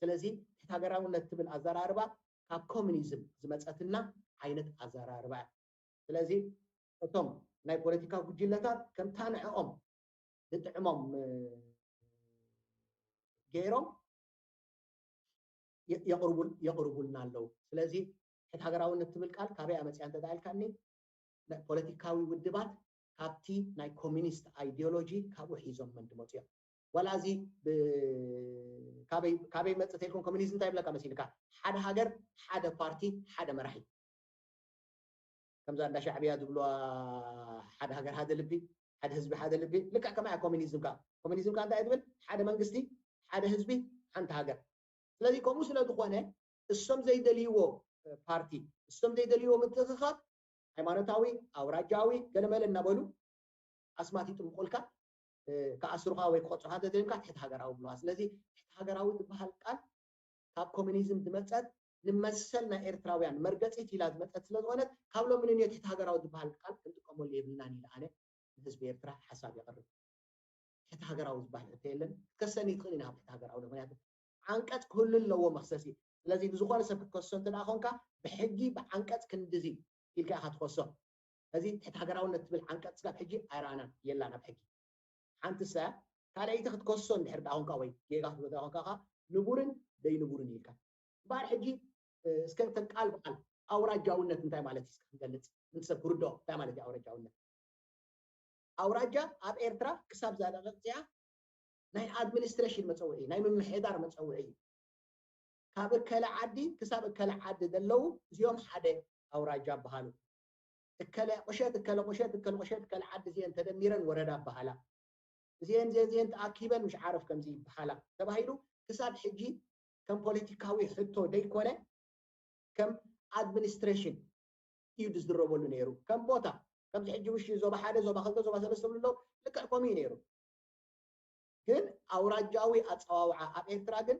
ስለዚ ትሕቲ ሃገራውነት ትብል ኣዘራርባ ካብ ኮሚኒዝም ዝመፀትና ዓይነት ኣዘራርባ እያ። ስለዚ እቶም ናይ ፖለቲካ ጉጅለታት ከምታ ንዕኦም ዝጥዕሞም ገይሮም የቕርቡልና ኣለዉ። ስለዚ ትሕቲ ሃገራውነት ትብል ቃል ካበይ ኣመፅያ እንተዳልካኒ ፖለቲካዊ ውድባት ካብቲ ናይ ኮሚኒስት ኣይዲዮሎጂ ካብኡ ሒዞም መን ድመፁ እዮም። ዋላ እዚ ካበይ መፅእ ተልኩም ኮሚኒዝም እንታይ ይብለካ መሲልካ ሓደ ሃገር ሓደ ፓርቲ ሓደ መራሒ ከምዛ እንዳ ሻዕብያ ዝብልዋ ሓደ ሃገር ሓደ ልቢ ሓደ ህዝቢ ሓደ ልቢ ልክዕ ከማያ ኮሚኒዝም ከዓ ኮሚኒዝም ከዓ እንታይ ትብል ሓደ መንግስቲ ሓደ ህዝቢ ሓንቲ ሃገር ስለዚ ከምኡ ስለ ዝኾነ እሶም ዘይደልይዎ ፓርቲ እሶም ዘይደልይዎ ምትእኽኻብ ሃይማኖታዊ ኣውራጃዊ ገለመለ እናበሉ ኣስማት ይጥምቁልካ ክኣስሩኻ ወይ ክቆፅሩኻ እንተደሊምካ ትሕቲ ሃገራዊ ብለዋ ስለዚ ትሕቲ ሃገራዊ ዝበሃል ቃል ካብ ኮሚኒዝም ዝመፀት ንመሰል ናይ ኤርትራውያን መርገፂት ኢላ ዝመፀት ስለዝኾነት ካብ ሎሚ ንንዮ ትሕቲ ሃገራዊ ዝበሃል ቃል ክንጥቀመሉ የብልናን ኢለ ኣነ ንህዝቢ ኤርትራ ሓሳብ የቕርብ ትሕቲ ሃገራዊ ዝበሃል ሕቶ የለን ክትከሰኒ ትኽእል ኢና ትሕቲ ሃገራዊ ምክንያቱ ዓንቀፅ ክህሉ ኣለዎ መክሰሲ ስለዚ ብዝኾነ ሰብ ክትከሶ እንተ ኮንካ ብሕጊ ብዓንቀፅ ክንድዚ ኢልካ ኢኻ ትኸሶ እዚ ትሕቲ ሃገራውነት ትብል ዓንቀፅ ስጋብ ሕጂ ኣይረኣናን የላን ኣብ ሕጊ ሓንቲ ሰ ካልኣይቲ ክትከሶ እንድሕር ዳ ኮንካ ወይ ጌጋ ክትበዳ ኮንካ ካ ንቡርን ደይንቡርን ኢልካ እምበኣር ሕጂ እስከ ተን ቃል ብቃል ኣውራጃውነት እንታይ ማለት እዩ ክንገልፅ ንሰብ ክርድኦ እንታይ ማለት እዩ ኣውራጃውነት ኣውራጃ ኣብ ኤርትራ ክሳብ ዛደቀፅያ ናይ ኣድሚኒስትሬሽን መፀውዒ ናይ ምምሕዳር መፀውዒ እዩ ካብ እከለ ዓዲ ክሳብ እከለ ዓዲ ዘለዉ እዚኦም ሓደ ኣውራጃ በሃሉ እከለ ቁሸት እከለ ቁሸት እከለ ቁሸት እከለ ዓዲ እዚአን ተደሚረን ወረዳ በሃላ እዚአን እዚአን እዚአን ተኣኪበን ምሽ ዓረፍ ከምዚ ይበሃላ ተባሂሉ ክሳብ ሕጂ ከም ፖለቲካዊ ሕቶ ደይኮነ ከም ኣድሚኒስትሬሽን እዩ ዝዝረበሉ ነይሩ ከም ቦታ ከምዚ ሕጂ ውሽ ዞባ ሓደ ዞባ ክልተ ዞባ ሰለስተ ብሎ ልክዕ ከምኡ እዩ ነይሩ ግን ኣውራጃዊ ኣፀዋውዓ ኣብ ኤርትራ ግን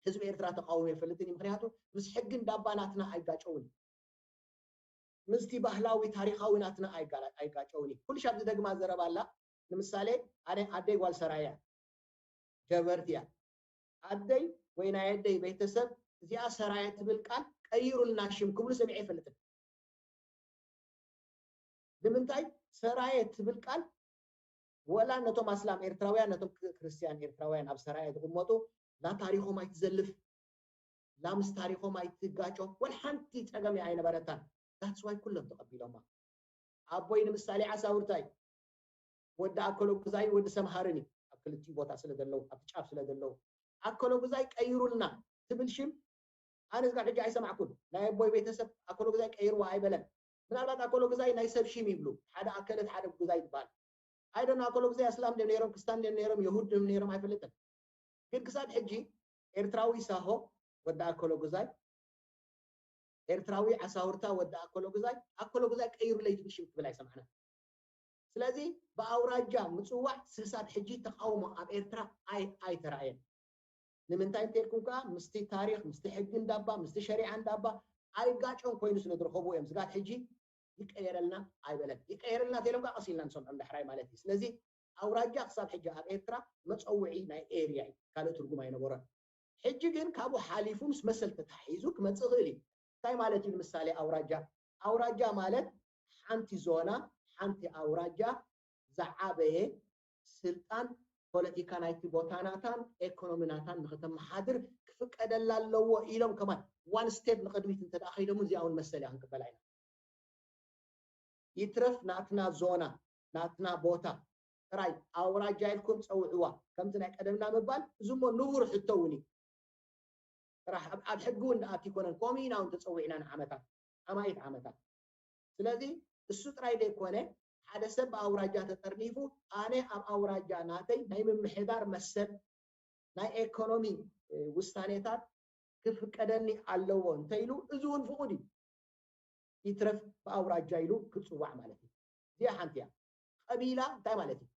ህዝቢ ኤርትራ ተቃውሞ ይፈልጥን እዩ ምክንያቱ ምስ ሕጊ እንዳባ ናትና ኣይጋጨውን ምስቲ ባህላዊ ታሪካዊ ናትና ኣይጋጨውን እዩ ኩልሽ ኣብዚ ደግማ ዘረባ ኣላ ንምሳሌ ኣነ ኣደይ ጓል ሰራያ ጀበርቲ እያ ኣደይ ወይ ናይ ኣደይ ቤተሰብ እዚኣ ሰራየ ትብል ቃል ቀይሩልና ሽም ክብሉ ሰሚዐ ይፈልጥን ንምንታይ ሰራየ ትብል ቃል ወላ ነቶም ኣስላም ኤርትራውያን ነቶም ክርስትያን ኤርትራውያን ኣብ ሰራየ ዝቕመጡ ላ ታሪኾም ኣይትዘልፍ ላ ምስ ታሪኾም ኣይትጋጮ ወላ ሓንቲ ፀገም ኣይነበረታን that's why ኩሎም ተቐቢሎማ ኣቦይ ንምሳሌ ዓሳውርታይ ወዲ ኣከለጉዛይ ወዲ ሰምሃርን እዩ ኣብ ክልቲኡ ቦታ ስለ ዘለዉ ኣብቲ ጫፍ ስለ ዘለዉ ኣከለጉዛይ ቀይሩልና ትብል ሽም ኣነ ስጋብ ሕጂ ኣይሰማዕኩን ናይ ኣቦይ ቤተሰብ ኣከለጉዛይ ቀይርዋ ኣይበለን ምናልባት ኣከለጉዛይ ናይ ሰብ ሽም ይብሉ ሓደ ኣከለት ሓደ ጉዛይ ዝበሃል ኣይደን ኣከለጉዛይ ኣስላም ድም ነይሮም ክስታን ድም ነይሮም የሁድ ድም ነይሮም ኣይፈልጥን ግን ክሳብ ሕጂ ኤርትራዊ ሳሆ ወዲ ኣከለጉዛይ ኤርትራዊ ዓሳውርታ ወዲ ኣኮሎግዛይ ኣኮሎግዛይ ቀይሩለይ ትብል ሽም ክብል ኣይሰማዕናን። ስለዚ ብኣውራጃ ምጽዋዕ ስሳብ ሕጂ ተቃውሞ ኣብ ኤርትራ ኣይ ኣይተራእየን። ንምንታይ እንተልኩም ከኣ ምስቲ ታሪኽ ምስቲ ሕጊ እንዳባ ምስቲ ሸሪዓ እንዳባ ኣይጋጮን ኮይኑ ስለ ዝረኸቡ እዮም። ስጋብ ሕጂ ይቀየረልና ኣይበለን። ይቀየረልና ተሎም ከኣ ቀስ ኢልና ንሰምዖም ዳሕራይ ማለት እዩ። ስለዚ ኣውራጃ ክሳብ ሕጂ ኣብ ኤርትራ መጸውዒ ናይ ኤርያ እዩ፣ ካልእ ትርጉም ኣይነበሮን። ሕጂ ግን ካብኡ ሓሊፉ ምስ መሰል ተታሒዙ ክመጽእ ይኽእል እዩ። እንታይ ማለት እዩ? ንምሳሌ ኣውራጃ፣ ኣውራጃ ማለት ሓንቲ ዞና፣ ሓንቲ ኣውራጃ ዝዓበየ ስልጣን ፖለቲካ ናይቲ ቦታ ናታን ኤኮኖሚ ናታን ንክተመሓድር ክፍቀደላ ኣለዎ ኢሎም ከማን ዋን ስቴፕ ንቅድሚት እንተ ደኣ ከይዶም እዚኣ እውን መሰል እያ ክንቅበላ ኢና። ይትረፍ ናትና ዞና ናትና ቦታ ጥራይ ኣውራጃ ኢልኩም ጸውዕዋ ከምቲ ናይ ቀደምና ምባል እዚ እሞ ንቡር ሕቶ እውን እዩ። ጥራሕ ኣብ ሕጊ እውን ደኣ ኣይኮነን። ከምኡ ኢና እውን ተጸዊዕና ንዓመታት ኣማኢት ዓመታት። ስለዚ እሱ ጥራይ ዘይኮነ ሓደ ሰብ ብኣውራጃ ተጠርኒፉ ኣነ ኣብ ኣውራጃ ናተይ ናይ ምምሕዳር መሰል ናይ ኤኮኖሚ ውሳኔታት ክፍቀደኒ ኣለዎ እንተኢሉ እዚ እውን ፍቑድ እዩ። ይትረፍ ብኣውራጃ ኢሉ ክፅዋዕ ማለት እዩ። እዚኣ ሓንቲ እያ። ቀቢላ እንታይ ማለት እዩ?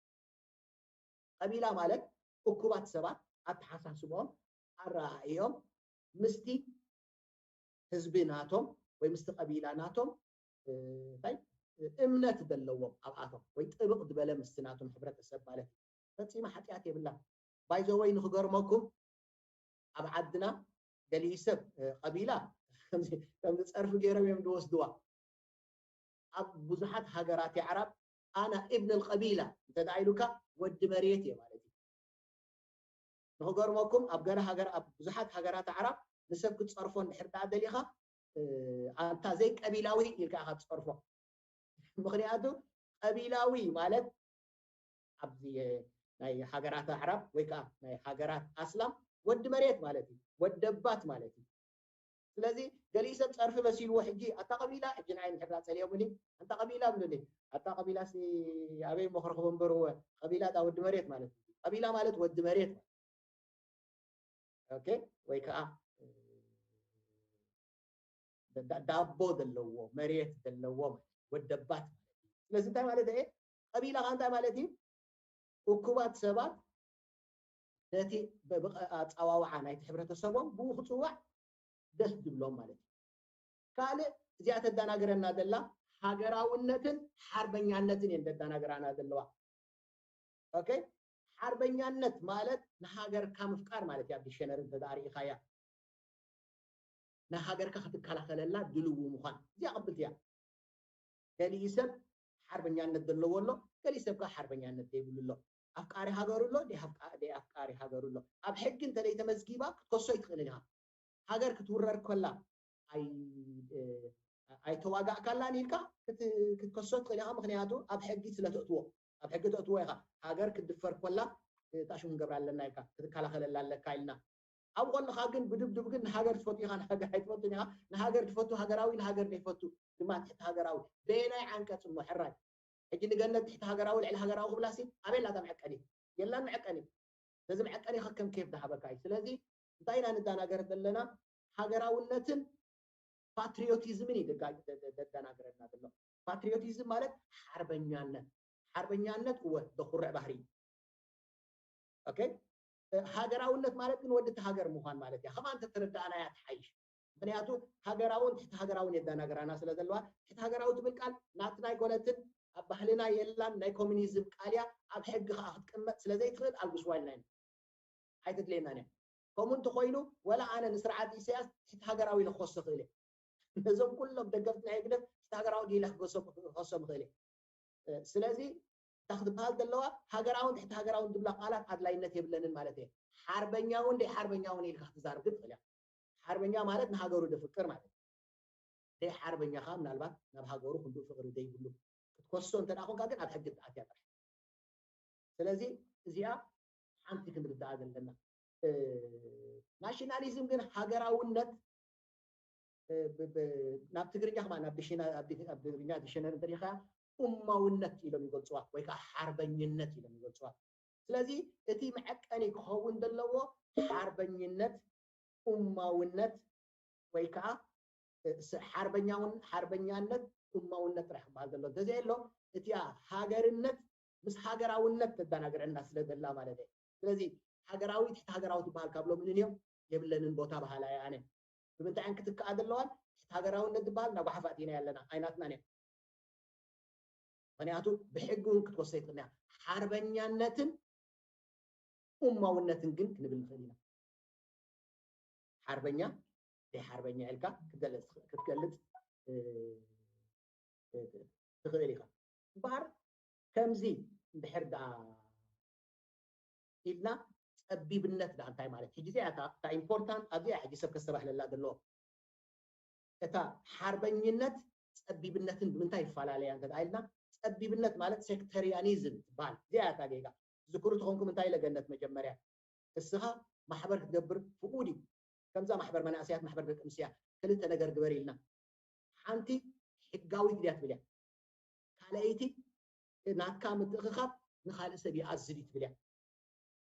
ቀቢላ ማለት እኩባት ሰባት ኣተሓሳስቦም ኣረኣእዮም ምስቲ ህዝቢ ናቶም ወይ ምስቲ ቀቢላ ናቶም እንታይ እምነት ዘለዎም ኣብኣቶም ወይ ጥብቕ ዝበለ ምስቲ ናቶም ሕብረተሰብ ማለት እዩ። ፈፂማ ሓጢኣት የብላን። ባይዘወይ ንክገርመኩም ኣብ ዓድና ገሊኡ ሰብ ቀቢላ ከምዚ ጸርፊ ገይሮም እዮም ዝወስድዋ። ኣብ ብዙሓት ሃገራት የዕራብ ኣና እብን ልቀቢላ እንተ ደኣ ኢሉካ ወዲ መሬት እየ ማለት እዩ። ንክገርመኩም ኣብ ገለ ሃገር ኣብ ብዙሓት ሃገራት ኣዕራብ ንሰብ ክትጸርፎ እንድሕር ደኣ ደሊኻ ኣንታ ዘይቀቢላዊ ኢልካ ኢኻ ትጸርፎ። ምክንያቱ ቀቢላዊ ማለት ኣብዚ ናይ ሃገራት ኣዕራብ ወይ ከዓ ናይ ሃገራት ኣስላም ወዲ መሬት ማለት እዩ፣ ወደባት ማለት እዩ። ስለዚ ገሊኡ ሰብ ጸርፊ መሲልዎ ሕጂ ኣታ ቀቢላ ሕጂ ንዓይ እንድሕር ጸልዮምኒ ኣንታ ቀቢላ ብሉኒ ኣታ ቀቢላ ሲ ኣበይ እሞ ክረኽቦ እምበር ቀቢላ እታ ወዲ መሬት ማለት እዩ። ቀቢላ ማለት ወዲ መሬት ማለት ኦኬ ወይ ከዓ ዳቦ ዘለዎ መሬት ዘለዎ ወደባት ማለት እዩ። ስለዚ እንታይ ማለት እየ ቀቢላ እንታይ ማለት እዩ? እኩባት ሰባት ነቲ ኣፀዋውዓ ናይቲ ሕብረተሰቦም ብኡ ክፅዋዕ ደስ ዝብሎም ማለት እዩ። ካልእ እዚኣ ተደናግረና ዘላ ሃገራውነትን ሓርበኛነትን እየን ዘደናግራና ዘለዋ። ኦኬ ሓርበኛነት ማለት ንሃገርካ ምፍቃር ማለት እዩ። ኣብ ዲክሸነሪ እንተ ርኢኻያ ንሃገርካ ክትከላኸለላ ድልዉ ምዃን እዚኣ ቅብልቲ እያ። ገሊኡ ሰብ ሓርበኛነት ዘለዎ ኣሎ፣ ገሊኡ ሰብ ከዓ ሓርበኛነት ዘይብሉ ኣሎ። ኣፍቃሪ ሃገሩ ኣሎ፣ ደይ ኣፍቃሪ ሃገሩ ኣሎ። ኣብ ሕጊ እንተ ተመዝጊባ ክትከሶ ይትኽእል ኢኻ። ሃገር ክትውረር ከላ ኣይተዋጋእካላን ኢልካ ክትከሶ ትኽእል ኢኻ። ምክንያቱ ኣብ ሕጊ ስለ ተእትዎ ኣብ ሕጊ ተእትዎ ኢኻ። ሃገር ክትድፈር ከላ እታሽሙ ክንገብራ ኣለና ኢልካ ክትከላኸለላ ኣለካ ኢልና። ኣብኡ ከለኻ ግን ብድብድብ ግን ንሃገር ትፈቱ ኢኻ፣ ንሃገር ኣይትፈቱን ኢኻ። ንሃገር ትፈቱ ሃገራዊ፣ ንሃገር ዘይፈቱ ድማ ትሕቲ ሃገራዊ። በየናይ ዓንቀፅ እሞ ሕራይ? ሕጂ ንገነት ትሕቲ ሃገራዊ ልዕሊ ሃገራዊ ክብላሲ ኣበይ ኣላ እታ መዐቀኒ? የላን መዐቀኒ። ነዚ መዐቀኒ ከከም ኬፍ ዝሃበካ እዩ። ስለዚ እንታይ ኢና ንደናገር ዘለና? ሃገራውነትን ፓትሪዮቲዝምን እዩ ዘደናግረና ዘሎ። ፓትሪዮቲዝም ማለት ሓርበኛነት፣ ሓርበኛነት እወ ዘኹርዕ ባህሪ እዩ። ኦኬ ሃገራውነት ማለት ግን ወዲ እቲ ሃገር ምዃን ማለት እያ። ከምኣ እንተተረዳእናያ ትሓይሽ። ምክንያቱ ሃገራውን ትሕቲ ሃገራውን የደናግራና ስለ ዘለዋ ትሕቲ ሃገራዊ ትብል ቃል ናትና ኣይኮነትን፣ ኣብ ባህልና የላን፣ ናይ ኮሚኒዝም ቃል እያ። ኣብ ሕጊ ከዓ ክትቅመጥ ስለ ዘይትኽእል ኣልግስዋ ኢልና ኢና። ኣይተድልየናን እያ። ከምኡ እንተኮይኑ ወላ ኣነ ንስርዓት ኢሳያስ ትሕቲ ሃገራዊ ኢለ ክኸሶ ክእል እየ። ነዞም ኩሎም ደገፍቲ ናይ ህግደፍ ትሕቲ ሃገራዊ ኢለ ክኸሶም ክእል እየ። ስለዚ እታ ክትበሃል ዘለዋ ሃገራውን ትሕቲ ሃገራውን ዝብላ ቃላት ኣድላይነት የብለንን ማለት እየ። ሓርበኛውን ደይ ሓርበኛውን ኢልካ ክትዛረብ ግን ትኽእል እያ። ሓርበኛ ማለት ንሃገሩ ዘፍቅር ማለት እዩ። ደይ ሓርበኛ ከዓ ምናልባት ናብ ሃገሩ ክንድኡ ፍቅሪ ዘይብሉ ክትኮሶ እንተ ደኣ ኮንካ ግን ኣብ ሕጊ ትኣትያ ጥራሕ። ስለዚ እዚኣ ሓንቲ ክንርዳኣ ዘለና። ናሽናሊዝም ግን ሃገራውነት ናብ ትግርኛ ከማ ናብ ትግርኛ ዲክሸነሪ እንተሪኢኻ ኡማውነት ኢሎም ይገልፅዋ ወይ ከዓ ሓርበኝነት ኢሎም ይገልፅዋ። ስለዚ እቲ መዐቀኒ ክኸውን ዘለዎ ሓርበኝነት፣ ኡማውነት ወይ ከዓ ሓርበኛውን ሓርበኛነት ኡማውነት ጥራሕ ክበሃል ዘሎ እንተዘየሎ እቲኣ ሃገርነት ምስ ሃገራውነት ተደናግረና ስለ ዘላ ማለት እየ። ስለዚ ሃገራዊ ትሕቲ ሃገራዊ ትበሃል ካብ ሎሚ ንንዮም የብለንን ቦታ በሃላ እየ ኣነ። ብምንታይ እየን ክትከኣ ዘለዋን? ትሕቲ ሃገራውነት ዝበሃል ናብ ጓሓፍ ኣእቲና ኣለና ኣይናትናን እያ። ምክንያቱ ብሕጊ እውን ክትወሰድ ትኽእል እያ። ሓርበኛነትን ኡማውነትን ግን ክንብል ንኽእል ኢና። ሓርበኛ ደይ ሓርበኛ ኢልካ ክትገልፅ ክትገልፅ ትኽእል ኢኻ። እምበኣር ከምዚ እንድሕር ደኣ ኢልና ጸቢብነት ደኣ እንታይ ማለት? ሕጂ እዚኣ እታ ኢምፖርታንት ኣብዚኣ ሕጂ ሰብ ከስተባህለላ ዘለዎ እታ ሓርበኝነት ጸቢብነትን ብምንታይ ይፈላለያ እንተ ኢልና ጸቢብነት ማለት ሴክተርያኒዝም ትበሃል። እዚኣ እታ ጌጋ ዝክሩ ተኾንኩም እንታይ ኢለ ገነት መጀመርያ እስኻ ማሕበር ክትገብር ፍቑድ እዩ። ከምዛ ማሕበር መናእሰያት ማሕበር ደቂ ኣንስትያ ክልተ ነገር ግበር ኢልና ሓንቲ ሕጋዊት ድያ ትብል እያ። ካልኣይቲ ናትካ ምትእኽኻብ ንኻልእ ሰብ ይኣዝዝ እዩ ትብል እያ።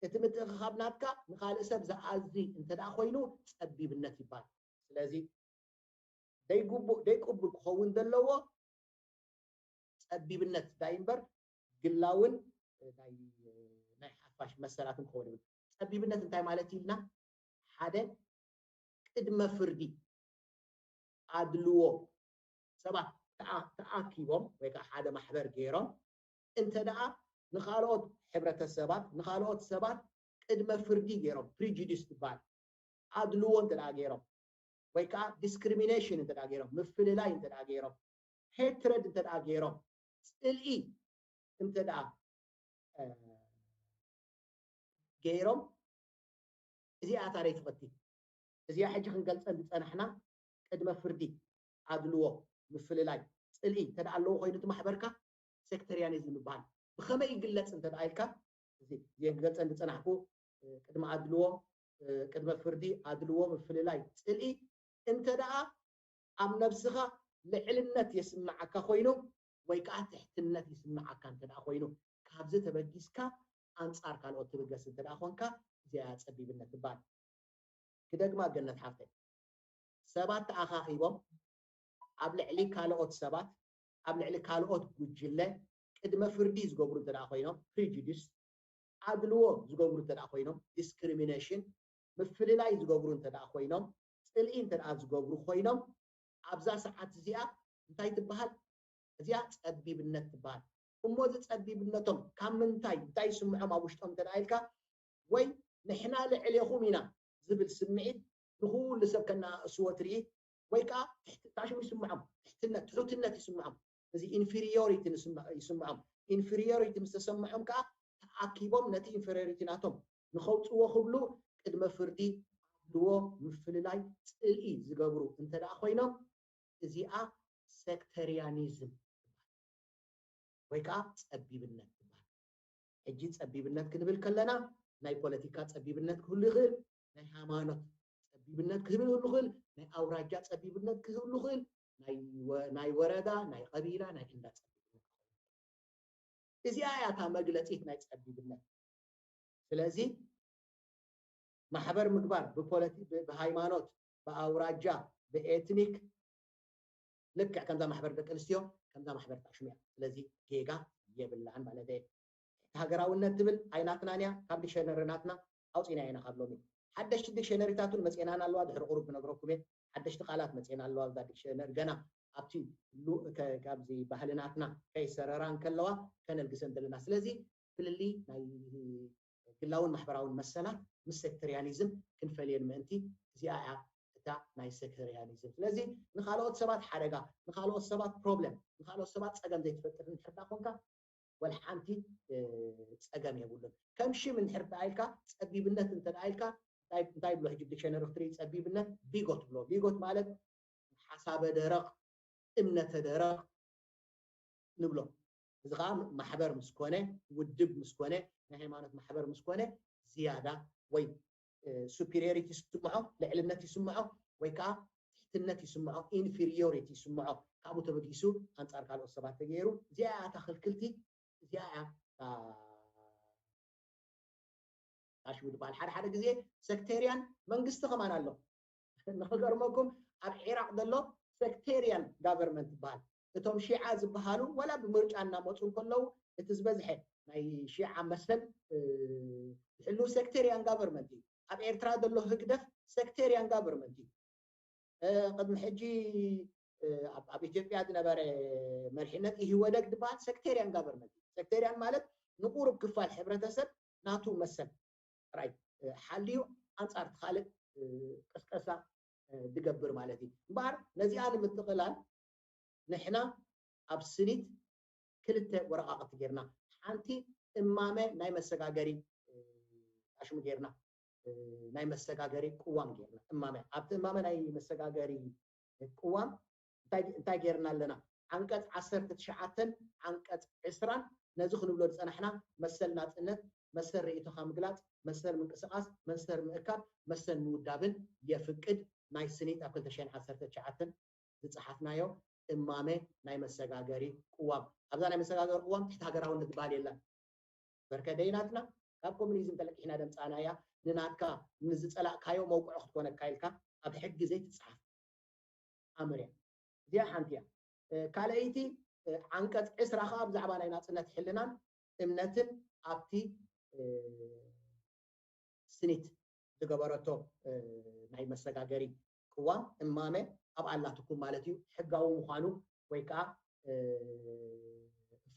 እቲ ምትእኽኻብ ናትካ ንኻልእ ሰብ ዝኣዝዝ እንተ ደኣ ኮይኑ ጸቢብነት ይበሃል። ስለዚ ደይግቡእ ደይቅቡል ክኸውን ዘለዎ ጸቢብነት ዳይ እምበር ግላውን ናይ ናይ ሓፋሽ መሰላትን ክኸውን ይብል። ጸቢብነት እንታይ ማለት እዩ ኢልና ሓደ ቅድመ ፍርዲ ኣድልዎ ሰባት ተኣ- ተኣኪቦም ወይ ከዓ ሓደ ማሕበር ገይሮም እንተ ደኣ ንኻልኦት ሕብረተሰባት ንኻልኦት ሰባት ቅድመ ፍርዲ ገይሮም ፕሪጁዲስ ትበሃል ኣድልዎ እንተ ደኣ ገይሮም ወይ ከዓ ዲስክሪሚኔሽን እንተ ደኣ ገይሮም ምፍልላይ እንተ ደኣ ገይሮም ሄትረድ እንተ ደኣ ገይሮም ጽልኢ እንተ ደኣ ገይሮም እዚኣ ታሪክ ትኸቲ እዚኣ ሕጂ ክንገልጸን ዝጸናሕና ቅድመ ፍርዲ ኣድልዎ ምፍልላይ ጽልኢ እንተ ደኣ ኣለዎ ኮይኑ እቲ ማሕበርካ ሴክተርያኒዝም ይበሃል። ብኸመይ ይግለጽ እንተ ደኣ ኢልካ እዚ እዚአን ክገልጸን ዝጸናሕኩ ቅድሚ ኣድልዎ ቅድመ ፍርዲ ኣድልዎ ምፍልላይ ጽልኢ እንተ ደኣ ኣብ ነብስኻ ልዕልነት የስምዓካ ኮይኑ ወይ ከዓ ትሕትነት ይስምዓካ እንተ ደኣ ኮይኑ ካብዚ ተበጊስካ ኣንጻር ካልኦት ትብገስ እንተ ደኣ ኮንካ እዚኣ ጸቢብነት ትበሃል። ክደግማ ገነት ሓፍተይ ሰባት ተኣኻኺቦም ኣብ ልዕሊ ካልኦት ሰባት ኣብ ልዕሊ ካልኦት ጉጅለ ቅድመ ፍርዲ ዝገብሩ እንተ ኮይኖም ፕሪጁዲስ ኣድልዎ ዝገብሩ እንተ ኮይኖም ዲስክሪሚኔሽን ምፍልላይ ዝገብሩ እንተ ኮይኖም ጽልኢ እንተ ዝገብሩ ኮይኖም ኣብዛ ሰዓት እዚኣ እንታይ ትበሃል እዚኣ ጸቢብነት ትበሃል እሞ እዚ ጸቢብነቶም ካብ ምንታይ እንታይ ይስምዖም ኣብ ውሽጦም እንተ ኢልካ ወይ ንሕና ልዕሌኹም ኢና ዝብል ስምዒት ንኩሉ ሰብ ከነኣእስዎ ትርኢ ወይ ከዓ ታሽሙ ይስምዖም ትሕትነት ትሑትነት ይስምዖም እዚ ኢንፌሪዮሪቲ ይስምዖም ኢንፌሪዮሪቲ ምስ ተሰምዖም ከዓ ተኣኪቦም ነቲ ኢንፌሪዮሪቲ ናቶም ንኸውፅዎ ክብሉ ቅድመ ፍርዲ ኣድልዎ ምፍልላይ ፅልኢ ዝገብሩ እንተ ኮይኖም እዚኣ ሴክተሪያኒዝም ወይ ከዓ ፀቢብነት ትበሃል። ሕጂ ፀቢብነት ክንብል ከለና ናይ ፖለቲካ ፀቢብነት ክህሉ ይኽእል፣ ናይ ሃይማኖት ፀቢብነት ክህሉ ይኽእል፣ ናይ ኣውራጃ ፀቢብነት ክህሉ ይኽእል፣ ናይ ወረዳ፣ ናይ ቀቢላ፣ ናይ እንዳ ፀቢብነት ክኸውን ይኽእል። እዚኣ እያ እታ መግለፂት ናይ ፀቢብነት። ስለዚ ማሕበር ምግባር ብፖለቲ ብሃይማኖት ብኣውራጃ ብኤትኒክ ልክዕ ከምዛ ማሕበር ደቂ ኣንስትዮ ከምዛ ማሕበር ጣሽሙ እያ። ስለዚ ጌጋ የብላን ማለት እየ። እቲ ሃገራውነት ትብል ኣይናትናን እያ፣ ካብ ዲክሸነሪ ናትና ኣውፂና ኢና ካብ ሎሚ። ሓደሽቲ ዲክሸነሪታት እውን መፅኤናን ኣለዋ፣ ድሕሪ ቁሩብ ክነግረኩም እየ። ሓደሽቲ ቃላት መፅኤና ኣለዋ እዛ ዲክሸነሪ ገና ኣብቲ ሉ- ከ- ካብዚ ባህሊ ናትና ከይሰረራ እንከለዋ ከነልግሰን ዘለና። ስለዚ ፍልልይ ናይ ግላውን ማሕበራውን መሰላት ምስ ሴክተርያኒዝም ክንፈልየን ምእንቲ እዚኣ እያ እታ ናይ ሴክተርያኒዝም። ስለዚ ንኻልኦት ሰባት ሓደጋ፣ ንኻልኦት ሰባት ፕሮብለም፣ ንኻልኦት ሰባት ፀገም ዘይትፈጥር እንድሕር ደኣ ኮንካ ወላ ሓንቲ ፀገም የብሉን። ከም ሽም እንድሕር ደኣ ኢልካ ፀቢብነት እንተ ደኣ ኢልካ እንታይ እንታይ ብሎ ሕጂ ዲክሸነሪ ክትርኢ ፀቢብነት ቢጎት ብሎ። ቢጎት ማለት ሓሳበ ደረቕ እምነተ ደረቕ ንብሎ። እዚ ከዓ ማሕበር ምስ ኮነ ውድብ ምስ ኮነ ናይ ሃይማኖት ማሕበር ምስ ኮነ ዝያዳ ወይ ሱፒሪዮሪቲ ይስምዖ፣ ልዕልነት ይስምዖ ወይ ከዓ ትሕትነት ይስምዖ፣ ኢንፌሪዮሪቲ ይስምዖ። ካብኡ ተበጊሱ ኣንፃር ካልኦት ሰባት ተገይሩ እዚኣ እያ እታ ክልክልቲ፣ እዚኣ እያ እታ ታሽሙ ዝበሃል ሓደ ሓደ ግዜ ሰክቴርያን መንግስቲ ከማን ኣሎ። ንክገርመኩም ኣብ ዒራቅ ዘሎ ሰክቴርያን ጋቨርንመንት ይበሃል። እቶም ሺዓ ዝበሃሉ ወላ ብምርጫ እናመፁ እንከለዉ እቲ ዝበዝሐ ናይ ሺዓ መሰል ዝሕሉ ሰክቴርያን ጋቨርንመንት እዩ። ኣብ ኤርትራ ዘሎ ህግደፍ ሰክቴርያን ጋቨርንመንት እዩ። ቅድሚ ሕጂ ኣብ ኢትዮጵያ ዝነበረ መሪሕነት ኢህወደግ ዝበሃል ሰክቴርያን ጋቨርንመንት እዩ። ሰክቴርያን ማለት ንቁሩብ ክፋል ሕብረተሰብ ናቱ መሰል ጥራይ ሓልዩ ኣንጻር እቲ ካልእ ቅስቀሳ ዝገብር ማለት እዩ። እምበኣር ነዚኣ ንምጥቕላል ንሕና ኣብ ስኒት ክልተ ወረቓቕቲ ጌርና ሓንቲ እማመ ናይ መሰጋገሪ ሽሙ ጌርና ናይ መሰጋገሪ ቅዋም ጌርና እማመ ኣብቲ እማመ ናይ መሰጋገሪ ቅዋም እንታይ ጌርና ኣለና? ዓንቀፅ ዓሰርተ ትሽዓተን ዓንቀፅ ዕስራን ነዚ ክንብሎ ዝፀናሕና መሰል ናፅነት፣ መሰል ርእይቶኻ ምግላፅ፣ መሰል ምንቅስቃስ፣ መሰል ምእካብ፣ መሰል ምውዳብን የፍቅድ ናይ ስኒት ኣብ ክልተ ሽሕን ዓሰርተ ትሽዓተን ዝፀሓፍናዮ እማመ ናይ መሰጋገሪ ቅዋም። ኣብዛ ናይ መሰጋገሪ ቅዋም ትሕቲ ሃገራውነት ዝበሃል የለን። በርከደይ ናትና ካብ ኮሚኒዝም ተለቂሕና ደምፃናያ ንናትካ ንዝፀላእካዮ መውቅዖ ክትኮነካ ኢልካ ኣብ ሕጊ ዘይትፅሓፍ ኣምር እያ። እዚኣ ሓንቲ እያ። ካልኣይቲ ዓንቀፅ ዕስራ ከዓ ብዛዕባ ናይ ናፅነት ሕልናን እምነትን ኣብቲ ስኒት ዝገበረቶ ናይ መሰጋገሪ ቅዋም እማመ ኣብ ኣላትኩም ማለት እዩ ሕጋዊ ምዃኑ ወይ ከዓ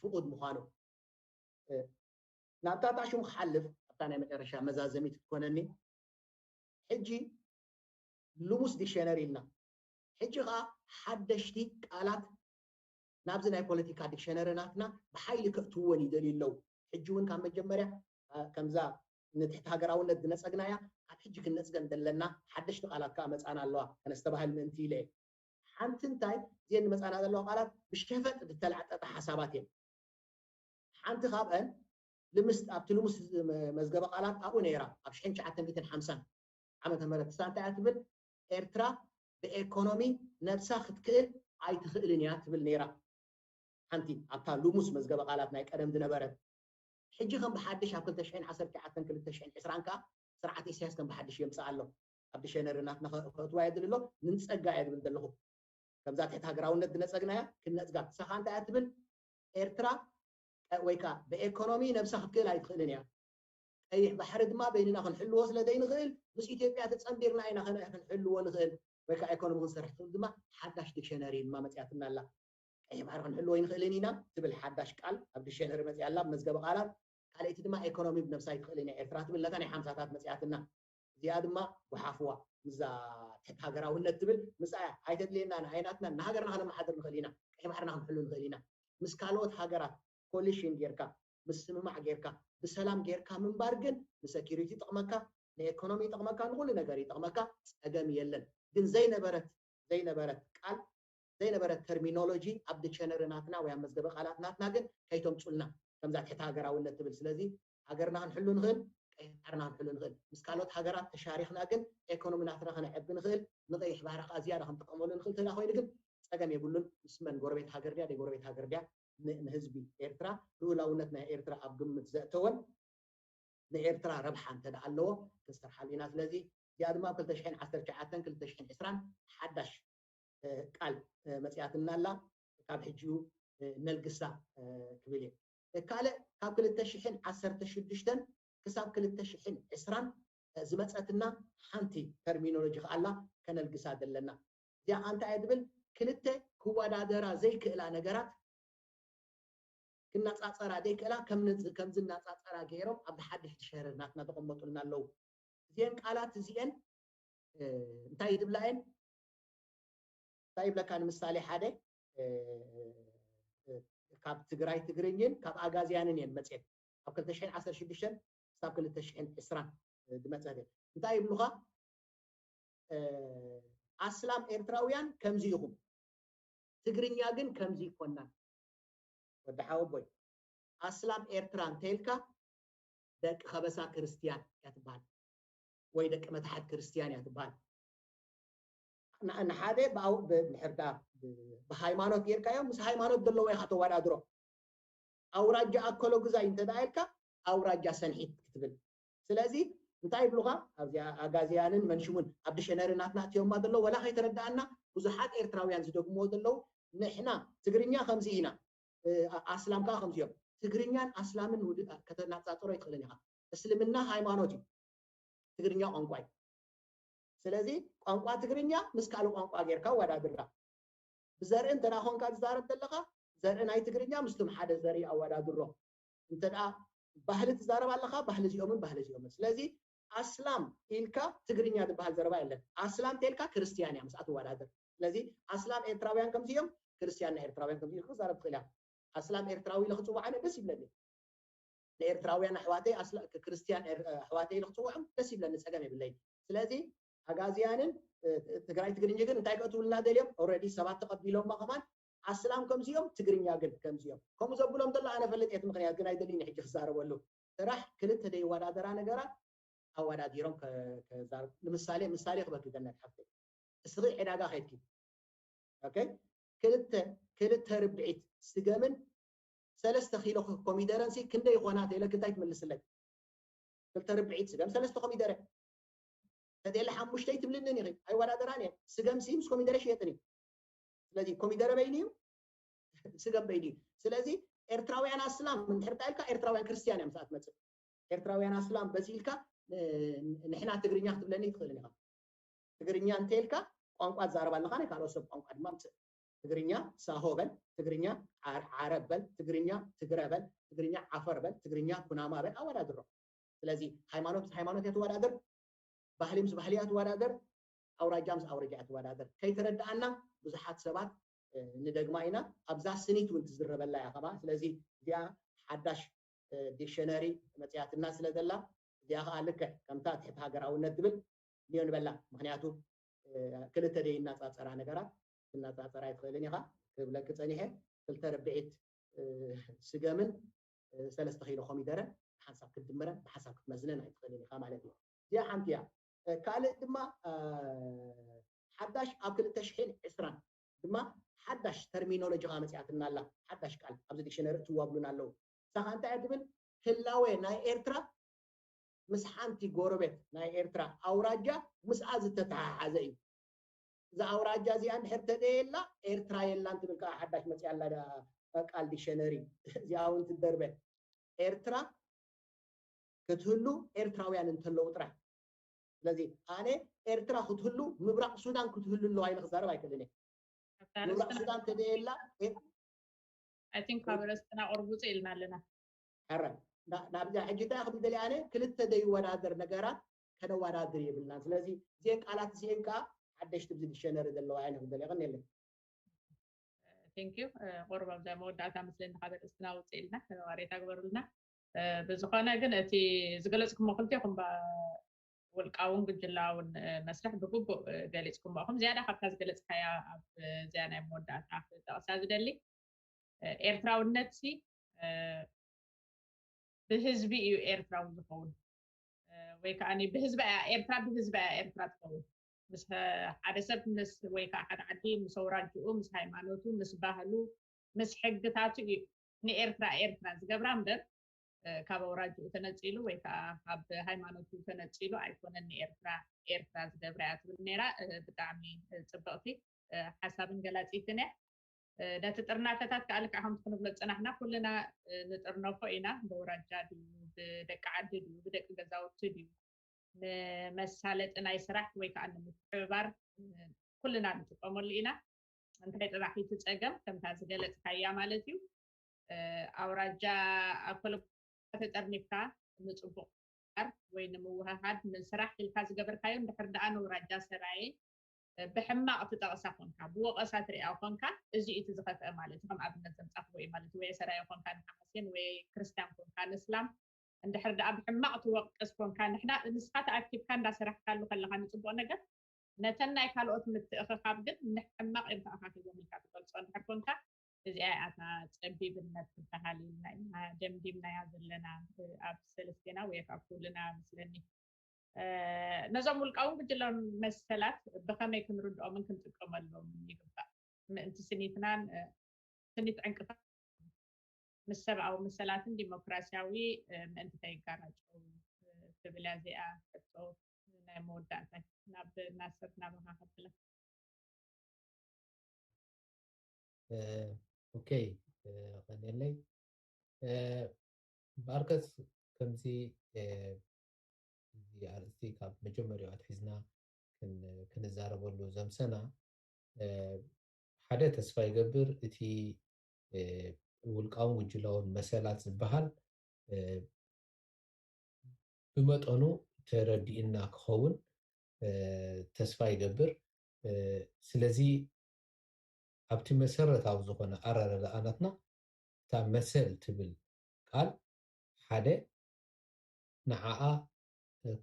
ፍቁድ ምዃኑ ናብታ ታሽሙ ክሓልፍ ኣብታ ናይ መጨረሻ መዛዘሚት ክትኮነኒ ሕጂ ልሙስ ዲክሸነሪ ኢልና ሕጂ ከዓ ሓደሽቲ ቃላት ናብዚ ናይ ፖለቲካ ዲክሸነሪ ናትና ብሓይሊ ከእትውወን ይደልዩ ኣለዉ። ሕጂ እውን ካብ መጀመርያ ከምዛ ንትሕቲ ሃገራውነት ዝነፀግናያ ካብ ሕጂ ክንነፅገን ዘለና ሓደሽቲ ቃላት ከዓ መፃና ኣለዋ ከነስተባህል ምእንቲ ኢለ እየ። ሓንቲ እንታይ እዚአን ዝመፃና ዘለዋ ቃላት ብሸፈጥ ዝተላዕጠጠ ሓሳባት እየን። ሓንቲ ካብአን ልምስ ኣብቲ ልሙስ መዝገበ ቃላት ኣብኡ ነይራ ኣብ ሽሕን ትሽዓተ ሚእትን ሓምሳን ዓመተ ምህረት እሳ እንታይ እያ ትብል? ኤርትራ ብኤኮኖሚ ነብሳ ክትክእል ኣይትኽእልን እያ ትብል ነይራ። ሓንቲ ኣብታ ልሙስ መዝገበ ቃላት ናይ ቀደም ዝነበረት ሕጂ ከም ብሓድሽ ኣብ ክልተ ሽሕን ዓሰርተ ትሽዓተን ክልተ ሽሕን ዕስራን ከዓ ስርዓት ኢሳያስ ከም ብሓድሽ የምፅእ ኣሎ። ኣብ ዲክሸነሪ ናትና ከእትዋ የድሊ ኣሎ ንንፀጋ እየ ዝብል ዘለኹ። ከምዛ ትሕቲ ሃገራውነት ዝነፀግናያ ክንነፅጋ ክሳኻ እንታይ እያ ትብል? ኤርትራ ወይ ከዓ ብኤኮኖሚ ነብሳ ክትክእል ኣይትኽእልን እያ። ቀይሕ ባሕሪ ድማ በይንና ክንሕልዎ ስለ ዘይንኽእል ምስ ኢትዮጵያ ተፀንቢርና ኢና ክንሕልዎ ንኽእል ወይ ከዓ ኤኮኖሚ ክንሰርሕ ትብል ድማ ሓዳሽ ዲክሸነሪ ድማ መፅያትና ኣላ። ቀይሕ ባሕሪ ክንሕልዎ ኣይንኽእልን ኢና ትብል ሓዳሽ ቃል ኣብ ዲክሸነሪ መፅያ ኣላ ብመዝገበ ቃላት። ካልኣይቲ ድማ ኤኮኖሚ ብነብሳ ኣይትኽእልን እያ ኤርትራ ትብል ነታ ናይ ሓምሳታት መፅያትና። እዚኣ ድማ ጉሓፍዋ ምዛ ትሕቲ ሃገራውነት ትብል ምሳያ ኣይተድልየና። ንኣይናትና ንሃገርና ከነመሓድር ንኽእል ኢና፣ ቀይ ባሕርና ክንሕሉ ንኽእል ኢና። ምስ ካልኦት ሃገራት ኮሊሽን ጌርካ ምስምማዕ ጌርካ ብሰላም ጌርካ ምንባር ግን ንሰኪሪቲ ይጠቕመካ፣ ንኤኮኖሚ ይጠቕመካ፣ ንኩሉ ነገር ይጠቕመካ፣ ፀገም የለን። ግን ዘይነበረት ዘይነበረት ቃል ዘይነበረት ተርሚኖሎጂ ኣብ ዲክሸነሪ ናትና ወይ ኣብ መዝገበ ቃላት ናትና ግን ከይተምፁልና ከምዛ ትሕቲ ሃገራውነት ትብል። ስለዚ ሃገርና ክንሕሉ ንኽእል፣ ቀይሕ ባሕርና ክንሕሉ ንኽእል። ምስ ካልኦት ሃገራት ተሻሪኽና ግን ኤኮኖሚ ናትና ከነዕቢ ንኽእል፣ ንቀይሕ ባሕሪ ከዓ ዝያዳ ክንጥቀመሉ ንኽእል። እንተ ኮይኑ ግን ፀገም የብሉን። ምስ መን ጎረቤት ሃገር ድያ ደይ ጎረቤት ሃገር ድያ ንህዝቢ ኤርትራ ልኡላውነት ናይ ኤርትራ ኣብ ግምት ዘእተወን ንኤርትራ ረብሓ እንተ ኣለዎ ክንሰርሓሉ ኢና። ስለዚ እዚኣ ድማ ክልተ ሽሕን ዓሰርተ ትሽዓተን ክልተ ሽሕን ዕስራን ሓዳሽ ቃል መፅያትና ኣላ። ካብ ሕጂኡ ነልግሳ ክብል እየ። ካልእ ካብ ክልተ ሽሕን ዓሰርተ ሽዱሽተን ክሳብ ክልተ ሽሕን ዕስራን ዝመፀትና ሓንቲ ተርሚኖሎጂ ከኣላ ከነልግሳ ዘለና። እዚኣ እንታይ እየ ዝብል ክልተ ክወዳደራ ዘይክእላ ነገራት ክነፃፀራ ዘይክእላ ከም ዝነፃፀራ ገይሮም ኣብ ሓድሽ ዲክሸነሪ ናትና ተቐመጡልና ኣለዉ። እዚአን ቃላት እዚአን እንታይ ይብላ እየን? እንታይ ይብለካ? ንምሳሌ ሓደ ካብ ትግራይ ትግርኝን ካብ ኣጋዝያንን እየን መፅየን ካብ ክልተ ሽሕን ዓሰርተ ሽዱሽተን ክሳብ ክልተ ሽሕን ዕስራን ዝመፀት እየን። እንታይ ይብሉኻ? ኣስላም ኤርትራውያን ከምዚ ኢኹም፣ ትግርኛ ግን ከምዚ ይኮናን። ወዲ ሓወቦይ ኣስላም ኤርትራ እንተይልካ ደቂ ከበሳ ክርስትያን እያ ትበሃል ወይ ደቂ መታሓት ክርስትያን እያ ትበሃል። ንሓደ ብድሕርዳ ብሃይማኖት ጌርካዮ ምስ ሃይማኖት ዘለዎ ኢኻ ተወዳድሮ። ኣውራጃ ኣከሎ ግዛይ እንተ ኢልካ ኣውራጃ ሰንሒት ክትብል። ስለዚ እንታይ ይብሉኻ ኣብዚኣ ኣጋዝያንን መንሽሙን ኣብ ዲክሸነሪ ናትና እትዮማ ዘሎ ወላ ከይተረዳኣና ብዙሓት ኤርትራውያን ዝደግምዎ ዘለዉ ንሕና ትግርኛ ከምዚ ኢና ኣስላም ከዓ ከምዚ እዮም። ትግርኛን ኣስላምን ከተነፃፅሮ ይትኽእልን ኢኻ። እስልምና ሃይማኖት እዩ፣ ትግርኛ ቋንቋ እዩ። ስለዚ ቋንቋ ትግርኛ ምስ ካልእ ቋንቋ ጌርካ ኣወዳድራ። ብዘርኢ እንተ ኮንካ ትዛረብ ዘለኻ ዘርኢ ናይ ትግርኛ ምስቶም ሓደ ዘርኢ ኣወዳድሮ። እንተ ባህሊ ትዛረብ ኣለኻ ባህሊ እዚኦምን ባህሊ እዚኦምን። ስለዚ ኣስላም ኢልካ ትግርኛ ዝበሃል ዘረባ የለን። ኣስላም ተልካ ክርስትያን እያ ምስኣ ትወዳደር። ስለዚ ኣስላም ኤርትራውያን ከምዚኦም ክርስትያን ናይ ኤርትራውያን ከምዚ ክዛረብ ትኽእል እያ። ኣስላም ኤርትራዊ ኢለ ክፅዋዕ ኣነ ደስ ይብለኒ። ንኤርትራውያን ኣሕዋተይ ኣስላ ክርስትያን ኣሕዋተይ ንክፅውዖም ደስ ይብለኒ፣ ፀገም የብለይ። ስለዚ ኣጋዝያንን ትግራይ ትግርኝ ግን እንታይ ከእትውልና ደልዮም? ኦረዲ ሰባት ተቐቢሎማ ከማን ኣስላም ከምዚኦም ትግርኛ ግን ከምዚኦም ከምኡ ዘብሎም ዘሎ ኣነ ፈልጥ የት ምክንያት ግን ኣይደልይን ሕጂ ክዛረበሉ። ጥራሕ ክልተ ደይወዳደራ ነገራት ኣወዳዲሮም ከዛርብ። ንምሳሌ ምሳሌ ክበኪ ገነት ሓፍተይ፣ እስኺ ዕዳጋ ከድኪ ኦኬ፣ ክልተ ክልተ ርብዒት ስገምን ሰለስተ ኪሎ ኮሚደረን ሲ ክንደይ ይኾና ተይለኪ እንታይ ትምልስለይ? ክልተ ርብዒት ስገም ሰለስተ ኮሚደረ ተደለ ሓሙሽተይ ትብልንን ኢኺ። ኣይወዳደራን እየ። ስገም ሲ ምስ ኮሚደረ ሽየጥን እዩ። ስለዚ ኮሚደረ በይኑ እዩ፣ ስገም በይኑ እዩ። ስለዚ ኤርትራውያን ኣስላም እንድሕር ኢልካ ኤርትራውያን ክርስትያን እዮም ሰኣት መፅእ። ኤርትራውያን ኣስላም በዚ ኢልካ ንሕና ትግርኛ ክትብለኒ ትኽእልን ኢኻ። ትግርኛ እንተልካ ቋንቋ ትዛረብ ኣለኻ፣ ናይ ካልኦት ሰብ ቋንቋ ድማ ምፅእ። ትግርኛ ሳሆ በል፣ ትግርኛ ዓረብ በል፣ ትግርኛ ትግረ በል፣ ትግርኛ ዓፈር በል፣ ትግርኛ ኩናማ በል፣ ኣወዳድሮ። ስለዚ ሃይማኖት ምስ ሃይማኖት እያ ትወዳደር፣ ባህሊ ምስ ባህሊ እያ ትወዳደር፣ ኣውራጃ ምስ ኣውራጃ እያ ትወዳደር። ከይተረድኣና ብዙሓት ሰባት ንደግማ ኢና። ኣብዛ ስኒት እውን ትዝረበላ እያ ከማ። ስለዚ እዚኣ ሓዳሽ ዲክሸነሪ መፅያትና ስለ ዘላ እዚኣ ከዓ ልክዕ ከምታ ትሕቲ ሃገራውነት ትብል ኒዮ ንበላ። ምክንያቱ ክልተ ደይናፃፀራ ነገራት ትናፃፀር ኣይትኽእልን ኢኻ ክብለኪ ፀኒሐ። ክልተ ርብዒት ስገምን ሰለስተ ኪሎ ኮሚደረን ብሓንሳብ ክትድምረን ብሓንሳብ ክትመዝነን ኣይትኽእልን ኢኻ ማለት እዩ። እዚኣ ሓንቲ እያ። ካልእ ድማ ሓዳሽ ኣብ ክልተ ሽሕን ዕስራን ድማ ሓዳሽ ተርሚኖሎጂ ከዓ መፅኣትና ኣላ። ሓዳሽ ቃል ኣብዚ ዲክሽነሪ እትዋብሉን ኣለዉ። እሳ ከዓ እንታይ እያ ትብል? ህላወ ናይ ኤርትራ ምስ ሓንቲ ጎረቤት ናይ ኤርትራ ኣውራጃ ምስኣ ዝተተሓሓዘ እዩ። እዛ ኣውራጃ እዚኣ እንድሕር ተደየላ ኤርትራ የላን ትብል ከዓ ሓዳሽ መፅኣ ኣላ ቃል ዲክሸነሪ። እዚኣ እውን ትደርበ። ኤርትራ ክትህሉ ኤርትራውያን እንተለዉ ጥራሕ። ስለዚ ኣነ ኤርትራ ክትህሉ ምብራቕ ሱዳን ክትህሉ ኣለዋ ኢለ ክዛረብ ኣይክእልን እየ። ምብራቕ ሱዳን ተደየላ I think ካብ ርእስና ቁርቡፅ ኢልና ኣለና። ሕረ ናብዚኣ ሕጂ እንታይ ክብል ደሊ ኣነ ክልተ ደይወዳደር ነገራት ከነወዳድር የብልናን። ስለዚ እዚአን ቃላት እዚአን ከዓ ሓደሽቲ ብዚ ዲክሸነሪ ዘለዋ እየን ክብል ደሊ። የቐንየለይ። Thank you። ቁሩብ ኣብዛ መወዳእታ ምስለኒ ካብ ርእስና ውፅእ ኢልና ተነባሬታ ግበሩልና። ብዝኾነ ግን እቲ ዝገለፅኩሞ ክልቴኹም ውልቃውን ጉጅላውን መስርሕ ብግቡእ ገሊፅኩሞ ኢኹም። ዝያዳ ካብታ ዝገለፅካያ ኣብዚኣ ናይ መወዳእታ ክጠቕሳ ዝደሊ ኤርትራውነት ሲ ብህዝቢ እዩ ኤርትራዊ ዝኸውን ወይ ከዓ ብህዝቢ እያ ኤርትራ ብህዝቢ እያ ኤርትራ ትኸውን። ምስ ሓደ ሰብ ምስ ወይ ከዓ ሓደ ዓዲ ምስ ኣውራጅኡ ምስ ሃይማኖቱ ምስ ባህሉ ምስ ሕግታቱ እዩ ንኤርትራ ኤርትራ ዝገብራ እምበር ካብ ኣውራጅኡ ተነፂሉ ወይ ከዓ ካብ ሃይማኖቱ ተነፂሉ ኣይኮነን ንኤርትራ ኤርትራ ዝገብራ እያ ትብል ነይራ። ብጣዕሚ ፅብቕቲ ሓሳብን ገላፂትን እያ። ነቲ ጥርናፈታት ከዓ ልክዕ ከምቲ ክንብሎ ዝፀናሕና ኩልና ንጥርነፎ ኢና። ብውራጃ ድዩ ብደቂ ዓዲ ድዩ ብደቂ ገዛውቲ ድዩ ንመሳለጢ ናይ ስራሕ ወይ ከዓ ንምትሕብባር ኩልና ንጥቀመሉ ኢና። እንታይ ጥራሕ እቲ ፀገም ከምታ ዝገለፅካያ ማለት እዩ። ኣውራጃ ኣብ ፖለቲካ ተጠርኒፍካ ንፅቡቕ ወይ ንምውህሃድ ንስራሕ ኢልካ ዝገበርካዮ እንድሕር ደኣ ንውራጃ ሰራየ ብሕማቕ ትጠቕሳ ኮንካ ብወቐሳ ትሪኣ ኮንካ እዚ እቲ ዝኸፍአ ማለት እዩ። ከም ኣብነት ዘምፃኽዎ እዩ ማለት እዩ። ወይ ሰራየ ኮንካ ንሓማሴን ወይ ክርስትያን ኮንካ ንእስላም እንድሕር ደኣ ብሕማቕ ትወቅስ ኮንካ ንሕና ንስኻ ተኣኪብካ እንዳሰራሕካሉ ከለኻ ንፅቡቕ ነገር ነተን ናይ ካልኦት ምትእኽኻብ ግን ንሕማቕ እዮም ተኣኻኺቦም ኢልካ ትገልፆ እንድሕር ኮንካ እዚኣ እያ እታ ፀቢብነት ትበሃል ኢልና ኢና ደምዲምናያ ዘለና ኣብ ሰለስቴና ወይ ካብ ኩልና መስለኒ። ነዞም ውልቃውን ጉጅላውን መሰላት ብኸመይ ክንርድኦምን ክንጥቀመሎምን ይግባእ ምእንቲ ስኒትናን ስኒት ዕንቅፋት ምስ ሰብኣዊ መሰላትን ዲሞክራሲያዊ ምእንቲ ከይጋራጨው ትብል እያ እዚኣ ሕቶ ናይ መወዳእታ ናብ ናስር ናባኻ ከብለ። ኦኬ ቀኒለይ ብኣርከስ ከምዚ እዚ ኣርእስቲ ካብ መጀመሪያው ኣትሒዝና ክንዛረበሉ ዘምሰና ሓደ ተስፋ ይገብር እቲ ውልቃውን ጉጅላውን መሰላት ዝበሃል ብመጠኑ ተረዲእና ክኸውን ተስፋ ይገብር። ስለዚ ኣብቲ መሰረታዊ ዝኾነ ኣረዳድኣናትና እታ መሰል ትብል ቃል ሓደ ንዓኣ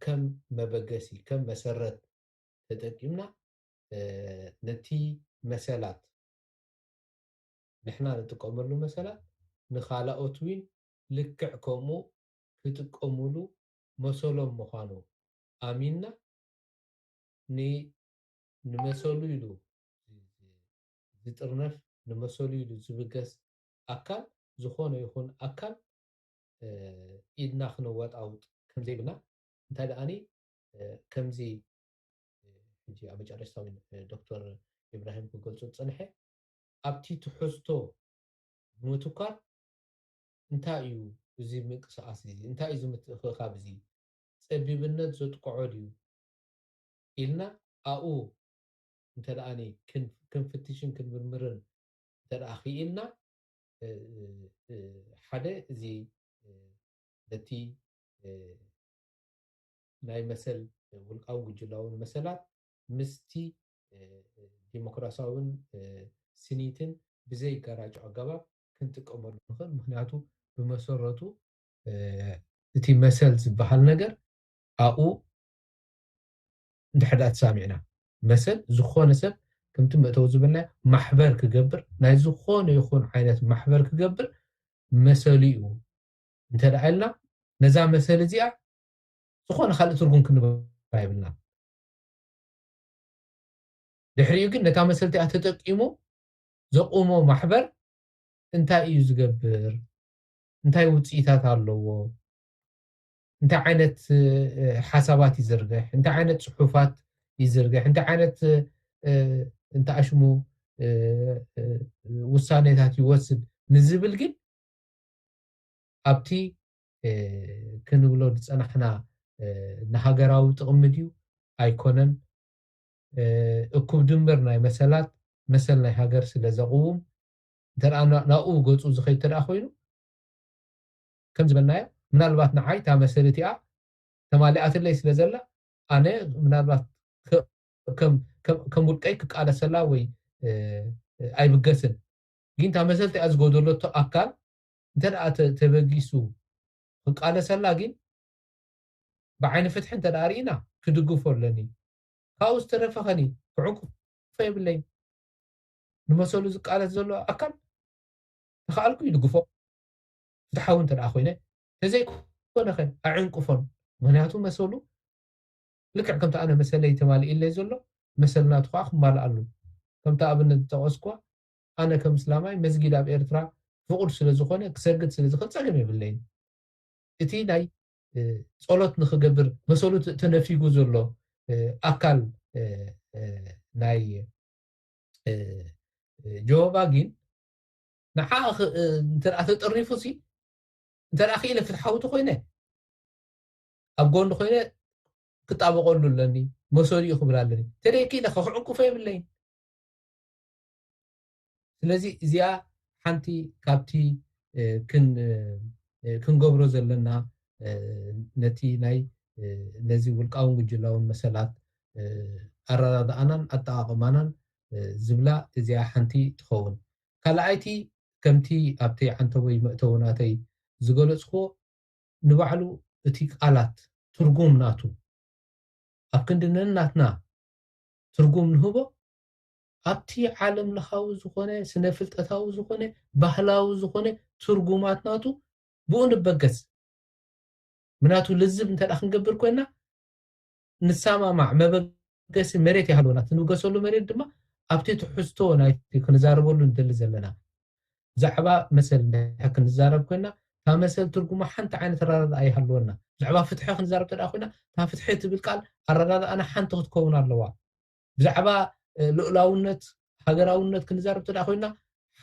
ከም መበገሲ ከም መሰረት ተጠቂምና ነቲ መሰላት ንሕና ንጥቀመሉ መሰላት ንኻላኦት እውን ልክዕ ከምኡ ክጥቀምሉ መሰሎም ምዃኑ ኣሚንና ንመሰሉ ኢሉ ዝጥርነፍ ንመሰሉ ኢሉ ዝብገስ ኣካል ዝኾነ ይኹን ኣካል ኢድና ክነወጣውጥ ከምዘይብልና እንታይ ደኣኒ ከምዚ ሕጂ ኣብ መጨረሽታ እውን ዶክተር ኢብራሂም ክገልፁ ዝፀንሐ ኣብቲ ትሕዝቶ ብምትኳር እንታይ እዩ እዚ ምንቅስቃስ እዚ እንታይ እዩ ምትእኽኻብ እዚ ፀቢብነት ዘጥቅዖ ድዩ ኢልና ኣብኡ እንተ ደኣኒ ክንፍትሽን ክንምርምርን እንተ ደኣ ክኢልና ሓደ እዚ ነቲ ናይ መሰል ውልቃውን ጉጅላውን መሰላት ምስቲ ዲሞክራሲያውን ስኒትን ብዘይጋራጮ ኣገባብ ክንጥቀመሉ ንኽእል። ምክንያቱ ብመሰረቱ እቲ መሰል ዝበሃል ነገር ኣብኡ እንድሕር ደኣ ተሳሚዕና መሰል ዝኾነ ሰብ ከምቲ መእተዊ ዝበልና ማሕበር ክገብር ናይ ዝኾነ ይኹን ዓይነት ማሕበር ክገብር መሰሉ እዩ እንተ ደኣ ኢልና ነዛ መሰል እዚኣ ዝኾነ ካልእ ትርጉም ክንባ የብልና። ድሕሪኡ ግን ነታ መሰል እቲኣ ተጠቂሙ ዘቑሞ ማሕበር እንታይ እዩ ዝገብር? እንታይ ውፅኢታት ኣለዎ? እንታይ ዓይነት ሓሳባት ይዝርግሕ? እንታይ ዓይነት ፅሑፋት ይዝርግሕ? እንታይ ዓይነት እንተኣሽሙ ውሳኔታት ይወስድ ንዝብል ግን ኣብቲ ክንብሎ ዝፀናሕና ንሃገራዊ ጥቕሚ ድዩ ኣይኮነን እኩብ ድምር ናይ መሰላት መሰል ናይ ሃገር ስለ ዘቕውም እንተ ናብኡ ገፁ ዝኸይድ ተደኣ ኮይኑ ከም ዝበልናዮ ምናልባት ንዓይ እታ መሰል እቲኣ ተማሊኣትለይ ስለ ዘላ ኣነ ምናልባት ከም ውልቀይ ክቃለሰላ ወይ ኣይብገስን ግን እታ መሰል እቲኣ ዝጎደለቶ ኣካል እንተ ደኣ ተበጊሱ ክቃለሰላ ግን ብዓይኒ ፍትሒ እንተ ደኣ ርኢና ክድግፎ ኣለኒ ካብኡ ዝተረፈኸኒ ክዕንቅፎ የብለይን ንመሰሉ ዝቃለስ ዘሎ ኣካል ተኸኣልኩ ይድግፎ ፍትሓዊ እንተ ደኣ ኮይነ ተዘይኮነኸ ኣዕንቅፎን ምክንያቱ መሰሉ ልክዕ ከምቲ ኣነ መሰለይ ተማሊእለይ ዘሎ መሰል ናቱ ከዓ ክማልኣሉ ከምቲ ኣብነት ዝጠቀስኳ ኣነ ከም እስላማይ መስጊድ ኣብ ኤርትራ ፍቁድ ስለ ዝኾነ ክሰግድ ስለ ዝኽእል ጸገም የብለይን እቲ ናይ ጸሎት ንክገብር መሰሉ ተነፊጉ ዘሎ ኣካል ናይ ጀሆቫ ግን ንዓ እንተ ተጠሪፉ ሲ እንተ ክኢለ ፍትሓዊ ተኮይነ ኣብ ጎኒ ኮይነ ክጣበቀሉ ኣለኒ መሰሉ እዩ ክብል ኣለኒ ተደይ ክኢለ ክዕንቅፎ የብለይን ስለዚ እዚኣ ሓንቲ ካብቲ ክንገብሮ ዘለና ነቲ ናይ ነዚ ውልቃውን ጉጅላውን መሰላት ኣረዳድኣናን ኣጠቓቕማናን ዝብላ እዚኣ ሓንቲ ትኸውን። ካልኣይቲ ከምቲ ኣብቲ ዓንተቦይ መእተዊ ናተይ ዝገለጽክዎ ንባዕሉ እቲ ቃላት ትርጉም ናቱ ኣብ ክንዲ ነናትና ትርጉም ንህቦ ኣብቲ ዓለም ለኻዊ ዝኾነ ስነ ፍልጠታዊ ዝኾነ ባህላዊ ዝኾነ ትርጉማት ናቱ ብኡ ንበገስ ምናቱ ልዝብ እንተ ክንገብር ኮይና ንሰማማዕ መበገሲ መሬት ይሃልወና እቲ ንብገሰሉ መሬት ድማ ኣብቲ ትሕዝቶ ናይቲ ክንዛረበሉ ንደሊ ዘለና ብዛዕባ መሰል እንድሕር ክንዛረብ ኮይና እታ መሰል ትርጉማ ሓንቲ ዓይነት ኣረዳድኣ ይሃልወና ብዛዕባ ፍትሒ ክንዛረብ ተደኣ ኮይና እታ ፍትሒ ትብል ቃል ኣረዳድኣና ሓንቲ ክትከውን ኣለዋ ብዛዕባ ልኡላውነት ሃገራውነት ክንዛረብ ተደኣ ኮይና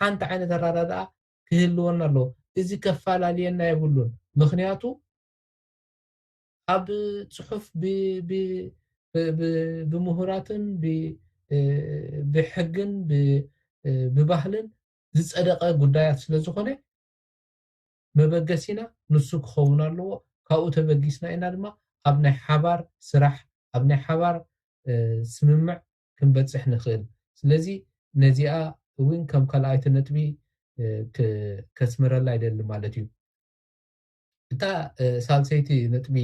ሓንቲ ዓይነት ኣረዳድኣ ክህልወና ኣለዎ እዚ ከፈላለየና የብሉን ምክንያቱ ኣብ ፅሑፍ ብምሁራትን ብሕግን ብባህልን ዝፀደቀ ጉዳያት ስለ ዝኾነ መበገሲና ንሱ ክኸውን ኣለዎ ካብኡ ተበጊስና ኢና ድማ ኣብ ናይ ሓባር ስራሕ ኣብ ናይ ሓባር ስምምዕ ክንበፅሕ ንኽእል ስለዚ ነዚኣ እውን ከም ካልኣይቲ ነጥቢ ከስምረላ ይደሊ ማለት እዩ እታ ሳልሰይቲ ነጥቢ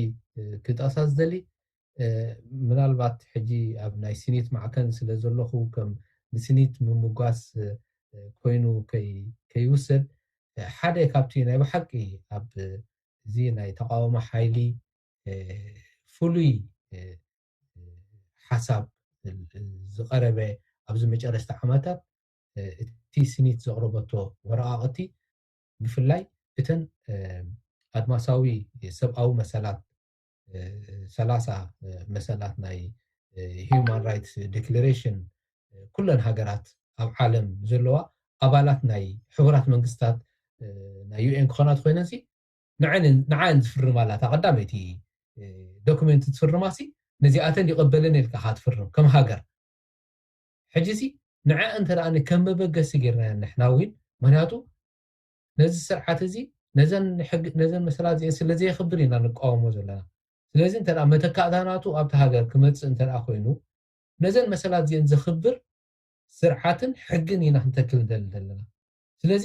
ክጠቕሳ ዝደሊ፣ ምናልባት ሕጂ ኣብ ናይ ስኒት ማዕከን ስለ ዘለኹ፣ ከም ንስኒት ምምጓስ ኮይኑ ከይውሰድ፣ ሓደ ካብቲ ናይ ብሓቂ ኣብ እዚ ናይ ተቃውሞ ሓይሊ ፍሉይ ሓሳብ ዝቐረበ ኣብዚ መጨረስቲ ዓመታት፣ እቲ ስኒት ዘቕረበቶ ወረቓቕቲ ብፍላይ እተን ኣድማሳዊ ሰብኣዊ መሰላት፣ ሰላሳ መሰላት ናይ Human Rights Declaration፣ ኩለን ሃገራት ኣብ ዓለም ዘለዋ ኣባላት ናይ ሕቡራት መንግስታት፣ ናይ ዩ ኤን ክኾና ተኮይነን፣ ንዓን ዝፍርማ ኣላ። እታ ቀዳመይቲ ዶክመንት ትፍርማ ሲ ነዚኣተን ይቐበለን ኢልካ ትፍርም ከም ሃገር። ሕጂ ሲ ንዐ እንተ ከም መበገሲ ጌርና ንሕና እውን፣ ምክንያቱ ነዚ ስርዓት እዚ ነዘን መሰላት እዚአን ስለ ዘየኽብር ኢና ንቃወሞ ዘለና። ስለዚ እንተ መተካእታ ናቱ ኣብቲ ሃገር ክመፅእ እንተ ኮይኑ፣ ነዘን መሰላት እዚአን ዘኽብር ስርዓትን ሕግን ኢና ክንተክል ንደሊ ዘለና። ስለዚ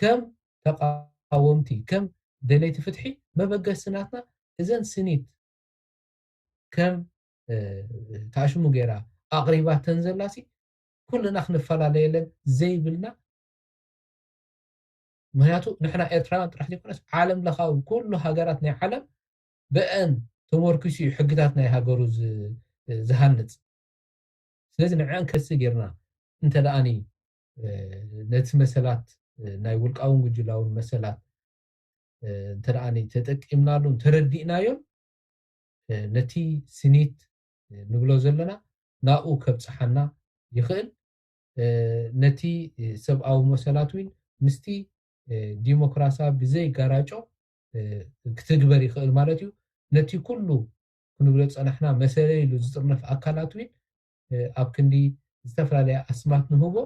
ከም ተቃወምቲ፣ ከም ደለይቲ ፍትሒ፣ መበገሲ ናትና እዘን ስኒት ከም ታሽሙ ገይራ ኣቕሪባተን ዘላሲ ኩልና ክንፈላለየለን ዘይብልና። ምክንያቱ ንሕና ኤርትራውያን ጥራሕ ዘይኮነስ ዓለም ለኻዊ ኩሉ ሃገራት ናይ ዓለም ብአን ተመርኪሱ እዩ ሕግታት ናይ ሃገሩ ዝሃንፅ። ስለዚ ንዕን ከሲ ጌርና እንተ ደኣኒ ነቲ መሰላት፣ ናይ ውልቃውን ጉጅላውን መሰላት እንተ ደኣኒ ተጠቂምናሉን ተረዲእናዮን፣ ነቲ ስኒት ንብሎ ዘለና ናብኡ ከብፅሓና ይኽእል። ነቲ ሰብኣዊ መሰላት እውን ምስቲ ዲሞክራሲያ ብዘይ ጋራጮ ክትግበር ይኽእል ማለት እዩ። ነቲ ኩሉ ክንብሎ ዝፀናሕና መሰለ ኢሉ ዝጥርነፍ ኣካላት እውን ኣብ ክንዲ ዝተፈላለየ ኣስማት ንህቦ፣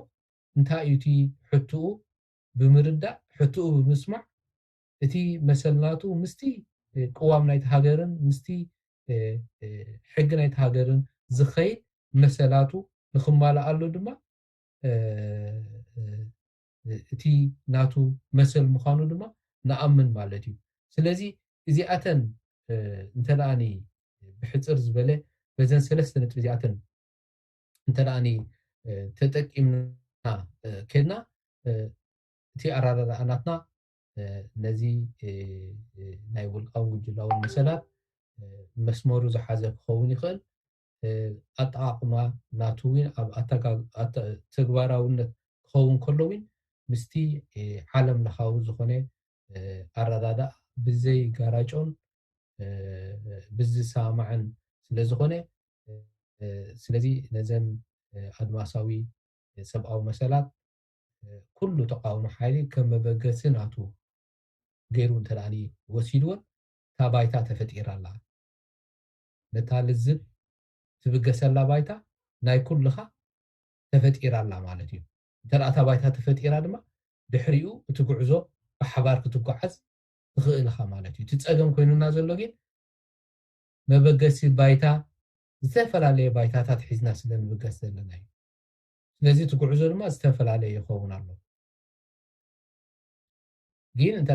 እንታይ እዩ እቲ ሕትኡ ብምርዳእ፣ ሕትኡ ብምስማዕ፣ እቲ መሰል ናቱ ምስቲ ቅዋም ናይቲ ሃገርን ምስቲ ሕጊ ናይቲ ሃገርን ዝኸይድ መሰላቱ ንክማልኣሉ ድማ እቲ ናቱ መሰል ምዃኑ ድማ ንኣምን ማለት እዩ። ስለዚ እዚኣተን እንተ ደኣኒ ብሕፅር ዝበለ በዘን ሰለስተ ነጥቢ እዚኣተን እንተ ደኣኒ ተጠቂምና ከድና፣ እቲ ኣረዳድኣ ናትና ነዚ ናይ ውልቃውን ጉጅላውን መሰላት መስመሩ ዝሓዘ ክኸውን ይኽእል። ኣጠቓቕማ ናቱ እውን ኣብ ተግባራውነት ክኸውን ከሎ እውን ምስቲ ዓለም ለኻዊ ዝኾነ ኣረዳድኣ ብዘይ ጋራጮን ብዝሰማማዕን ስለ ዝኾነ፣ ስለዚ ነዘን ኣድማሳዊ ሰብኣዊ መሰላት ኩሉ ተቃውሞ ሓይሊ ከም መበገሲ ናቱ ገይሩ እንተ ደኣ ወሲድወን፣ እታ ባይታ ተፈጢራ ኣላ። ነታ ልዝብ ትብገሰላ ባይታ ናይ ኩልኻ ተፈጢራ ኣላ ማለት እዩ። እንተ ደኣ እታ ባይታ ተፈጢራ ድማ ድሕሪኡ እቲ ጉዕዞ ብሓባር ክትጓዓዝ ትኽእል ኢኻ ማለት እዩ። እቲ ጸገም ኮይኑና ዘሎ ግን መበገሲ ባይታ፣ ዝተፈላለየ ባይታታት ሒዝና ስለ ንብገስ ዘለና እዩ። ስለዚ እቲ ጉዕዞ ድማ ዝተፈላለየ ይኸውን ኣሎ። ግን እንተ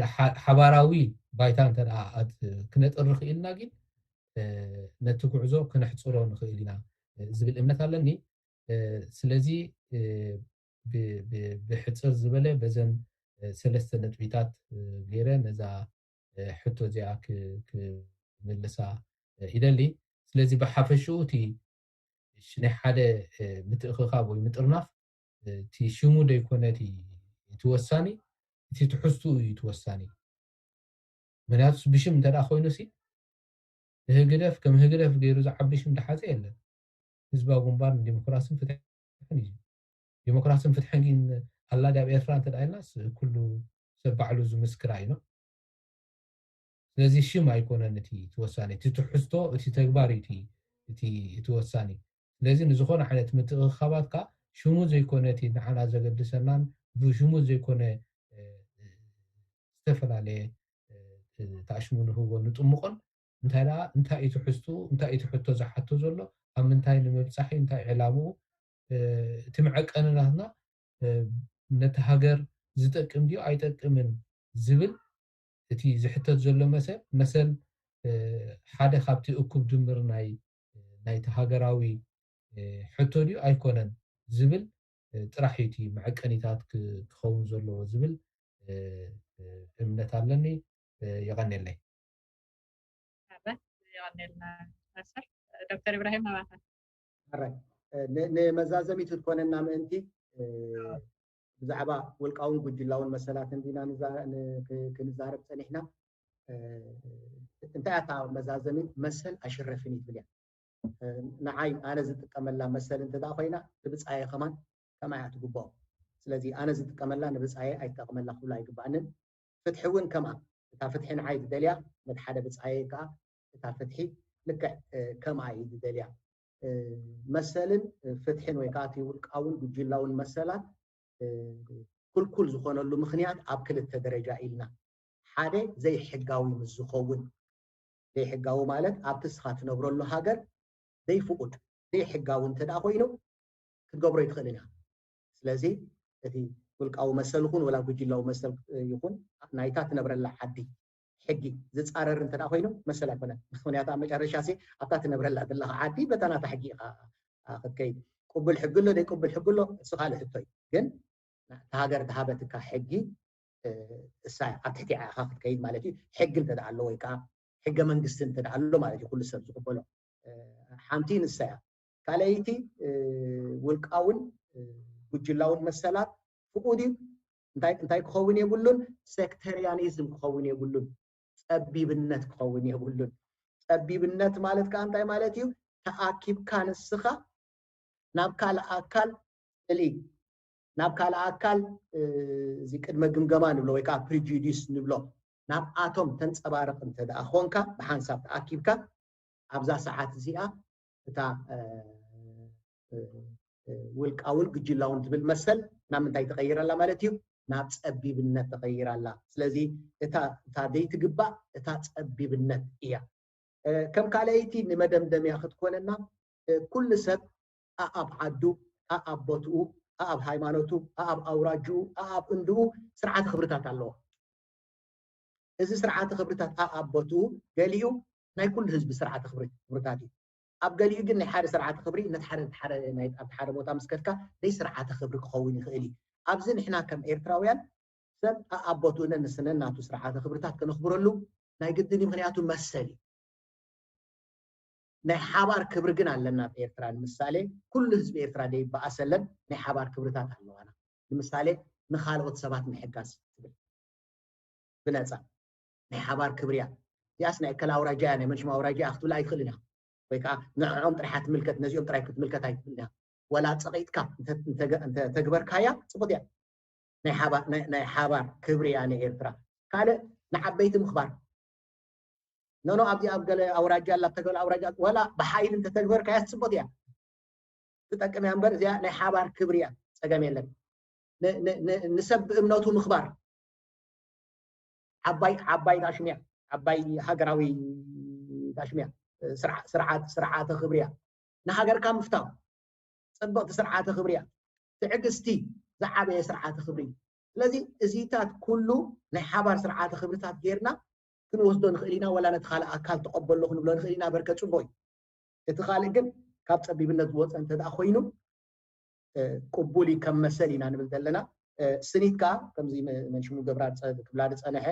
ሓባራዊ ባይታ እንተ ክነጥሪ ክኢልና ግን ነቲ ጉዕዞ ክነሕፅሮ ንኽእል ኢና ዝብል እምነት ኣለኒ። ስለዚ ብሕፅር ዝበለ በዘን ሰለስተ ነጥቢታት ገይረ ነዛ ሕቶ እዚኣ ክምልሳ ይደሊ። ስለዚ ብሓፈሽኡ እቲ ናይ ሓደ ምትእኽኻብ ወይ ምጥርናፍ እቲ ሽሙ ዘይኮነ እቲ ወሳኒ፣ እቲ ትሕዝትኡ እዩ እቲ ወሳኒ። ምክንያቱ ብሽም እንተ ደኣ ኮይኑ ሲ ንህግደፍ ከም ህግደፍ ገይሩ ዝዓቢ ሽም ዝሓዘ የለን። ህዝባዊ ግንባር ንዲሞክራስን ፍትሕን እዩ። ዲሞክራስን ፍትሕን ግን ኣላ ድያ ኣብ ኤርትራ እንተ ደኣ ኢልናስ ኩሉ ሰብ ባዕሉ ዝምስክራ እዩ። ስለዚ ሽም ኣይኮነን እቲ ወሳኒ፣ እቲ ትሕዝቶ፣ እቲ ተግባር እዩ እቲ ወሳኒ። ስለዚ ንዝኾነ ዓይነት ምትእኽኻባት ከኣ ሽሙ ዘይኮነ እቲ ንዓና ዘገድሰናን ብሽሙ ዘይኮነ ዝተፈላለየ ታሽሙ ንህቦ ንጥምቆን እንታይ ደኣ እንታይ እዩ ትሕዝትኡ፣ እንታይ እዩ ትሕቶ ዝሓቶ ዘሎ፣ ኣብ ምንታይ ንምብጻሕ እዩ፣ እንታይ ዕላምኡ፣ እቲ መዐቀኒ ናትና ነቲ ሃገር ዝጠቅም ድዩ ኣይጠቅምን ዝብል እቲ ዝሕተት ዘሎ መሰል መሰል ሓደ ካብቲ እኩብ ድምር ናይ ናይቲ ሃገራዊ ሕቶ ድዩ ኣይኮነን ዝብል ጥራሕ እዩ እቲ መዐቀኒታት ክኸውን ዘለዎ ዝብል እምነት ኣለኒ። የቐኔለይ። የቐኔልና ዶክተር ኢብራሂም ናባኻ። ንመዛዘሚት ክትኮነና ምእንቲ ብዛዕባ ውልቃውን ጉጅላውን መሰላት እንዲና ክንዛረብ ፀኒሕና። እንታይ ኣታ መዛዘሚት መሰል ኣሽረፍን ይትብል እያ። ንዓይ ኣነ ዝጥቀመላ መሰል እንተ ኮይና ንብፃየ ከማን ከማይ እያ ትግብኦ። ስለዚ ኣነ ዝጥቀመላ ንብፃየ ኣይትጠቕመላ ክብላ ኣይግባእንን። ፍትሒ እውን ከምኣ እታ ፍትሒ ንዓይ ትደልያ ነቲ ሓደ ብፃየ ከዓ እታ ፍትሒ ልክዕ ከምኣ እዩ ዝደልያ። መሰልን ፍትሕን ወይ ከዓ እቲ ውልቃውን ጉጅላውን መሰላት ክልኩል ዝኾነሉ ምኽንያት ኣብ ክልተ ደረጃ ኢልና፣ ሓደ ዘይሕጋዊ ምስ ዝኸውን፣ ዘይሕጋዊ ማለት ኣብቲ እስኻ ትነብረሉ ሃገር ዘይፍቁድ ዘይሕጋዊ እንተ ደኣ ኮይኑ ክትገብሮ ይትኽእልን ኢኻ። ስለዚ እቲ ውልቃዊ መሰል ይኹን ወላ ጉጅላዊ መሰል ይኹን ናይታ ትነብረላ ዓዲ ሕጊ ዝፃረር እንተ ደኣ ኮይኑ መሰል ኣይኮነን። ምክንያቱ ኣብ መጨረሻ ሲ ኣብታ ትነብረላ ዘለኻ ዓዲ በታ ናታ ሕጊ ኢኻ ክትከይድ። ቅቡል ሕጊ ኣሎ ዘይቅቡል ሕጊ ኣሎ እሱ ካልእ ሕቶ እዩ። ግን እታ ሃገር ዝሃበትካ ሕጊ እሳ ኣብ ትሕቲ ኢኻ ክትከይድ ማለት እዩ። ሕጊ እንተ ደኣ ኣሎ ወይ ከዓ ሕገ መንግስቲ እንተ ደኣ ኣሎ ማለት እዩ ኩሉ ሰብ ዝቕበሎ። ሓንቲ ንሳ እያ። ካልኣይቲ ውልቃውን ጉጅላውን መሰላት ፍቁድ እዩ። እንታይ እንታይ ክኸውን የብሉን? ሴክተሪያኒዝም ክኸውን የብሉን። ፀቢብነት ክኸውን የብሉን። ፀቢብነት ማለት ከዓ እንታይ ማለት እዩ? ተኣኪብካ ንስኻ ናብ ካልእ ኣካል ፅልኢ፣ ናብ ካልእ ኣካል እዚ ቅድመ ግምገማ ንብሎ ወይ ከዓ ፕሪጁዲስ ንብሎ ናብኣቶም ተንፀባርቕ እንተ ደኣ ኾንካ ብሓንሳብ ተኣኪብካ ኣብዛ ሰዓት እዚኣ እታ ውልቃውን ጉጅላውን ትብል መሰል ናብ ምንታይ ትቐይር ኣላ ማለት እዩ? ናብ ፀቢብነት ትቐይር ኣላ። ስለዚ እታ እታ ዘይትግባእ እታ ፀቢብነት እያ። ከም ካልኣይቲ ንመደምደምያ ክትኮነና ኩሉ ሰብ ኣኣብ ዓዱ ኣኣብ ቦትኡ ኣኣብ ሃይማኖቱ ኣኣብ ኣውራጅኡ ኣኣብ እንድኡ ስርዓተ ክብርታት ኣለዎ። እዚ ስርዓተ ክብርታት ኣኣብ ቦትኡ ገሊኡ ናይ ኩሉ ህዝቢ ስርዓተ ክብርታት እዩ። ኣብ ገሊኡ ግን ናይ ሓደ ስርዓተ ክብሪ ነቲ ሓደ ሓደ ናይ ኣብቲ ሓደ ቦታ ምስ ከድካ ናይ ስርዓተ ክብሪ ክኸውን ይኽእል እዩ። ኣብዚ ንሕና ከም ኤርትራውያን ሰብ ኣኣብ ቦትኡ ነንስነን ናቱ ስርዓተ ክብርታት ከነኽብረሉ ናይ ግድን እዩ። ምክንያቱ መሰል እዩ። ናይ ሓባር ክብሪ ግን ኣለና ኣብ ኤርትራ። ንምሳሌ ኩሉ ህዝቢ ኤርትራ ደይበኣሰለን ናይ ሓባር ክብርታት ኣለዋና። ንምሳሌ ንኻልኦት ሰባት ምሕጋዝ ትብል ብነፃ ናይ ሓባር ክብሪ እያ። እዚኣስ ናይ እከላ ኣውራጃ እያ ናይ መንሽማ ኣውራጃ እያ ክትብል ኣይትኽእልን ኢኻ። ወይ ከዓ ንዕዖም ጥራሕ ትምልከት ነዚኦም ጥራይ ክትምልከት ኣይትኽእልን ኢኻ። ወላ ፀቒጥካ እንተተግበርካያ ፅቡቅ እያ። ናይ ሓባር ክብሪ እያ ንኤርትራ። ካልእ ንዓበይቲ ምኽባር ኖኖ ኣብዚ ኣብ ገለ ኣውራጃ ኣላ ተገለ ኣውራጃ ወላ ብሓይሊ እንተተግበርካያ ፅቡቅ እያ ትጠቅም እያ እምበር እዚኣ ናይ ሓባር ክብሪ እያ። ፀገም የለን። ንሰብ ብእምነቱ ምኽባር ዓባይ ዓባይ ታሽምያ ዓባይ ሃገራዊ ታሽምያ ስርዓት ስርዓተ ክብሪ እያ። ንሃገርካ ምፍታው ፅብቕቲ ስርዓተ ክብሪ እያ። ትዕግስቲ ዝዓበየ ስርዓተ ክብሪ እዩ። ስለዚ እዚታት ኩሉ ናይ ሓባር ስርዓተ ክብርታት ጌርና ክንወስዶ ንኽእል ኢና። ወላ ነቲ ካልእ ኣካል ተቐበሎ ክንብሎ ንኽእል ኢና። በርከ ፅቡቅ እዩ። እቲ ካልእ ግን ካብ ፀቢብነት ዝወፀ እንተ ደኣ ኮይኑ ቅቡል እዩ ከም መሰል ኢና ንብል ዘለና። ስኒት ከዓ ከምዚ መንሽሙ ገብራ ክብላ ዝፀንሐ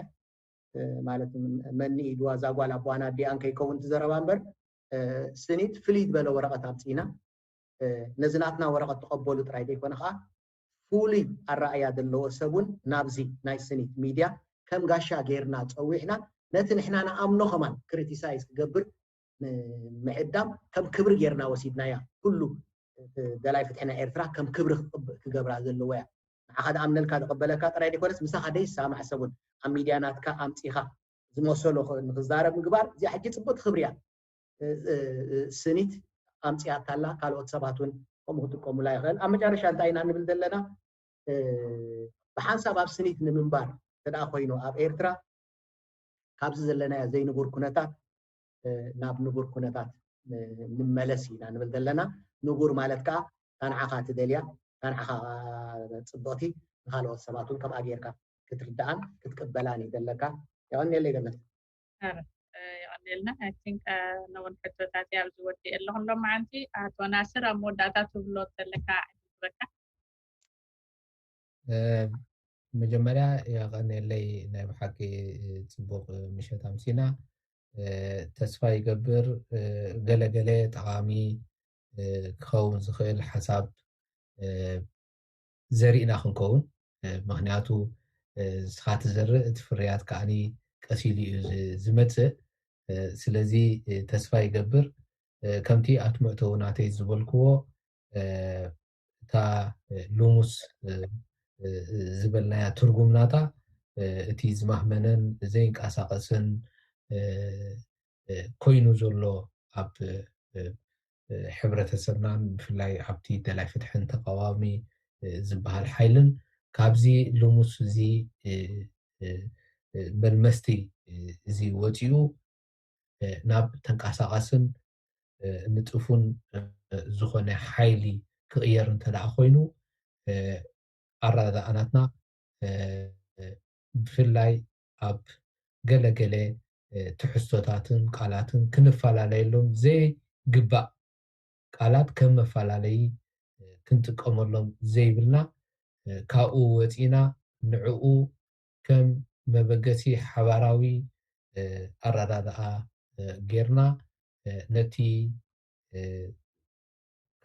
ማለት መኒ ኢድዋ እዛ ጓል ኣቦኣን ኣዲኣን ከይከውን እቲ ዘረባ እምበር ስኒት ፍልይ ዝበለ ወረቐት ኣምፂእና ነዚ ናትና ወረቐት ተቐበሉ ጥራይ ዘይኮነ ከዓ ፍሉይ ኣረኣያ ዘለዎ ሰብ እውን ናብዚ ናይ ስኒት ሚድያ ከም ጋሻ ጌርና ፀዊዕና ነቲ ንሕና ንኣምኖ ከማን ክሪቲሳይዝ ክገብር ምዕዳም ከም ክብሪ ጌርና ወሲድናያ። ኩሉ ደላይ ፍትሒ ናይ ኤርትራ ከም ክብሪ ክገብራ ዘለዎ እያ። ንዓኻ ዝኣምነልካ ዝቕበለካ ጥራይ ዘይኮነስ ምሳኻ ዘይሰማማዕ ሰብ እውን ኣብ ሚድያ ናትካ ኣምፂኻ ዝመሰሎ ንክዛረብ ምግባር እዚኣ ሕጂ ፅብቕቲ ክብሪ እያ። ስኒት ኣምፅኣታ ኣላ። ካልኦት ሰባት እውን ከምኡ ክጥቀሙላ ይኽእል። ኣብ መጨረሻ እንታይ ኢና ንብል ዘለና? ብሓንሳብ ኣብ ስኒት ንምንባር እንተ ደኣ ኮይኑ ኣብ ኤርትራ ካብዚ ዘለናዮ ዘይንቡር ኩነታት ናብ ንቡር ኩነታት ንመለስ ኢና ንብል ዘለና። ንቡር ማለት ከዓ እታ ንዓኻ ትደልያ እታ ንዓኻ ፅብቕቲ ንካልኦት ሰባት እውን ከምኣ ጌርካ ክትርድኣን ክትቅበላን እዩ ዘለካ። የቐንየለይ ገነት። የቐንየልና። I think ነውን ሕቶታት ኣብዚ ወዲእ ኣለኹ። ሎማዓንቲ ኣቶ ናስር ኣብ መወዳእታ ትብሎ ዘለካ ዕድል ዝበካ። መጀመርያ የቐንየለይ። ናይ ብሓቂ ጽቡቕ ምሸት ኣምሲና። ተስፋ ይገብር ገለገለ ጠቓሚ ክኸውን ዝኽእል ሓሳብ ዘሪእና ክንከውን። ምክንያቱ ንስኻ ትዘርእ እቲ ፍርያት ከዓኒ ቀስ ኢሉ እዩ ዝመፅእ። ስለዚ ተስፋ ይገብር ከምቲ ኣትምዕተው ናተይ ዝበልክዎ እታ ሉሙስ ዝበልናያ ትርጉም ናታ እቲ ዝማህመነን ዘይንቀሳቐስን ኮይኑ ዘሎ ኣብ ሕብረተሰብናን ብፍላይ ኣብቲ ደላይ ፍትሕን ተቃዋሚ ዝበሃል ሓይልን ካብዚ ልሙስ እዚ መልመስቲ እዚ ወፂኡ ናብ ተንቀሳቐስን ንጡፉን ዝኾነ ሓይሊ ክቕየር እንተ ደኣ ኮይኑ ኣረዳድኣናትና ብፍላይ ኣብ ገለ ገለ ትሕዝቶታትን ቃላትን ክንፈላለየሎም ዘይግባእ ቃላት ከም መፈላለዪ ክንጥቀመሎም ዘይብልና ካብኡ ወፂና ንዕኡ ከም መበገሲ ሓባራዊ ኣረዳድኣ ጌርና ነቲ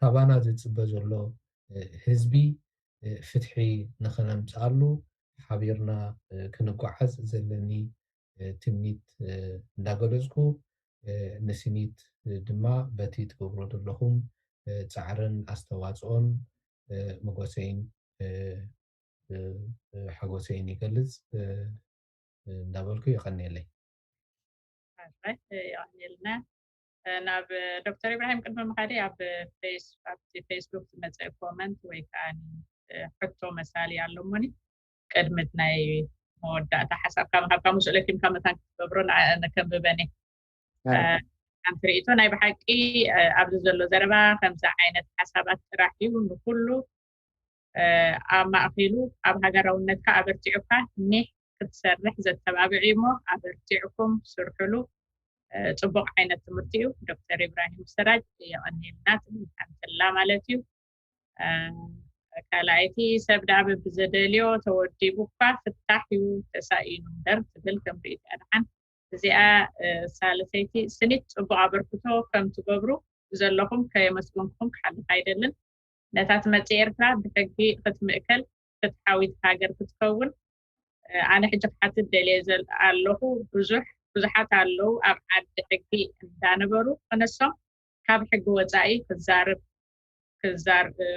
ካባና ዝፅበ ዘሎ ህዝቢ ፍትሒ ንኸነምፅኣሉ ሓቢርና ክንጓዓዝ ዘለኒ ትምኒት እንዳገለፅኩ ንስኒት ድማ በቲ ትገብሮ ዘለኹም ፃዕርን ኣስተዋፅኦን መጎሰይን ሓጎሰይን ይገልፅ እንዳበልኩ የቐንየለይ። የቐንየልና። ናብ ዶክተር ኢብራሂም ቅድሚ ምኻደይ ኣብ ኣብቲ ፌስቡክ ዝመፀ ኮመንት ወይ ከዓ ሕቶ መሳሊ ኣሎ እሞኒ ቅድሚት ናይ መወዳእታ ሓሳብካ ምሃብካ ምስኡ ለኪምካ መታን ክትገብሮ ነከንብበን እየ። ሓንቲ ርእይቶ ናይ ብሓቂ ኣብዚ ዘሎ ዘረባ ከምዚ ዓይነት ሓሳባት ጥራሕ እዩ ንኩሉ ኣማእኪሉ ኣብ ሃገራውነትካ ኣበርቲዑካ ኒሕ ክትሰርሕ ዘተባብዕ እሞ ኣበርቲዕኩም ስርሕሉ። ፅቡቕ ዓይነት ትምህርቲ እዩ። ዶክተር ኢብራሂም ስራጅ የቐንየልና ትብል ሓንትላ ማለት እዩ። ካልኣይቲ ሰብ ደኣ ብዝደልዮ ተወዲቡ እኳ ፍታሕ እዩ ተሳኢኑ እምበር ትብል ከም ርእይቶ እያ። ደሓን እዚኣ ሳልሰይቲ ስኒት ፅቡቕ ኣበርክቶ ከም ትገብሩ ዘለኹም ከየመስገንኩኹም ክሓልፍ ኣይደልን። ነታ ትመፅእ ኤርትራ ብሕጊ ክትምእከል ፍትሓዊት ሃገር ክትከውን ኣነ ሕጂ ክሓትት ደልየ ኣለኹ። ብዙሕ ብዙሓት ኣለዉ ኣብ ዓዲ ሕጊ እንዳነበሩ ክነሶም ካብ ሕጊ ወፃኢ ክዛርብ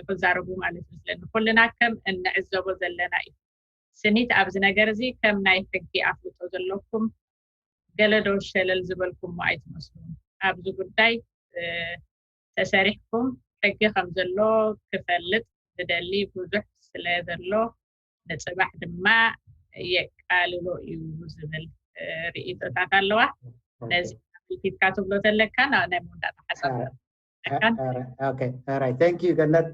ክዛረቡ ማለት መስለኒ። ኩልና ከም እንዕዘቦ ዘለና እዩ። ስኒት ኣብዚ ነገር እዚ ከም ናይ ሕጊ ኣፍልጦ ዘለኩም ገለ ዶ ሸለል ዝበልኩሞ ኣይትመስሉን? ኣብዚ ጉዳይ ተሰሪሕኩም ሕጊ ከም ዘሎ ክፈልጥ ዝደሊ ብዙሕ ስለ ዘሎ ንፅባሕ ድማ የቃልሎ እዩ ዝብል ርእይቶታት ኣለዋ። ነዚ ኣመልኪትካ ትብሎ ተለካ ናይ መወዳእታ ሓሳብ ራይ ታንክ ዩ ገነት።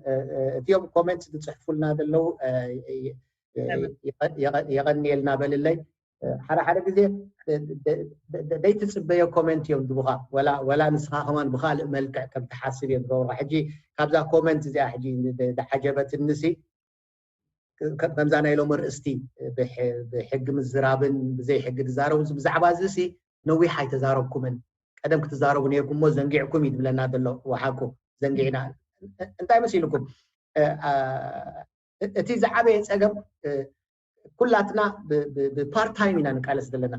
እቲኦም ኮሜንት ዝፅሕፉልና ዘለዉ የቐንየልና በልለይ። ሓደ ሓደ ግዜ ዘይትፅበዮ ኮሜንት እዮም ዝቡኻ ወላ ንስኻ ከማን ብካልእ መልክዕ ከም ትሓስብ እዮም ዝገብሩኻ። ሕጂ ካብዛ ኮሜንት እዚኣ ሕጂ ዝዓጀበትንሲ ከምዛ ናይ ሎሚ ርእስቲ ብሕጊ ምዝራብን ብዘይ ሕጊ ዝዛረቡ ብዛዕባ እዚ ሲ ነዊሕ ኣይተዛረብኩምን። ቀደም ክትዛረቡ ነርኩም እሞ ዘንጊዕኩም እዩ ዝብለና ዘሎ። ወሓኩ ዘንጊዕና እንታይ መሲልኩም? እቲ ዝዓበየ ፀገም ኩላትና ብፓርታይም ኢና ንቃለስ ዘለና።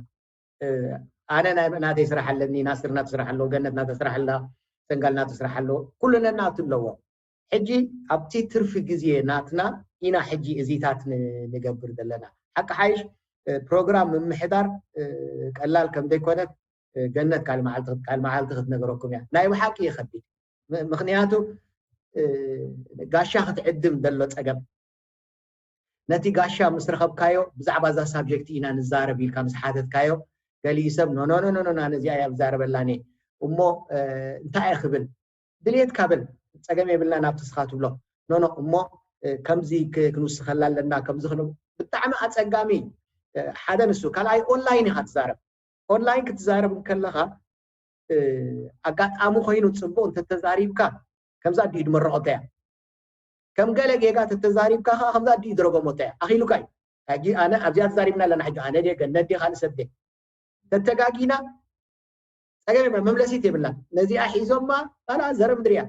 ኣነ ናተይ ስራሕ ኣለኒ፣ ናስር ናተ ስራሕ ኣለዎ፣ ገነት ናተ ስራሕ ኣላ፣ ሰንጋል ናተ ስራሕ ኣለዎ፣ ኩሉ ነናቱ ኣለዎ። ሕጂ ኣብቲ ትርፊ ግዜ ናትና ኢና ሕጂ እዚታት ንገብር ዘለና። ሓቂ ሓይሽ ፕሮግራም ምምሕዳር ቀላል ከም ዘይኮነ ገነት ካል መዓልቲ ክትነገረኩም እያ። ናይ ብሓቂ ይኸቢድ። ምክንያቱ ጋሻ ክትዕድም ዘሎ ፀገም ነቲ ጋሻ ምስ ረኸብካዮ ብዛዕባ እዛ ሳብጀክት ኢና ንዛረብ ኢልካ ምስ ሓተትካዮ ገሊኡ ሰብ ኖኖኖኖኖ ነዚኣ እያ ብዛረበላኒ እሞ እንታይ እየ ክብል ድልየትካ በል ፀገም የብልና ናብቲ ስኻ ትብሎ ኖኖ እሞ ከምዚ ክንውስኸላ ኣለና ከምዚ ብጣዕሚ ኣፀጋሚ ሓደ ንሱ። ካልኣይ ኦንላይን ኢኻ ትዛረብ። ኦንላይን ክትዛረብ እንከለኻ ኣጋጣሚ ኮይኑ ፅቡቅ እንተተዛሪብካ ከምዛ ድዩ ድመረቆታ እያ። ከም ገለ ጌጋ ተተዛሪብካ ከዓ ከምዛ ድዩ ድረገሞታ እያ። ኣኺሉካ እዩ። ሕጂ ኣነ ኣብዚኣ ተዛሪብና ኣለና። ሕጂ ኣነ ድየ ገነት ድየ ካልእ ሰብ ድየ ተተጋጊና ፀገም የብላ፣ መምለሲት የብላን። ነዚኣ ሒዞማ ካላ ዘረ ምድሪ እያ።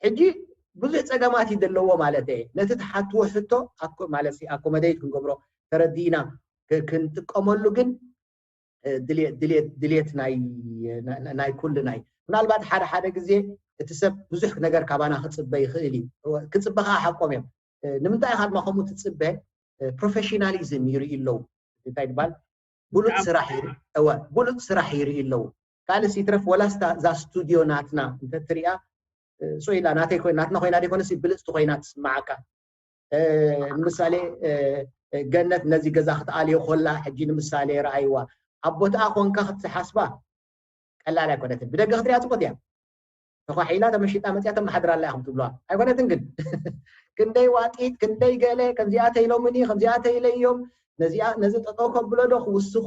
ሕጂ ብዙሕ ፀገማት እዩ ዘለዎ ማለት እየ። ነቲ ትሓትዎ ሕቶ ማለት ኣኮመደይት ክንገብሮ ተረዲእና ክንጥቀመሉ ግን ድሌት ናይ ኩልና እዩ። ምናልባት ሓደ ሓደ ግዜ እቲ ሰብ ብዙሕ ነገር ካባና ክፅበ ይኽእል እዩ። ክፅበ ከዓ ሓቆም እዮም። ንምንታይ ኢኻ ድማ ከምኡ ትፅበ? ፕሮፌሽናሊዝም ይርኢ ኣለዉ። እንታይ ይባል? ብሉፅ ስራሕ ይርኢ ኣለዉ። ካልእ ሲትረፍ ወላ እዛ ስቱድዮ ናትና እንተትሪኣ ስቕ ኢላ ናተይ ኮይና ናትና ኮይና ዘይኮነስ ብልፅቲ ኮይና ትስማዓካ። ንምሳሌ ገነት ነዚ ገዛ ክትኣልዮ ኮላ ሕጂ ንምሳሌ ረኣይዋ ኣብ ቦታኣ ኮንካ ክትሓስባ ቀላል ኣይኮነትን። ብደገ ክትሪኣ ፅቡቅ እያ። ተኳሒላ ተመሺጣ መፅያ ተመሓድራላ ኢኹም ትብለዋ ኣይኮነትን። ግን ክንደይ ዋጢጥ ክንደይ ገለ ከምዚኣ ተይሎምኒ ከምዚኣ ተይለዮም ነዚ ጠጠው ከብሎ ዶ ክውስኾ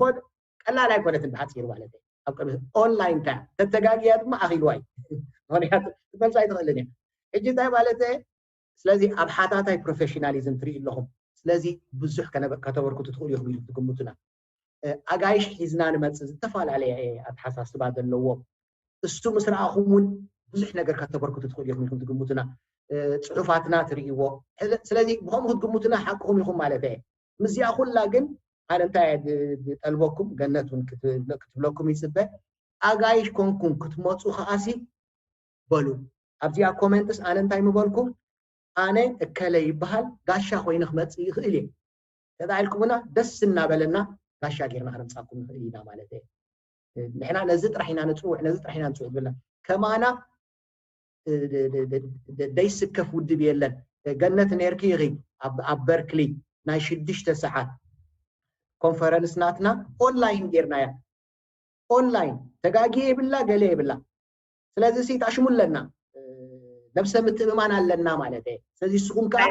ቀላል ኣይኮነትን። ብሓፂሩ ማለት እዩ ኣብ ቅድሚ ኦንላይን ከ ተተጋግያ ድማ ኣኺልዋ እዩ። ምክንያቱ ክትመልሳ ኣይትኽእልን እያ። ሕጂ እንታይ ማለት እየ? ስለዚ ኣብ ሓታታይ ፕሮፌሽናሊዝም ትርኢ ኣለኹም። ስለዚ ብዙሕ ከተበርክቱ ትኽእሉ ኢኹም ኢሉ ትግምቱና። ኣጋይሽ ሒዝና ንመፅእ ዝተፈላለየ ኣተሓሳስባ ዘለዎም እሱ ምስ ረኣኹም እውን ብዙሕ ነገር ከተበርክቱ ትኽእሉ ኢኹም ኢኹም ትግምቱና። ፅሑፋትና ትርእይዎ። ስለዚ ብከምኡ ክትግምቱና ሓቅኹም ኢኹም ማለት እየ። ምስዚኣ ኩላ ግን ኣነ እንታይ እየ ዝጠልበኩም፣ ገነት እውን ክትብለኩም ይፅበ። ኣጋይሽ ኮንኩም ክትመፁ ከዓሲ በሉ ኣብዚኣ ኮሜንትስ ኣነ እንታይ ምበልኩ፣ ኣነ እከለ ይበሃል ጋሻ ኮይነ ክመፅእ ይኽእል እየ ተባሂልኩምና ደስ እናበለና ጋሻ ጌርና ክነምፃኩም ንኽእል ኢና ማለት እየ። ንሕና ነዚ ጥራሕ ኢና ንፅውዕ፣ ነዚ ጥራሕ ኢና ንፅውዕ ዝብልና ከማና ደይስከፍ ውድብ የለን። ገነት ኔርኪ ኢኺ ኣብ በርክሊ ናይ ሽዱሽተ ሰዓት ኮንፈረንስ ናትና ኦንላይን ጌርናያ። ኦንላይን ተጋጊየ የብላ ገለ የብላ። ስለዚ ሲ ታሽሙ ኣለና ነብሰ ምትእምማን ኣለና ማለት እየ። ስለዚ ንስኹም ከዓ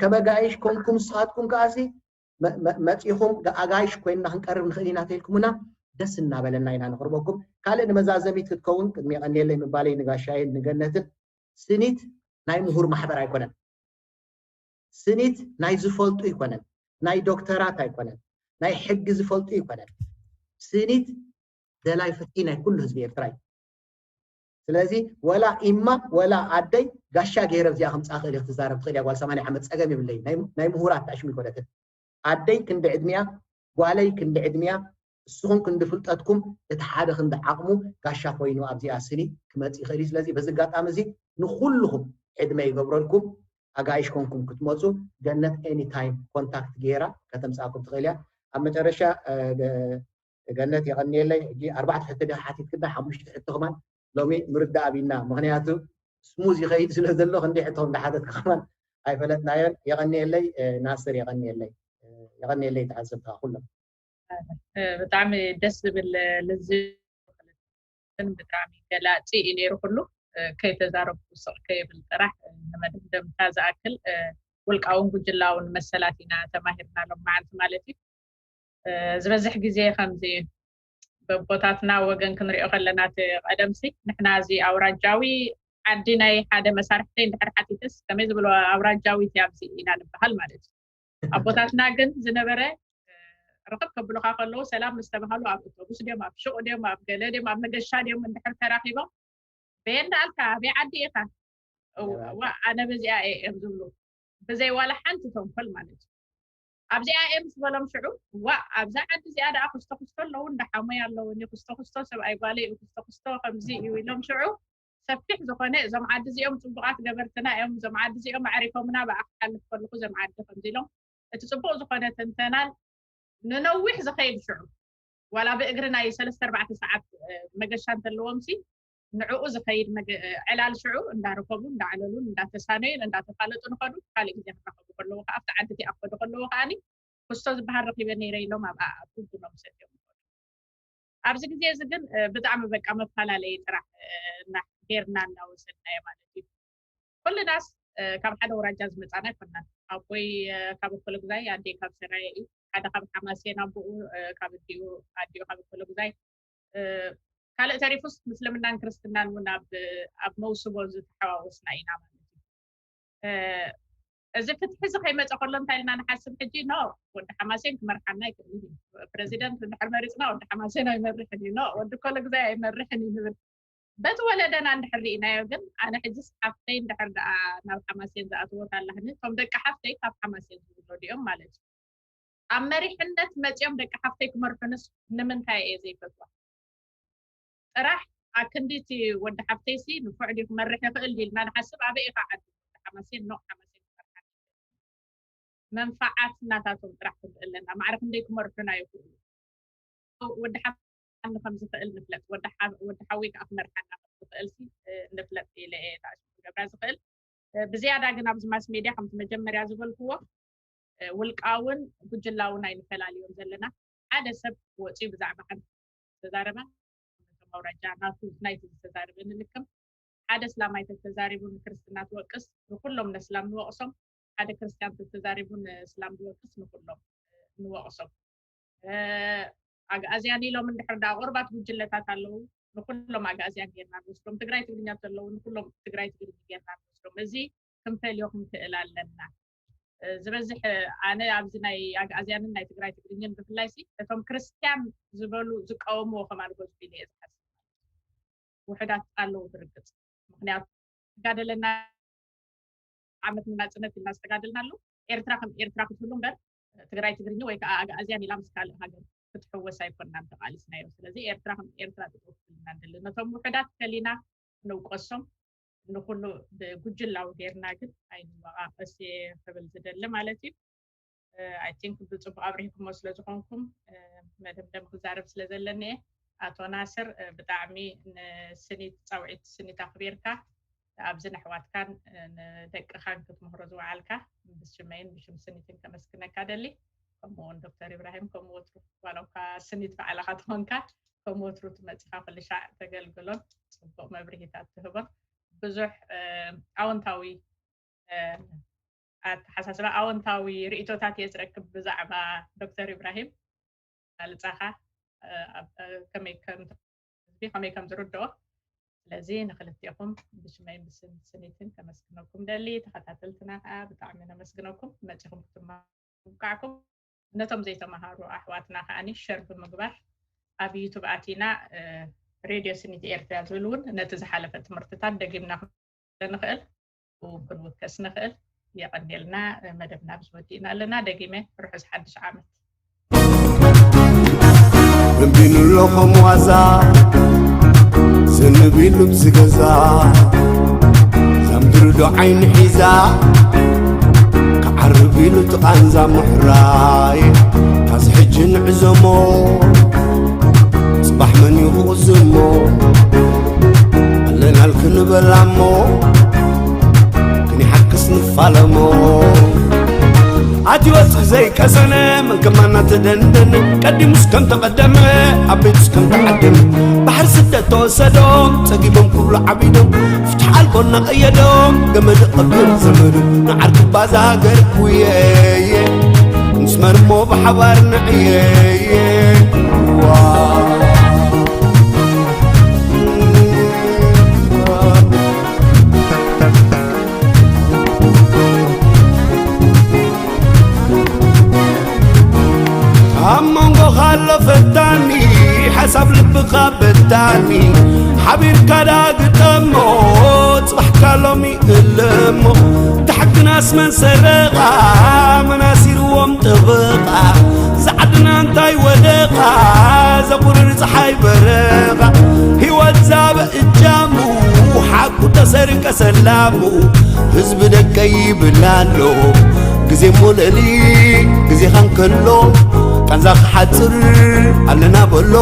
ከመጋይሽ ኮንኩም ንስኻትኩም ከዓ ሲ መፂኹም ኣጋይሽ ኮይንና ክንቀርብ ንኽእል ኢና ተልኩምና ደስ እናበለና ኢና ንቕርበኩም። ካልእ ንመዛዘሚት ክትከውን ቅድሚ የቐንየለይ ምባለይ ንጋሻይን ንገነትን ስኒት ናይ ምሁር ማሕበር ኣይኮነን። ስኒት ናይ ዝፈልጡ ኣይኮነን፣ ናይ ዶክተራት ኣይኮነን፣ ናይ ሕጊ ዝፈልጡ ኣይኮነን። ስኒት ደላይ ፍትሒ ናይ ኩሉ ህዝቢ ኤርትራ እዩ። ስለዚ ወላ ኢማ ወላ ኣደይ ጋሻ ገይረ ኣብዚኣ ከምፃ ክእል ክትዛረብ ትኽእል እያ። ጓል ሰማንያ ዓመት ፀገም የብለይ። ናይ ምሁራት ታሽሙ ይኮነትን። ኣደይ ክንዲ ዕድሚያ ጓለይ ክንዲ ዕድሚያ ንስኹም ክንዲ ፍልጠትኩም እቲ ሓደ ክንዲ ዓቕሙ ጋሻ ኮይኑ ኣብዚኣ ስኒ ክመፅ ይኽእል እዩ። ስለዚ በዚ ኣጋጣሚ እዚ ንኩልኹም ዕድመ ይገብረልኩም። ኣጋይሽ ኮንኩም ክትመፁ ገነት ኤኒታይም ኮንታክት ገይራ ከተምፃእኩም ትኽእል እያ። ኣብ መጨረሻ ገነት የቐንየለይ። ሕጂ ኣርባዕተ ሕቶ ዲኻ ሓቲትክና ሓሙሽተ ሕቶ ከማን ሎሚ ምርዳእ ኣቢና ምክንያቱ ስሙዝ ይኸይድ ስለ ዘሎ ክንደይ ሕቶ እንዳሓተትካ ከማን ኣይፈለጥናዮን። የቐንየለይ ናስር፣ የቐንየለይ፣ የቐንየለይ ተዓዘብትኻ ኩሎም። ብጣዕሚ ደስ ዝብል ልዝብ ብጣዕሚ ገላፂ እዩ ነይሩ ኩሉ። ከይተዛረብኩ ስቕ ከይብል ጥራሕ ንመደምደምታ ዝኣክል ውልቃውን ጉጅላውን መሰላት ኢና ተማሂርና ሎም መዓልቲ ማለት እዩ። ዝበዝሕ ግዜ ከምዚ በቦታትና ወገን ክንሪኦ ከለና እቲ ቀደምሲ ንሕና እዚ ኣውራጃዊ ዓዲ ናይ ሓደ መሳርሕተይ እንድሕር ሓቲተስ ከመይ ዝብሎ ኣውራጃዊት እያ ኣብዚ ኢና ንበሃል ማለት እዩ። ኣቦታትና ግን ዝነበረ ርክብ ከብሉካ ከለዉ ሰላም ምስ ተባሃሉ ኣብ ኣውቶቡስ ድዮም ኣብ ሹቕ ድዮም ኣብ ገለ ድዮም ኣብ መገሻ ድዮም እንድሕር ተራኺቦም በየንዳኣልካ ኣበይ ዓዲ ኢኻ ዋ ኣነ በዚኣ እዮም ዝብሉ ብዘይ ዋላ ሓንቲ ተንኮል ማለት እዩ። ኣብዚኣ እዮም ዝበሎም ሽዑ ዋ ኣብዛ ዓዲ እዚኣ ደኣ ክስቶ ክስቶ ኣለዉ እንዳሓሞይ ኣለዉኒ ክስቶ ክስቶ ሰብኣይ ጓለ እዩ ክስቶ ክስቶ ከምዚ እዩ ኢሎም ሽዑ ሰፊሕ ዝኾነ እዞም ዓዲ እዚኦም ፅቡቓት ገበርትና እዮም እዞም ዓዲ እዚኦም ኣዕሪፎምና ብኣ ክሓልፍ ከለኹ እዞም ዓዲ ከምዚ ኢሎም እቲ ፅቡቕ ዝኾነ ትንተናን ንነዊሕ ዝኸይድ ሽዑ ዋላ ብእግሪ ናይ ሰለስተ ኣርባዕተ ሰዓት መገሻ እንተለዎም ሲ ንዕኡ ዝኸይድ ዕላል ሽዑ እንዳረከቡ እንዳዕለሉን እንዳተሳነዩን እንዳተፋለጡ ንኸዱ ካልእ ግዜ ክራኸቡ ከለዉ ከዓ ኣብቲ ዓዲ እቲኣ ክኸዱ ከለዉ ከዓኒ ክስቶ ዝበሃል ረኺበ ነይረ ኢሎም ኣብኣ ኣብ ጉብኖም ሰትዮም ንኸዱ ኣብዚ ግዜ እዚ ግን ብጣዕሚ በቃ መፈላለዪ ጥራሕ ጌርና እናወሰድናዮ ማለት እዩ ኩልናስ ካብ ሓደ ወራጃ ዝመፃና ኣይኮናን ኣቦይ ካብ እኮለጉዛይ፣ ኣደይ ካብ ሰራየ እዩ። ሓደ ካብ ሓማሴን ኣቦኡ፣ ካብ ኣዲኡ ኣዲኡ ካብ እኮለጉዛይ። ካልእ ተሪፉስ ምስልምናን ክርስትናን እውን ኣብ ኣብ መውስቦ ዝተሓዋወስና ኢና ማለት እዩ። እዚ ፍትሒ እዚ ከይመፀ ከሎ እንታይ ኢልና ንሓስብ? ሕጂ ኖ፣ ወዲ ሓማሴን ክመርሓና ይክእል እዩ። ፕረዚደንት እንድሕር መሪፅና ወዲ ሓማሴን ኣይመርሕን እዩ፣ ኖ፣ ወዲ ኮለግዛይ ኣይመርሕን እዩ ንብል። በቲ ወለደና እንድሕር ርኢናዮ ግን፣ ኣነ ሕጅስ ሓፍተይ እንድሕር ደኣ ናብ ሓማሴን ዝኣተወት ኣላህኒ፣ እቶም ደቂ ሓፍተይ ካብ ሓማሴን ዝውለዱ እዮም ማለት እዩ። ኣብ መሪሕነት መፂኦም ደቂ ሓፍተይ ክመርሑንስ ንምንታይ እየ ዘይፈትዋ? ጥራሕ ኣክንዲቲ ወዲ ሓፍተይሲ ንፉዕ ድዩ ክመርሕ ይኽእል ድዩ ኢልና ንሓስብ። ኣበይ ኢኻ ዓዲ ወዲ ሓማሴን ኖቕ ሓማሴን ክመርሓ? መንፋዓት እናታቶም ጥራሕ ክንርኢ ኣለና። ማዕረ ክንደይ ክመርሑና ይኽእሉ? ወዲ ሓፍተይ ከም ዝኽእል ንፍለጥ፣ ወዲ ሓ- ወዲ ሓዊ ከዓ ክመርሓና ከም ዝኽእል ሲ ንፍለጥ ኢለ እየ ተኣሽሙ ክገብራ ዝኽእል። ብዝያዳ ግን ኣብዚ ማስ ሜድያ ከምቲ መጀመርያ ዝበልክዎ፣ ውልቃውን ጉጅላውን ኣይንፈላልዮም ዘለና። ሓደ ሰብ ወፂኡ ብዛዕባ ሓንቲ ዝተዛረበ፣ ከም ኣውራጃ ናቱ ናይቲ ዝተዛረበ ንልክም። ሓደ እስላማይ ተተዛሪቡ ንክርስትና ትወቅስ፣ ንኩሎም ነስላም ንወቅሶም። ሓደ ክርስትያን ተተዛሪቡ ንእስላም ዝወቅስ፣ ንኩሎም ንወቅሶም። ኣግኣዝያን ኢሎም እንድሕር ደኣ ቁርባት ጉጅለታት ኣለዉ፣ ንኩሎም ኣግኣዝያን ጌርና ንወስዶም። ትግራይ ትግርኛ ዘለዉ፣ ንኩሎም ትግራይ ትግርኛ ጌርና ንወስዶም። እዚ ክንፈልዮ ክንክእል ኣለና። ዝበዝሕ ኣነ ኣብዚ ናይ ኣግኣዝያንን ናይ ትግራይ ትግርኛን ብፍላይ ሲ እቶም ክርስትያን ዝበሉ ዝቃወምዎ ከም ኣልጎ ዝብል እየ ዝሓስብ። ውሕዳት ኣለዉ ብርግፅ፣ ምክንያቱ ተጋደለና ዓመት ንናፅነት ኢልና ዝተጋደልና ኣለዉ። ኤርትራ ከም ኤርትራ ክትህሉ እምበር ትግራይ ትግርኛ ወይ ከዓ ኣግኣዝያን ኢላ ምስ ካልእ ሃገር ክትሕወስ ኣይኮንናን ተቃሊስናዮ። ስለዚ ኤርትራ ከም ኤርትራ ጥጥው ክትልና ንደሊ። ነቶም ውሕዳት ፈሊና ንውቀሶም፣ ንኩሉ ብጉጅላዊ ጌርና ግን ኣይንወቃቀስ እየ ክብል ዝደሊ ማለት እዩ። I think ብፅቡቅ ኣብሪህኩሞ ስለ ዝኾንኩም መደምደም ክዛረብ ስለ ዘለኒ እየ። ኣቶ ናስር፣ ብጣዕሚ ንስኒት ፃውዒት ስኒት ኣኽቢርካ ኣብዚ ንኣሕዋትካን ንደቅኻን ክትምህሮ ዝወዓልካ ብሽመይን ብሽም ስኒትን ከመስግነካ ደሊ። ከምኡ እውን ዶክተር ኢብራሂም ከምኡ ወትሩ ዋላ እኳ ስኒት ባዕልኻ ትኾንካ ከም ወትሩ ትመፅኻ ኩሉ ሻዕ ተገልግሎን ፅቡቅ መብርሂታት ትህቦን ብዙሕ ኣወንታዊ ኣተሓሳስባ ኣወንታዊ ርእቶታት እየ ዝረክብ ብዛዕባ ዶክተር ኢብራሂም ኣልፃኻ ከመይ ከም ህዝቢ ከመይ ከም ዝርድኦ። ስለዚ ንክልቲኹም ብሽመይን ብስም ስኒትን ከመስግነኩም ደሊ። ተኸታተልትና ከዓ ብጣዕሚ ነመስግነኩም መፂኹም ክትማ ምብቃዕኩም። ነቶም ዘይተምሃሩ ኣሕዋትና ከዓኒ ሸር ብምግባር ኣብ ዩቱብ ኣቲና ሬድዮ ስኒት ኤርትራ ዝብል እውን ነቲ ዝሓለፈ ትምህርትታት ደጊምና ንኽእል እውን ክንውከስ ንኽእል። የቐንየልና። መደብና ኣብዚ ወዲእና ኣለና። ደጊመ ርሑስ ሓድሽ ዓመት። እምቢንሎ ከም ዋዛ ዝንብ ኢሉ ብዚ ገዛ ዛምድሪ ዶ ዓይኒ ሒዛ ክዓርብ ኢሉ ትቓንዛ ምሕራይ ካዚ ሕጂ ንዕዘሞ ጽባሕ መን እዩ ክቕዝሞ ኣለናል ክንበላሞ ክንሓክስ ንፋለሞ ኣትወጽእ ዘይቀሰነ መን ከማና ተደንደነ ቀዲሙስ ከም ተቐደመ ኣብ ቤቱስ ከም ተዓደመ ባሕሪ ስደት ተወሰዶም ጸጊቦም ክብሉ ዓቢዶም ፍትሕ ኣልቦ እናቐየዶም ገመድ ቐብር ዘመዱ ንዓርኪ ባዛ ሃገር ኩየየ ምስ መርሞ ብሓባር ንዕየየ ዋ ኣብ መንጎኻ ኣሎ ፈታኒ ሓሳብ ልብኻ በታኒ ሓቢርካ ዳ ግጠሞ ጽባሕካ ሎሚ እለሞ ታሕግናስ መን ሰረቓ መናሲርዎም ጥበቓ ዛዕድና እንታይ ወደቓ ዘቑርር ፀሓይ በረቓ ህይወት ዛበ እጃሙ ሓቁ ተሰርቀ ሰላሙ ህዝቢ ደቀይ ይብል ኣሎ ግዜ ሞለሊ ግዜኻ እንከሎ ቃንዛ ክሓፅር ኣለና በሎ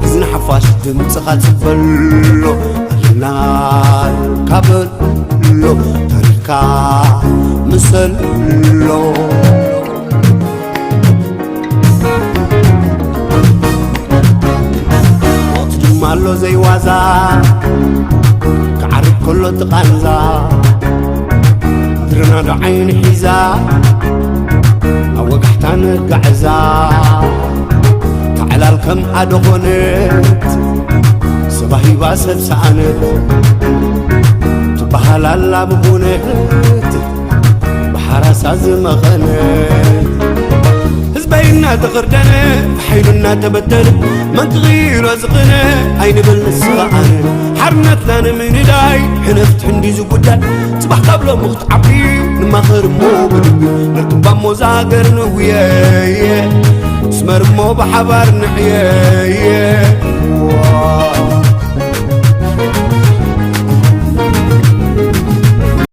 እዚ ንሓፋሽ ድምፅኻ ፅበሎ ኣለና ካበሎ ታሪኽካ ምሰሎ ሞት ድማ ኣሎ ዘይዋዛ ክዓርብ ከሎ ትቓንዛ እቲ ርናዶ ዓይኒ ሒዛ ኣብ ወጋሕታ ነጋዕዛ፣ ታዕላል ከም ኣደ ኾነት፣ ሰባ ሂባ ሰብ ሰኣነት፣ ትበሃል ኣላ ብእውነት፣ ብሓራሳ ዝመኸነት። ህዝበይ እናተኸርደነ፣ ሓይሉ እናተበተነ፣ መን ክቕይሮ ዝቕነ፣ ኣይንብል ንስኻ ኣነ። ሓርነትና ንምንዳይ፣ ሕነፍት ሕንዲ ዝጉዳይ፣ ጽባሕ ካብ ሎሚ ዓቢ ንማኸር እሞ ብልቢ፣ ነርክባ እሞ እዛ ሃገር ንውየየ፣ ንስመር እሞ ብሓባር ንዕየየ።